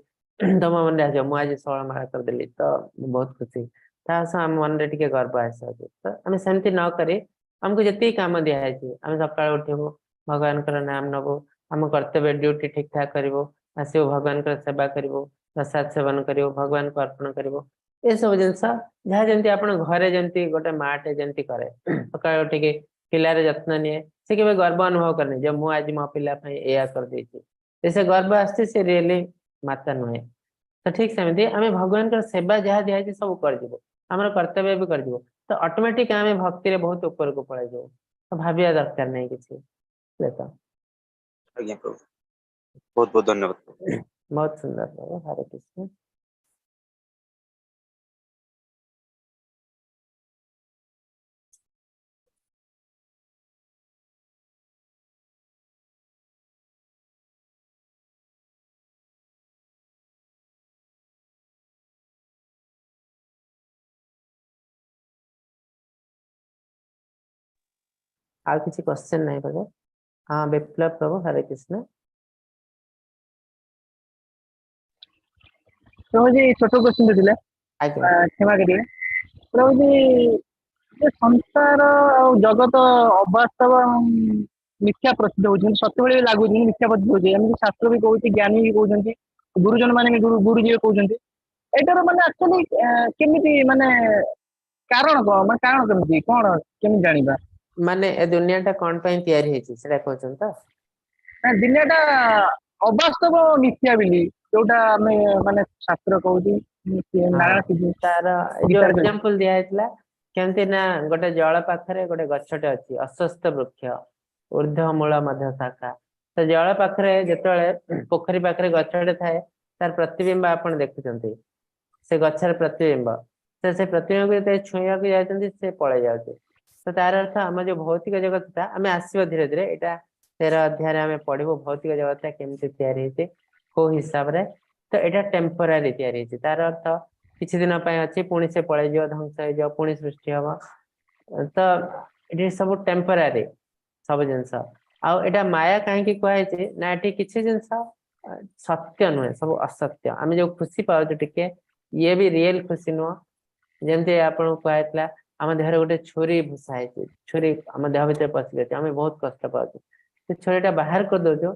ତମ ମନରେ ଆସିବ ମୁଁ ଆଜି 16 ମାଳା କରିଦେଲି ତ ମୁଁ ବହୁତ ଖୁସି, ତା ସହ ଆମ ମନରେ ଟିକେ ଗର୍ବ ଆସିଯାଉଛି। ତ ଆମେ ସେମିତି ନ କରି ଆମକୁ ଯେତିକି କାମ ଦିଆହେଇଛି, ଆମେ ସକାଳୁ ଉଠିବୁ, ଭଗବାନଙ୍କର ନାମ ନବୁ, ଆମ କର୍ତ୍ତବ୍ୟ ଡ୍ୟୁଟି ଠିକ ଠାକ କରିବୁ, ଆସିବୁ ଭଗବାନଙ୍କର ସେବା କରିବୁ, ପ୍ରସାଦ ସେବନ କରିବୁ, ଭଗବାନଙ୍କୁ ଅର୍ପଣ କରିବୁ, ଏସବୁ ଜିନିଷ ଯାହା ଯେମିତି ଆପଣ ଘରେ ଯେମିତି ଗୋଟେ ମାଟେ ଯେମିତି କରେ, ସକାଳୁ ଉଠିକି ପିଲାର ଯତ୍ନ ନିଏ, ସେ କେବେ ଗର୍ବ ଅନୁଭବ କରେନି ଯେ ମୁଁ ଆଜି ମୋ ପିଲା ପାଇଁ ଏଇଆ କରିଦେଇଛି। ସେ ଗର୍ବ ଆସୁଛି, ସେ ରିଏଲି ମାତା ନୁହେଁ। ତ ଠିକ ସେମିତି ଆମେ ଭଗବାନଙ୍କର ସେବା ଯାହା ଦିଆହେଇଛି ସବୁ କରିଯିବୁ, ଆମର କର୍ତ୍ତବ୍ୟ ବି କରିଯିବୁ, ତ ଅଟୋମେଟିକ ଆମେ ଭକ୍ତିରେ ବହୁତ ଉପରକୁ ପଳେଇଯିବୁ। ତ ଭାବିବା ଦରକାର ନାହିଁ କିଛି। ତ ଆଜ୍ଞା ପ୍ରଭୁ, ବହୁତ ବହୁତ ଧନ୍ୟବାଦ। ବହୁତ ସୁନ୍ଦର ପ୍ରଭୁ, ହରେ କୃଷ୍ଣ। ଆଉ କିଛି କ୍ୱେଶ୍ଚନ ନାହିଁ ବୋଧେ? ହଁ ବିପ୍ଲବ ପ୍ରଭୁ, ହରେ କୃଷ୍ଣ। ପ୍ରଭୁଜୀ ଛୋଟ କ୍ୱେଶ୍ଚନ ଥିଲା, ଆଜ୍ଞା। କ୍ଷମା କରିବେ ପ୍ରଭୁଜୀ। ଏ ସଂସାର ଆଉ ଜଗତ ଅବାସ୍ତବ ମିଥ୍ୟା ପ୍ରତୀତ ହଉଛି, କିନ୍ତୁ ସତ୍ୟ ଭଳି ବି ଲାଗୁଛି, କିନ୍ତୁ ମିଥ୍ୟା ପ୍ରତୀତ ହଉଛି। ଏମିତି ଶାସ୍ତ୍ର ବି କହୁଛି, ଜ୍ଞାନୀ ବି କହୁଛନ୍ତି, ଗୁରୁଜନ ମାନେ ବି ଗୁରୁଜୀ ବି କହୁଛନ୍ତି। ଏଇଟାର ମାନେ ଆକ୍ଚୁଆଲି କେମିତି ମାନେ କାରଣ କଣ, ମାନେ କାରଣ କେମିତି କଣ କେମିତି ଜାଣିବା? ମାନେ ଏ ଦୁନିଆ ଟା କଣ ପାଇଁ ତିଆରି ହେଇଛି ସେଟା କହୁଛନ୍ତି ତ? ନା, ଦୁନିଆ ଟା ଅବାସ୍ତବ ମିଥ୍ୟା ବୋଲି ଯୋଉଟା ଆମେ ମାନେ ଶାସ୍ତ୍ର କହୁଛି, ନାରାୟଣ ଶିବ ତାର ଯୋଉ ଗୀତାରେ କହିଛି। ଏକ୍ସାମ୍ପଲ ଦିଆ ହେଇଥିଲା କେମିତି ନା ଗୋଟେ ଜଳ ପାଖରେ ଗୋଟେ ଗଛଟେ ଅଛି, ଅସ୍ୱସ୍ଥ ବୃକ୍ଷ, ଉର୍ଦ୍ଧ୍ୱ ମୂଳ ମଧ୍ୟ ଶାଖା। ତ ଜଳ ପାଖରେ ଯେତେବେଳେ ପୋଖରୀ ପାଖରେ ଗଛଟେ ଥାଏ, ତାର ପ୍ରତିବିମ୍ବ ଆପଣ ଦେଖୁଛନ୍ତି, ସେ ଗଛର ପ୍ରତିବିମ୍ବ, ସେ ପ୍ରତିବିମ୍ବକୁ ଯେତେବେଳେ ଛୁଇଁବାକୁ ଯାଉଛନ୍ତି ସେ ପଳେଇ ଯାଉଛି। ତ ତାର ଅର୍ଥ ଆମ ଯୋଉ ଭୌତିକ ଜଗତଟା ଆମେ ଆସିବ ଧୀରେ ଧୀରେ, ଏଇଟା 13 ଅଧ୍ୟାୟରେ ଆମେ ପଢିବୁ ଭୌତିକ ଜଗତଟା କେମିତି ତିଆରି ହେଇଛି, କୋଉ ହିସାବରେ। ତ ଏଇଟା ଟେମ୍ପୋରାରୀ ତିଆରି ହେଇଛି, ତାର ଅର୍ଥ କିଛି ଦିନ ପାଇଁ ଅଛି, ପୁଣି ସେ ପଳେଇଯିବ, ଧ୍ୱଂସ ହେଇଯିବ, ପୁଣି ସୃଷ୍ଟି ହବ। ତ ଏଠି ସବୁ ଟେମ୍ପୋରାରୀ ସବୁ ଜିନିଷ। ଆଉ ଏଇଟା ମାୟା କାହିଁକି କୁହାଯାଇଛି ନା ଏଠି କିଛି ଜିନିଷ ସତ୍ୟ ନୁହେଁ, ସବୁ ଅସତ୍ୟ। ଆମେ ଯୋଉ ଖୁସି ପାଉଛୁ ଟିକେ, ଇଏ ବି ରିଏଲ ଖୁସି ନୁହଁ। ଯେମିତି ଆପଣଙ୍କୁ କୁହାଯାଇଥିଲା, ଆମ ଦେହରେ ଗୋଟେ ଛୁରୀ ଭୁଷା ହେଇଛି, ଛୁରୀ ଆମ ଦେହ ଭିତରେ ପଶି ଯାଉଛି, ଆମେ ବହୁତ କଷ୍ଟ ପାଉଛୁ। ସେ ଛୁରୀଟା ବାହାର କରିଦଉଛୁ,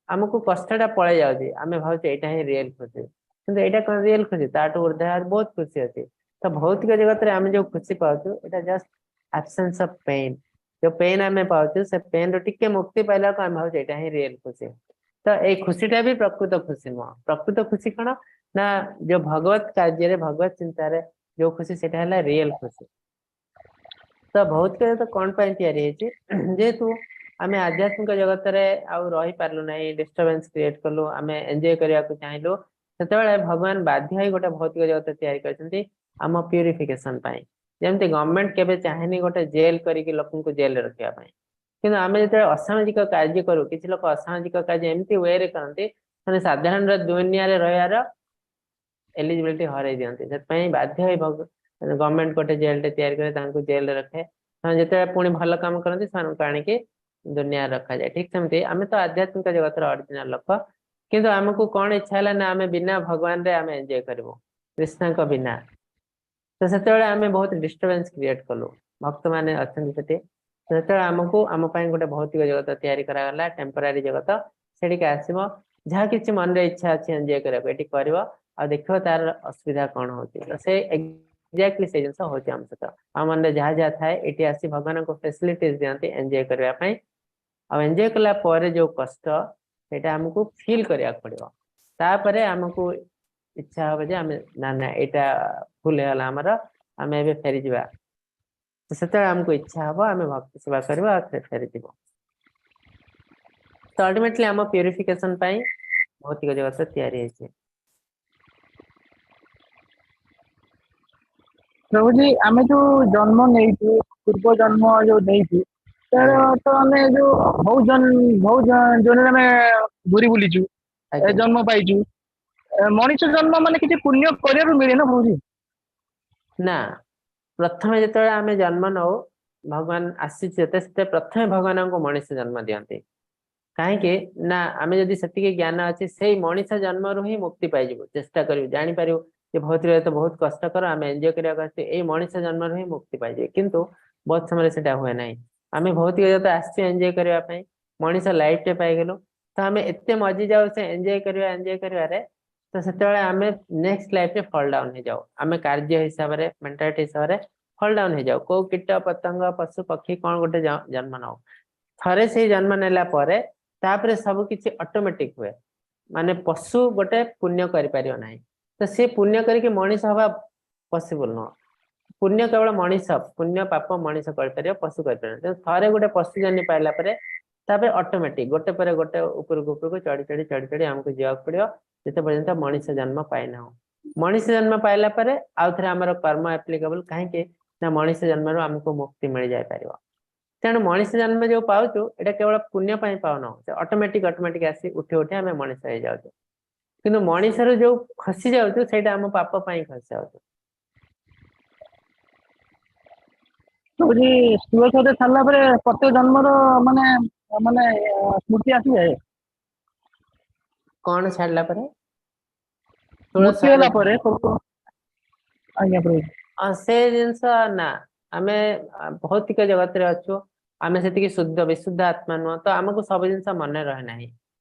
ଆମକୁ କଷ୍ଟଟା ପଳେଇ ଯାଉଛି, ଆମେ ଭାବୁଛୁ ଏଇଟା ହିଁ ରିଏଲ ଖୁସି। କିନ୍ତୁ ଏଇଟା କଣ ରିଏଲ ଖୁସି? ତାଠୁ ଉର୍ଦ୍ଧ୍ୱ ବହୁତ ଖୁସି ଅଛି। ତ ଭୌତିକ ଜଗତରେ ଆମେ ଯୋଉ ଖୁସି ପାଉଛୁ, ଏଇଟା ଜଷ୍ଟ ଆବସେନ୍ସ ଅଫ ପେନ୍। ଯୋଉ ପେନ୍ ଆମେ ପାଉଛୁ, ସେ ପେନ୍ ରୁ ଟିକେ ମୁକ୍ତି ପାଇଲାକୁ ଆମେ ଭାବୁଛୁ ଏଇଟା ହିଁ ରିଏଲ ଖୁସି। ତ ଏଇ ଖୁସିଟା ବି ପ୍ରକୃତ ଖୁସି ନୁହଁ। ପ୍ରକୃତ ଖୁସି କଣ ନା ଯୋଉ ଭଗବତ କାର୍ଯ୍ୟରେ, ଭଗବତ ଚିନ୍ତାରେ ଯୋଉ ଖୁସି, ସେଇଟା ହେଲା ରିଏଲ ଖୁସି। ତ ଭୌତିକ ଜଗତ କଣ ପାଇଁ ତିଆରି ହେଇଛି? ଯେହେତୁ ଆମେ ଆଧ୍ୟାତ୍ମିକ ଜଗତରେ ଆଉ ରହିପାରିଲୁ ନାହିଁ, ଡିଷ୍ଟର୍ବାନ୍ସ କ୍ରିଏଟ କଲୁ, ଆମେ ଏନ୍ଜୟ କରିବାକୁ ଚାହିଁଲୁ, ସେତେବେଳେ ଭଗବାନ ବାଧ୍ୟ ହେଇ ଗୋଟେ ଭୌତିକ ଜଗତ ତିଆରି କରିଛନ୍ତି ଆମ ପ୍ୟୁରିଫିକେସନ ପାଇଁ। ଯେମିତି ଗଭର୍ଣମେଣ୍ଟ କେବେ ଚାହେଁନି ଗୋଟେ ଜେଲ କରିକି ଲୋକଙ୍କୁ ଜେଲରେ ରଖିବା ପାଇଁ, କିନ୍ତୁ ଆମେ ଯେତେବେଳେ ଅସାମାଜିକ କାର୍ଯ୍ୟ କରୁ, କିଛି ଲୋକ ଅସାମାଜିକ କାର୍ଯ୍ୟ ଏମିତି ୱେରେ କରନ୍ତି, ମାନେ ସାଧାରଣ ଦୁନିଆରେ ରହିବାର ଏଲିଜିବିଲିଟି ହରେଇ ଦିଅନ୍ତି। ସେଥିପାଇଁ ବାଧ୍ୟ ହେଇ ଗଭର୍ଣମେଣ୍ଟ ଗୋଟେ ଜେଲଟେ ତିଆରି କରି ତାଙ୍କୁ ଜେଲରେ ରଖେ। ସେମାନେ ଯେତେବେଳେ ପୁଣି ଭଲ କାମ କରନ୍ତି, ସେମାନଙ୍କୁ ଆଣିକି ଦୁନିଆରେ ରଖାଯାଏ। ଠିକ ସେମିତି ଆମେ ତ ଆଧ୍ୟାତ୍ମିକ ଜଗତର ଅରିଜିନାଲ ଲୋକ, କିନ୍ତୁ ଆମକୁ କଣ ଇଚ୍ଛା ହେଲା ନା ଆମେ ବିନା ଭଗବାନରେ ଆମେ ଏନ୍ଜୟ କରିବୁ, କୃଷ୍ଣଙ୍କ ବିନା। ତ ସେତେବେଳେ ଆମେ ବହୁତ ଡିଷ୍ଟର୍ବାନ୍ସ କ୍ରିଏଟ କଲୁ। ଭକ୍ତମାନେ ଅଛନ୍ତି ସେଠି। ସେତେବେଳେ ଆମକୁ, ଆମ ପାଇଁ ଗୋଟେ ଭୌତିକ ଜଗତ ତିଆରି କରାଗଲା, ଟେମ୍ପୋରାରୀ ଜଗତ। ସେଠିକି ଆସିବ, ଯାହା କିଛି ମନରେ ଇଚ୍ଛା ଅଛି ଏନ୍ଜୟ କରିବାକୁ, ଏଠି କରିବ ଆଉ ଦେଖିବ ତାର ଅସୁବିଧା କଣ ହଉଛି। ତ ସେ ଏକ୍ଜାକ୍ଟଲି ସେଇ ଜିନିଷ ହଉଛି ଆମ ସହିତ। ଆମ ମନରେ ଯାହା ଯାହା ଥାଏ, ଏଠି ଆସି ଭଗବାନଙ୍କୁ ଫେସିଲିଟିଜ ଦିଅନ୍ତି ଏନ୍ଜୟ କରିବା ପାଇଁ। ଆଉ ଏନ୍ଜୟ କଲା ପରେ ଯୋଉ କଷ୍ଟ, ସେଇଟା ଆମକୁ ଫିଲ୍ କରିବାକୁ ପଡିବ। ତାପରେ ଆମକୁ ଇଚ୍ଛା ହବ ଯେ ଆମେ ନା ନା, ଏଇଟା ଭୁଲ ହେଇଗଲା ଆମର, ଆମେ ଏବେ ଫେରିଯିବା। ତ ସେତେବେଳେ ଆମକୁ ଇଚ୍ଛା ହବ, ଆମେ ଭକ୍ତି ସେବା କରିବା ଆଉ ଫେରିଯିବ। ତ ଅଲ୍ଟିମେଟଲି ଆମ ପ୍ୟୁରିଫିକେସନ ପାଇଁ ଭୌତିକ ଜଗତ ତିଆରି ହେଇଛି। ପ୍ରଭୁଜୀ, ଆମେ ଯୋଉ ଜନ୍ମ ନେଇଛୁ, ପୂର୍ବ ଜନ୍ମ ଯୋଉ ନେଇଛୁ, ତାର ତ ଆମେ ଯୋଉ ବହୁତ ବହୁତ ଜନରେ ଆମେ ଘୁରି ବୁଲିଛୁ, ଜନ୍ମ ପାଇଛୁ। ମଣିଷ ଜନ୍ମ ମାନେ କିଛି ପୁଣ୍ୟ କରିବାକୁ ମିଳେ ନା ପ୍ରଭୁଜୀ? ନା, ପ୍ରଥମେ ଯେତେବେଳେ ଆମେ ଜନ୍ମ ନଉ, ଭଗବାନ ଆସିଛି ଯେତେ, ସେତେ ପ୍ରଥମେ ଭଗବାନଙ୍କୁ ମଣିଷ ଜନ୍ମ ଦିଅନ୍ତି। କାହିଁକି ନା ଆମେ ଯଦି ସେତିକି ଜ୍ଞାନ ଅଛି, ସେଇ ମଣିଷ ଜନ୍ମରୁ ହିଁ ମୁକ୍ତି ପାଇଯିବୁ। ଚେଷ୍ଟା କରିବୁ, ଜାଣିପାରିବୁ ଯେ ଭୌତିକ ଜଗତ ବହୁତ କଷ୍ଟକର, ଆମେ ଏନ୍ଜୟ କରିବାକୁ ଆସିଛୁ, ଏଇ ମଣିଷ ଜନ୍ମରୁ ହିଁ ମୁକ୍ତି ପାଇଯିବେ। କିନ୍ତୁ ବହୁତ ସମୟରେ ସେଟା ହୁଏ ନାହିଁ। ଆମେ ଭୌତିକ ଜଗତ ଆସିଛୁ ଏନ୍ଜୟ କରିବା ପାଇଁ, ମଣିଷ ଲାଇଫ ଟେ ପାଇଗଲୁ, ତ ଆମେ ଏତେ ମଜି ଯାଉ ସେ ଏନ୍ଜୟ କରିବା ଏନ୍ଜୟ କରିବାରେ, ତ ସେତେବେଳେ ଆମେ ନେକ୍ସଟ ଲାଇଫରେ ଫଲ୍ ଡାଉନ ହେଇଯାଉ। ଆମେ କାର୍ଯ୍ୟ ହିସାବରେ, ମେଣ୍ଟାଲିଟି ହିସାବରେ ଫଲ୍ ଡାଉନ ହେଇଯାଉ। କୋଉ କୀଟ ପତଙ୍ଗ, ପଶୁ ପକ୍ଷୀ କଣ ଗୋଟେ ଜନ୍ମ ନଉ। ଥରେ ସେଇ ଜନ୍ମ ନେଲା ପରେ ତାପରେ ସବୁ କିଛି ଅଟୋମେଟିକ ହୁଏ। ମାନେ ପଶୁ ଗୋଟେ ପୁଣ୍ୟ କରିପାରିବ ନାହିଁ, ତ ସେ ପୁଣ୍ୟ କରିକି ମଣିଷ ହବା ପସିବଲ ନୁହଁ। ପୁଣ୍ୟ କେବଳ ମଣିଷ, ପୁଣ୍ୟ ପାପ ମଣିଷ କରିପାରିବ, ପଶୁ କରିପାରିବ। ତେଣୁ ଥରେ ଗୋଟେ ପଶୁ ଜନ୍ମ ପାଇଲା ପରେ ତାପରେ ଅଟୋମେଟିକ ଗୋଟେ ପରେ ଗୋଟେ ଉପରକୁ ଉପରକୁ ଚଢି ଚଢି ଚଢି ଚଢି ଆମକୁ ଯିବାକୁ ପଡିବ, ଯେତେ ପର୍ଯ୍ୟନ୍ତ ମଣିଷ ଜନ୍ମ ପାଇନାହୁଁ। ମଣିଷ ଜନ୍ମ ପାଇଲା ପରେ ଆଉ ଥରେ ଆମର କର୍ମ ଆପ୍ଲିକେବଲ। କାହିଁକି ନା ମଣିଷ ଜନ୍ମରୁ ଆମକୁ ମୁକ୍ତି ମିଳିଯାଇ ପାରିବ। ତେଣୁ ମଣିଷ ଜନ୍ମ ଯୋଉ ପାଉଛୁ, ଏଇଟା କେବଳ ପୁଣ୍ୟ ପାଇଁ ପାଉନାହୁଁ। ସେ ଅଟୋମେଟିକ ଅଟୋମେଟିକ ଆସି ଉଠି ଉଠି ଆମେ ମଣିଷ ହେଇଯାଉଛୁ। କିନ୍ତୁ ମଣିଷରୁ ଯୋଉ ଖସି ଯାଉଛୁ, ସେଇଟା ଆମ ପାପ ପାଇଁ ଖସି ଯାଉଛୁ। ପ୍ରଭୁଜୀ, ସ୍ଥୂଳ ଶରୀର ଛାଡିଲା ପରେ ପ୍ରତ୍ୟେକ ଜନ୍ମର ମାନେ ମାନେ ସ୍ମୃତି ଆସିଯାଏ? କଣ ଛାଡିଲା ପରେ? ମୃତ୍ୟୁ ହେଲା ପରେ। ଆଜ୍ଞା ପ୍ରଭୁ। ସେ ଜିନିଷ ନା, ଆମେ ଭୌତିକ ଜଗତରେ ଅଛୁ, ଆମେ ସେତିକି ଶୁଦ୍ଧ ବିଶୁଦ୍ଧ ଆତ୍ମା ନୁହଁ, ତ ଆମକୁ ସବୁ ଜିନିଷ ମନେ ରହେ ନାହିଁ।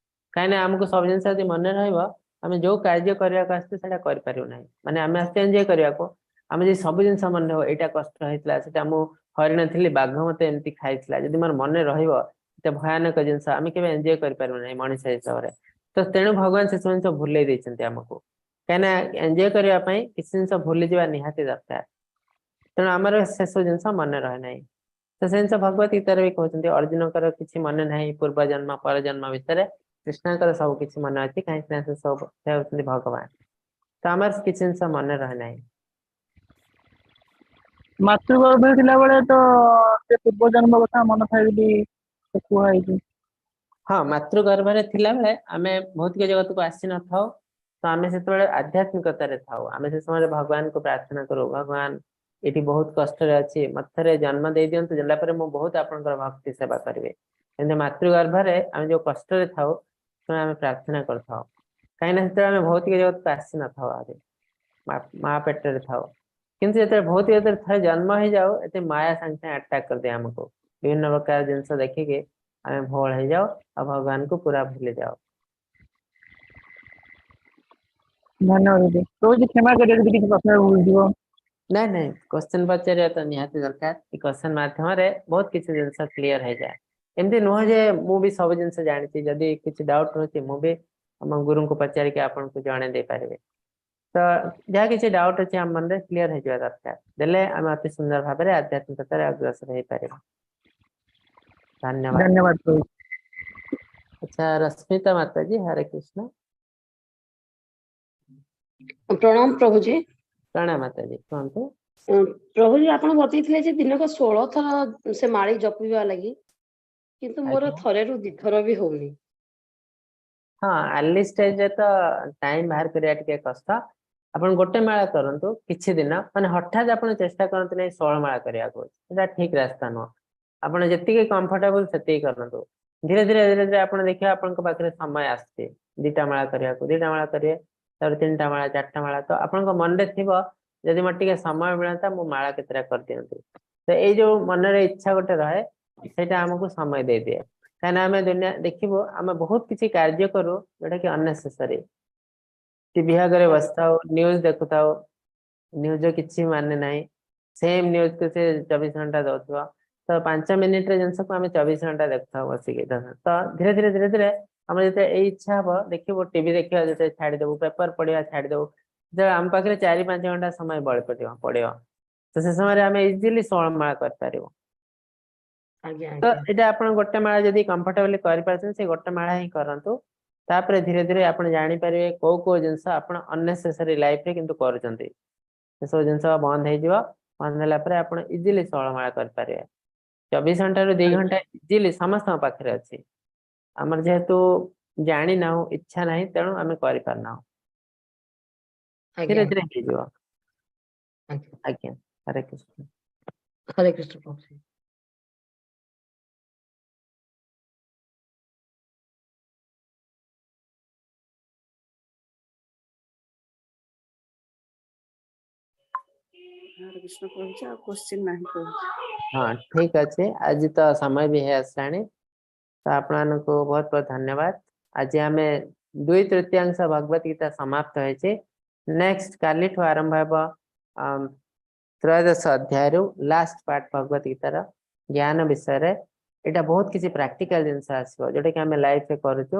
କାହିଁକିନା ଆମକୁ ସବୁ ଜିନିଷ ଯଦି ମନେ ରହିବ, ଆମେ ଯୋଉ କାର୍ଯ୍ୟ କରିବାକୁ ଆସିଛୁ ସେଇଟା କରିପାରିବୁ ନାହିଁ। ମାନେ ଆମେ ଆସିଛୁ ଏନ୍ଜୟ କରିବାକୁ, ଆମେ ଯଦି ସବୁ ଜିନିଷ ମନେ ରହିବ, ଏଇଟା କଷ୍ଟ ହେଇଥିଲା, ସେଟା ମୁଁ ହରିଣ ଥିଲି, ବାଘ ମତେ ଏମିତି ଖାଇଥିଲା, ଯଦି ମୋର ମନେ ରହିବ ଏତେ ଭୟାନକ ଜିନିଷ, ଆମେ କେବେ ଏନ୍ଜୟ କରିପାରିବୁ ନାହିଁ ମଣିଷ ହିସାବରେ। ତ ତେଣୁ ଭଗବାନ ସେସବୁ ଜିନିଷ ଭୁଲେଇ ଦେଇଛନ୍ତି ଆମକୁ। କାହିଁକିନା ଏନ୍ଜୟ କରିବା ପାଇଁ କିଛି ଜିନିଷ ଭୁଲିଯିବା ନିହାତି ଦରକାର। ତେଣୁ ଆମର ସେସବୁ ଜିନିଷ ମନେ ରହେ ନାହିଁ। ତ ସେ ଜିନିଷ ଭଗବତ ଗୀତାରେ ବି କହୁଛନ୍ତି, ଅର୍ଜୁନଙ୍କର କିଛି ମନେ ନାହିଁ ପୂର୍ବ ଜନ୍ମ ପର ଜନ୍ମ ଭିତରେ, କୃଷ୍ଣଙ୍କର ସବୁ କିଛି ମନେ ଅଛି। କାହିଁକି ନା ସେ ସବୁ ସେ ହଉଛନ୍ତି ଭଗବାନ। ତ ଆମର କିଛି ଜିନିଷ ମନେ ରହେ ନାହିଁ। ମାତୃଗର୍ଭରେ ଥିଲାବେଳେ ତ ସେ ପୂର୍ବ ଜନ୍ମ କଥା ମନେ ଥାଏ ବୋଲି କୁହା ହେଇଛି। ହଁ, ମାତୃଗର୍ଭରେ ଥିଲାବେଳେ ଆମେ ଭୌତିକ ଜଗତକୁ ଆସି ନଥାଉ, ତ ଆମେ ସେତେବେଳେ ଆଧ୍ୟାତ୍ମିକତାରେ ଥାଉ। ଆମେ ସେ ସମୟରେ ଭଗବାନଙ୍କୁ ପ୍ରାର୍ଥନା କରୁ, ଭଗବାନ ଏଠି ବହୁତ କଷ୍ଟରେ ଅଛି, ମତେ ଥରେ ଜନ୍ମ ଦେଇ ଦିଅନ୍ତୁ, ଦେଲା ପରେ ମୁଁ ବହୁତ ଆପଣଙ୍କର ଭକ୍ତି ସେବା କରିବି। କିନ୍ତୁ ମାତୃଗର୍ଭରେ ଆମେ ଯୋଉ କଷ୍ଟରେ ଥାଉ, ସେତେବେଳେ ଆମେ ପ୍ରାର୍ଥନା କରିଥାଉ, କାହିଁକିନା ସେତେବେଳେ ଆମେ ଭୌତିକ ଜଗତକୁ ଆସିନଥାଉ, ଆହୁରି ମା ପେଟରେ ଥାଉ। କିନ୍ତୁ ଯେତେବେଳେ ଭୌତିକ ଜଗତରେ ଥରେ ଜନ୍ମ ହେଇଯାଉ, ଏତେ ମାୟା ସାଙ୍ଗେ ସାଙ୍ଗେ ଆଟାକ୍ କରିଦିଏ ଆମକୁ। ବିଭିନ୍ନ ପ୍ରକାର ଜିନିଷ ଦେଖିକି ଆମେ ଭୋଳ ହେଇଯାଉ ଆଉ ଭଗବାନଙ୍କୁ ପୁରା ଭୁଲି ଯାଉ। ଧନ୍ୟବାଦ ଦିଦି। ପ୍ରଭୁଜୀ, କ୍ଷମା କରିବେ ଯଦି କିଛି ପ୍ରଶ୍ନ ଭୁଲ ଥିବ। ନାଇଁ ନାଇଁ, କ୍ୱେଶ୍ଚନ ପଚାରିବା ତ ନିହାତି ଦରକାର। ଏ କ୍ୱେଶ୍ଚନ ମାଧ୍ୟମରେ ବହୁତ କିଛି ଜିନିଷ କ୍ଲିୟର ହେଇଯାଏ। ଏମିତି ନୁହଁ ଯେ ମୁଁ ବି ସବୁ ଜିନିଷ ଜାଣିଛି। ଯଦି କିଛି ଡାଉଟ ରହୁଛି, ମୁଁ ବି ଆମ ଗୁରୁଙ୍କୁ ପଚାରିକି ଆପଣଙ୍କୁ ଜଣେଇ ଦେଇପାରିବି। ତ ଯାହା କିଛି ଡାଉଟ ଅଛି ଆମ ମନରେ, କ୍ଲିୟର ହେଇଯିବା ଦରକାର। ଦେଲେ ଆମେ ଅତି ସୁନ୍ଦର ଭାବରେ ଆଧ୍ୟାତ୍ମିକତାରେ ଅଗ୍ରସର ହେଇପାରିବା। ଧନ୍ୟବାଦ। ଧନ୍ୟବାଦ ପ୍ରଭୁ। ଆଚ୍ଛା, ରଶ୍ମିତା ମାତାଜୀ, ହରେ କୃଷ୍ଣ। ପ୍ରଣାମ ପ୍ରଭୁଜୀ। ପ୍ରଣାମ ମାତାଜୀ, କୁହନ୍ତୁ। ପ୍ରଭୁଜୀ, ଆପଣ ବତେଇଥିଲେ ଯେ ଦିନକୁ 16 ଥର ସେ ମାଳି ଜପିବା ଲାଗି, କିନ୍ତୁ ମୋର ଥରେରୁ ଦିଥର ବି ହଉନି। ହଁ, ଆର୍ଲି ଷ୍ଟେଜରେ ତ ଟାଇମ ବାହାର କରିବା ଟିକେ କଷ୍ଟ। ଆପଣ ଗୋଟେ ମାଳା କରନ୍ତୁ କିଛି ଦିନ। ମାନେ ହଠାତ୍ ଆପଣ ଚେଷ୍ଟା କରନ୍ତୁ ନାହିଁ 16 ମାଳା କରିବାକୁ, ସେଟା ଠିକ ରାସ୍ତା ନୁହଁ। ଆପଣ ଯେତିକି କମ୍ଫର୍ଟେବଲ ସେତିକି କରନ୍ତୁ। ଧୀରେ ଧୀରେ ଧୀରେ ଧୀରେ ଆପଣ ଦେଖିବେ ଆପଣଙ୍କ ପାଖରେ ସମୟ ଆସୁଛି ଦିଟା ମାଳା କରିବାକୁ। ଦିଟା ମାଳା କରିବେ, ତାପରେ ତିନିଟା ମାଳା, ଚାରିଟା ମାଳା। ତ ଆପଣଙ୍କ ମନରେ ଥିବ, ଯଦି ମତେ ଟିକେ ସମୟ ମିଳନ୍ତା, ମୁଁ ମାଳା କେତେଟା କରିଦିଅନ୍ତି। ତ ଏଇ ଯୋଉ ମନରେ ଇଚ୍ଛା ଗୋଟେ ରହେ, ସେଇଟା ଆମକୁ ସମୟ ଦେଇଦିଏ। କାହିଁକିନା ଆମେ ଦୁନିଆ ଦେଖିବୁ, ଆମେ ବହୁତ କିଛି କାର୍ଯ୍ୟ କରୁ ଯୋଉଟା କି ଅନନେସେସରି। ଟିଭି ଆଗରେ ବସିଥାଉ, ନ୍ୟୁଜ ଦେଖୁଥାଉ, ନ୍ୟୁଜ କିଛି ମାନେ ନାହିଁ। ସେମ ନ୍ୟୁଜକୁ ସେ 24 ଘଣ୍ଟା ଦଉଥିବ। ତ 5 ମିନିଟର ଜିନିଷକୁ ଆମେ 24 ଘଣ୍ଟା ଦେଖୁଥାଉ ବସିକି। ତ ଧୀରେ ଧୀରେ ଧୀରେ ଧୀରେ ଆମର ଯେତେବେଳେ ଏଇ ଇଚ୍ଛା ହବ, ଦେଖିବୁ ଟିଭି ଦେଖିବା ଯେତେବେଳେ ଛାଡିଦବୁ, ପେପର ପଢିବା ଛାଡିଦବୁ, ଯେତେବେଳେ ଆମ ପାଖରେ 4-5 ଘଣ୍ଟା ସମୟ ବଳି ପଡିବ, ତ ସେ ସମୟରେ ଆମେ ଇଜିଲି 16 ମାଳା କରିପାରିବୁ। ତ ଏଇଟା ଆପଣ ଗୋଟେ ମାଳା ଯଦି କମ୍ଫର୍ଟେବଲି କରିପାରୁଛନ୍ତି, ସେ ଗୋଟେ ମାଳା ହିଁ କରନ୍ତୁ। ତାପରେ ଧୀରେ ଧୀରେ ଆପଣ ଜାଣିପାରିବେ କୋଉ କୋଉ ଜିନିଷ ଆପଣ ଅନନେସେସରି ଲାଇଫରେ କିନ୍ତୁ କରୁଛନ୍ତି, ସେସବୁ ଜିନିଷ ବନ୍ଦ ହେଇଯିବ। ବନ୍ଦ ହେଲା ପରେ ଆପଣ ଇଜିଲି 16 ମାଳା କରିପାରିବେ। 24 ଘଣ୍ଟାରୁ 2 ଘଣ୍ଟା ଇଜିଲି ସମସ୍ତଙ୍କ ପାଖରେ ଅଛି। ଆମର ଯେହେତୁ ଜାଣିନାହୁଁ, ଇଚ୍ଛା ନାହିଁ, ତେଣୁ ଆମେ କରିପାରୁନାହୁଁ। ଧୀରେ ଧୀରେ ହେଇଯିବ। ଆଜ୍ଞା, ହରେ କୃଷ୍ଣ। ହରେ କୃଷ୍ଣ ପ୍ରଭୁ। ହରେ କୃଷ୍ଣ ପ୍ରଭୁଜୀ, ଆଉ କ୍ୱେଶ୍ଚିନ୍ ନାହିଁ ପ୍ରଭୁଜୀ। ହଁ, ଠିକ ଅଛି। ଆଜି ତ ସମୟ ବି ହେଇ ଆସିଲାଣି, ତ ଆପଣମାନଙ୍କୁ ବହୁତ ବହୁତ ଧନ୍ୟବାଦ। ଆଜି ଆମେ 2/3 ଭଗବତ ଗୀତା ସମାପ୍ତ ହେଇଛି। ନେକ୍ସଟ କାଲିଠୁ ଆରମ୍ଭ ହେବ ତ୍ରୟୋଦଶ ଅଧ୍ୟାୟରୁ ଲାଷ୍ଟ ପାର୍ଟ ଭଗବତ ଗୀତାର ଜ୍ଞାନ ବିଷୟରେ। ଏଇଟା ବହୁତ କିଛି ପ୍ରାକ୍ଟିକାଲ ଜିନିଷ ଆସିବ, ଯୋଉଟା କି ଆମେ ଲାଇଫରେ କରୁଛୁ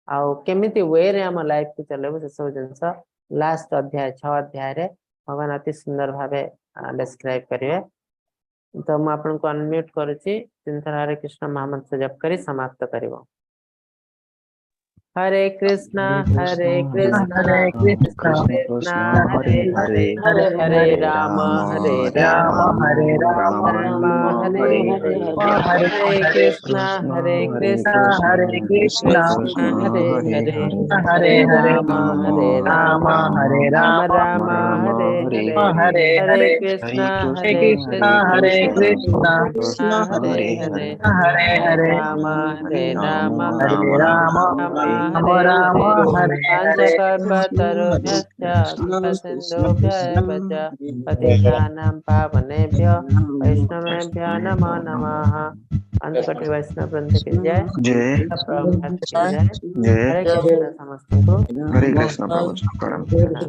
ଆଉ କେମିତି ୱେରେ ଆମ ଲାଇଫକୁ ଚଲେଇବୁ, ସେସବୁ ଜିନିଷ ଲାଷ୍ଟ ଅଧ୍ୟାୟ 6 ଅଧ୍ୟାୟରେ ଭଗବାନ ଅତି ସୁନ୍ଦର ଭାବେ ଡେସ୍କ୍ରାଇବ କରିବେ। ତ ମୁଁ ଆପଣଙ୍କୁ ଅନମ୍ୟୁଟ କରୁଛି, ତିନିଥର ହରେ କୃଷ୍ଣ ମହାମନ୍ତ୍ର ଜପ କରି ସମାପ୍ତ କରିବ। ହରେ କୃଷ୍ଣ ହରେ କୃଷ୍ଣ ହରେ କୃଷ୍ଣ କୃଷ୍ଣ ହରେ ହରେ, ହରେ ହରେ ରାମ ହରେ ରାମ ହରେ ରାମ ରାମ ହରେ ହରେ, ହରେ ହରେ କୃଷ୍ଣ ହରେ କୃଷ୍ଣ ହରେ କୃଷ୍ଣ କୃଷ୍ଣ ହରେ ହରେ, ହରେ ହରେ ହରେ ରାମ ହରେ ରାମ ରାମ ହରେ ରାମ ରାମ ରାମ ହରେ ହରେ, ହରେ ହରେ ହରେ, କୃଷ୍ଣ ହରେ ହରେ କୃଷ୍ଣ ହରେ କୃଷ୍ଣ କୃଷ୍ଣ ହରେ ହରେ, ହରେ ହରେ ହରେ, ରାମ ହରେ ରାମ ହରେ ରାମ ରାମ ରାମ ହରେ ରାମ ହରେ, ହରେ ହରେ। ପଞ୍ଚକଳ୍ପତରୁଭ୍ୟଶ୍ଚ କୃପାସିନ୍ଧୁଭ୍ୟ ଏବ ଚ ପତିତାନାं ପାବନେଭ୍ୟ ବୈଷ୍ଣବେଭ୍ୟ ନମୋ ନମଃ। ଅନ୍ତକୋଟି ବୈଷ୍ଣବ ବୃନ୍ଦ କି ଜୟ। ଜୟ। ପ୍ରଭୁପାଦ କି ଜୟ। ଜୟ। ହରେ କୃଷ୍ଣ ସମସ୍ତଙ୍କୁ। ହରେ କୃଷ୍ଣ ପ୍ରଭୁଜୀ, ପ୍ରଣାମ। ପ୍ରଣାମ।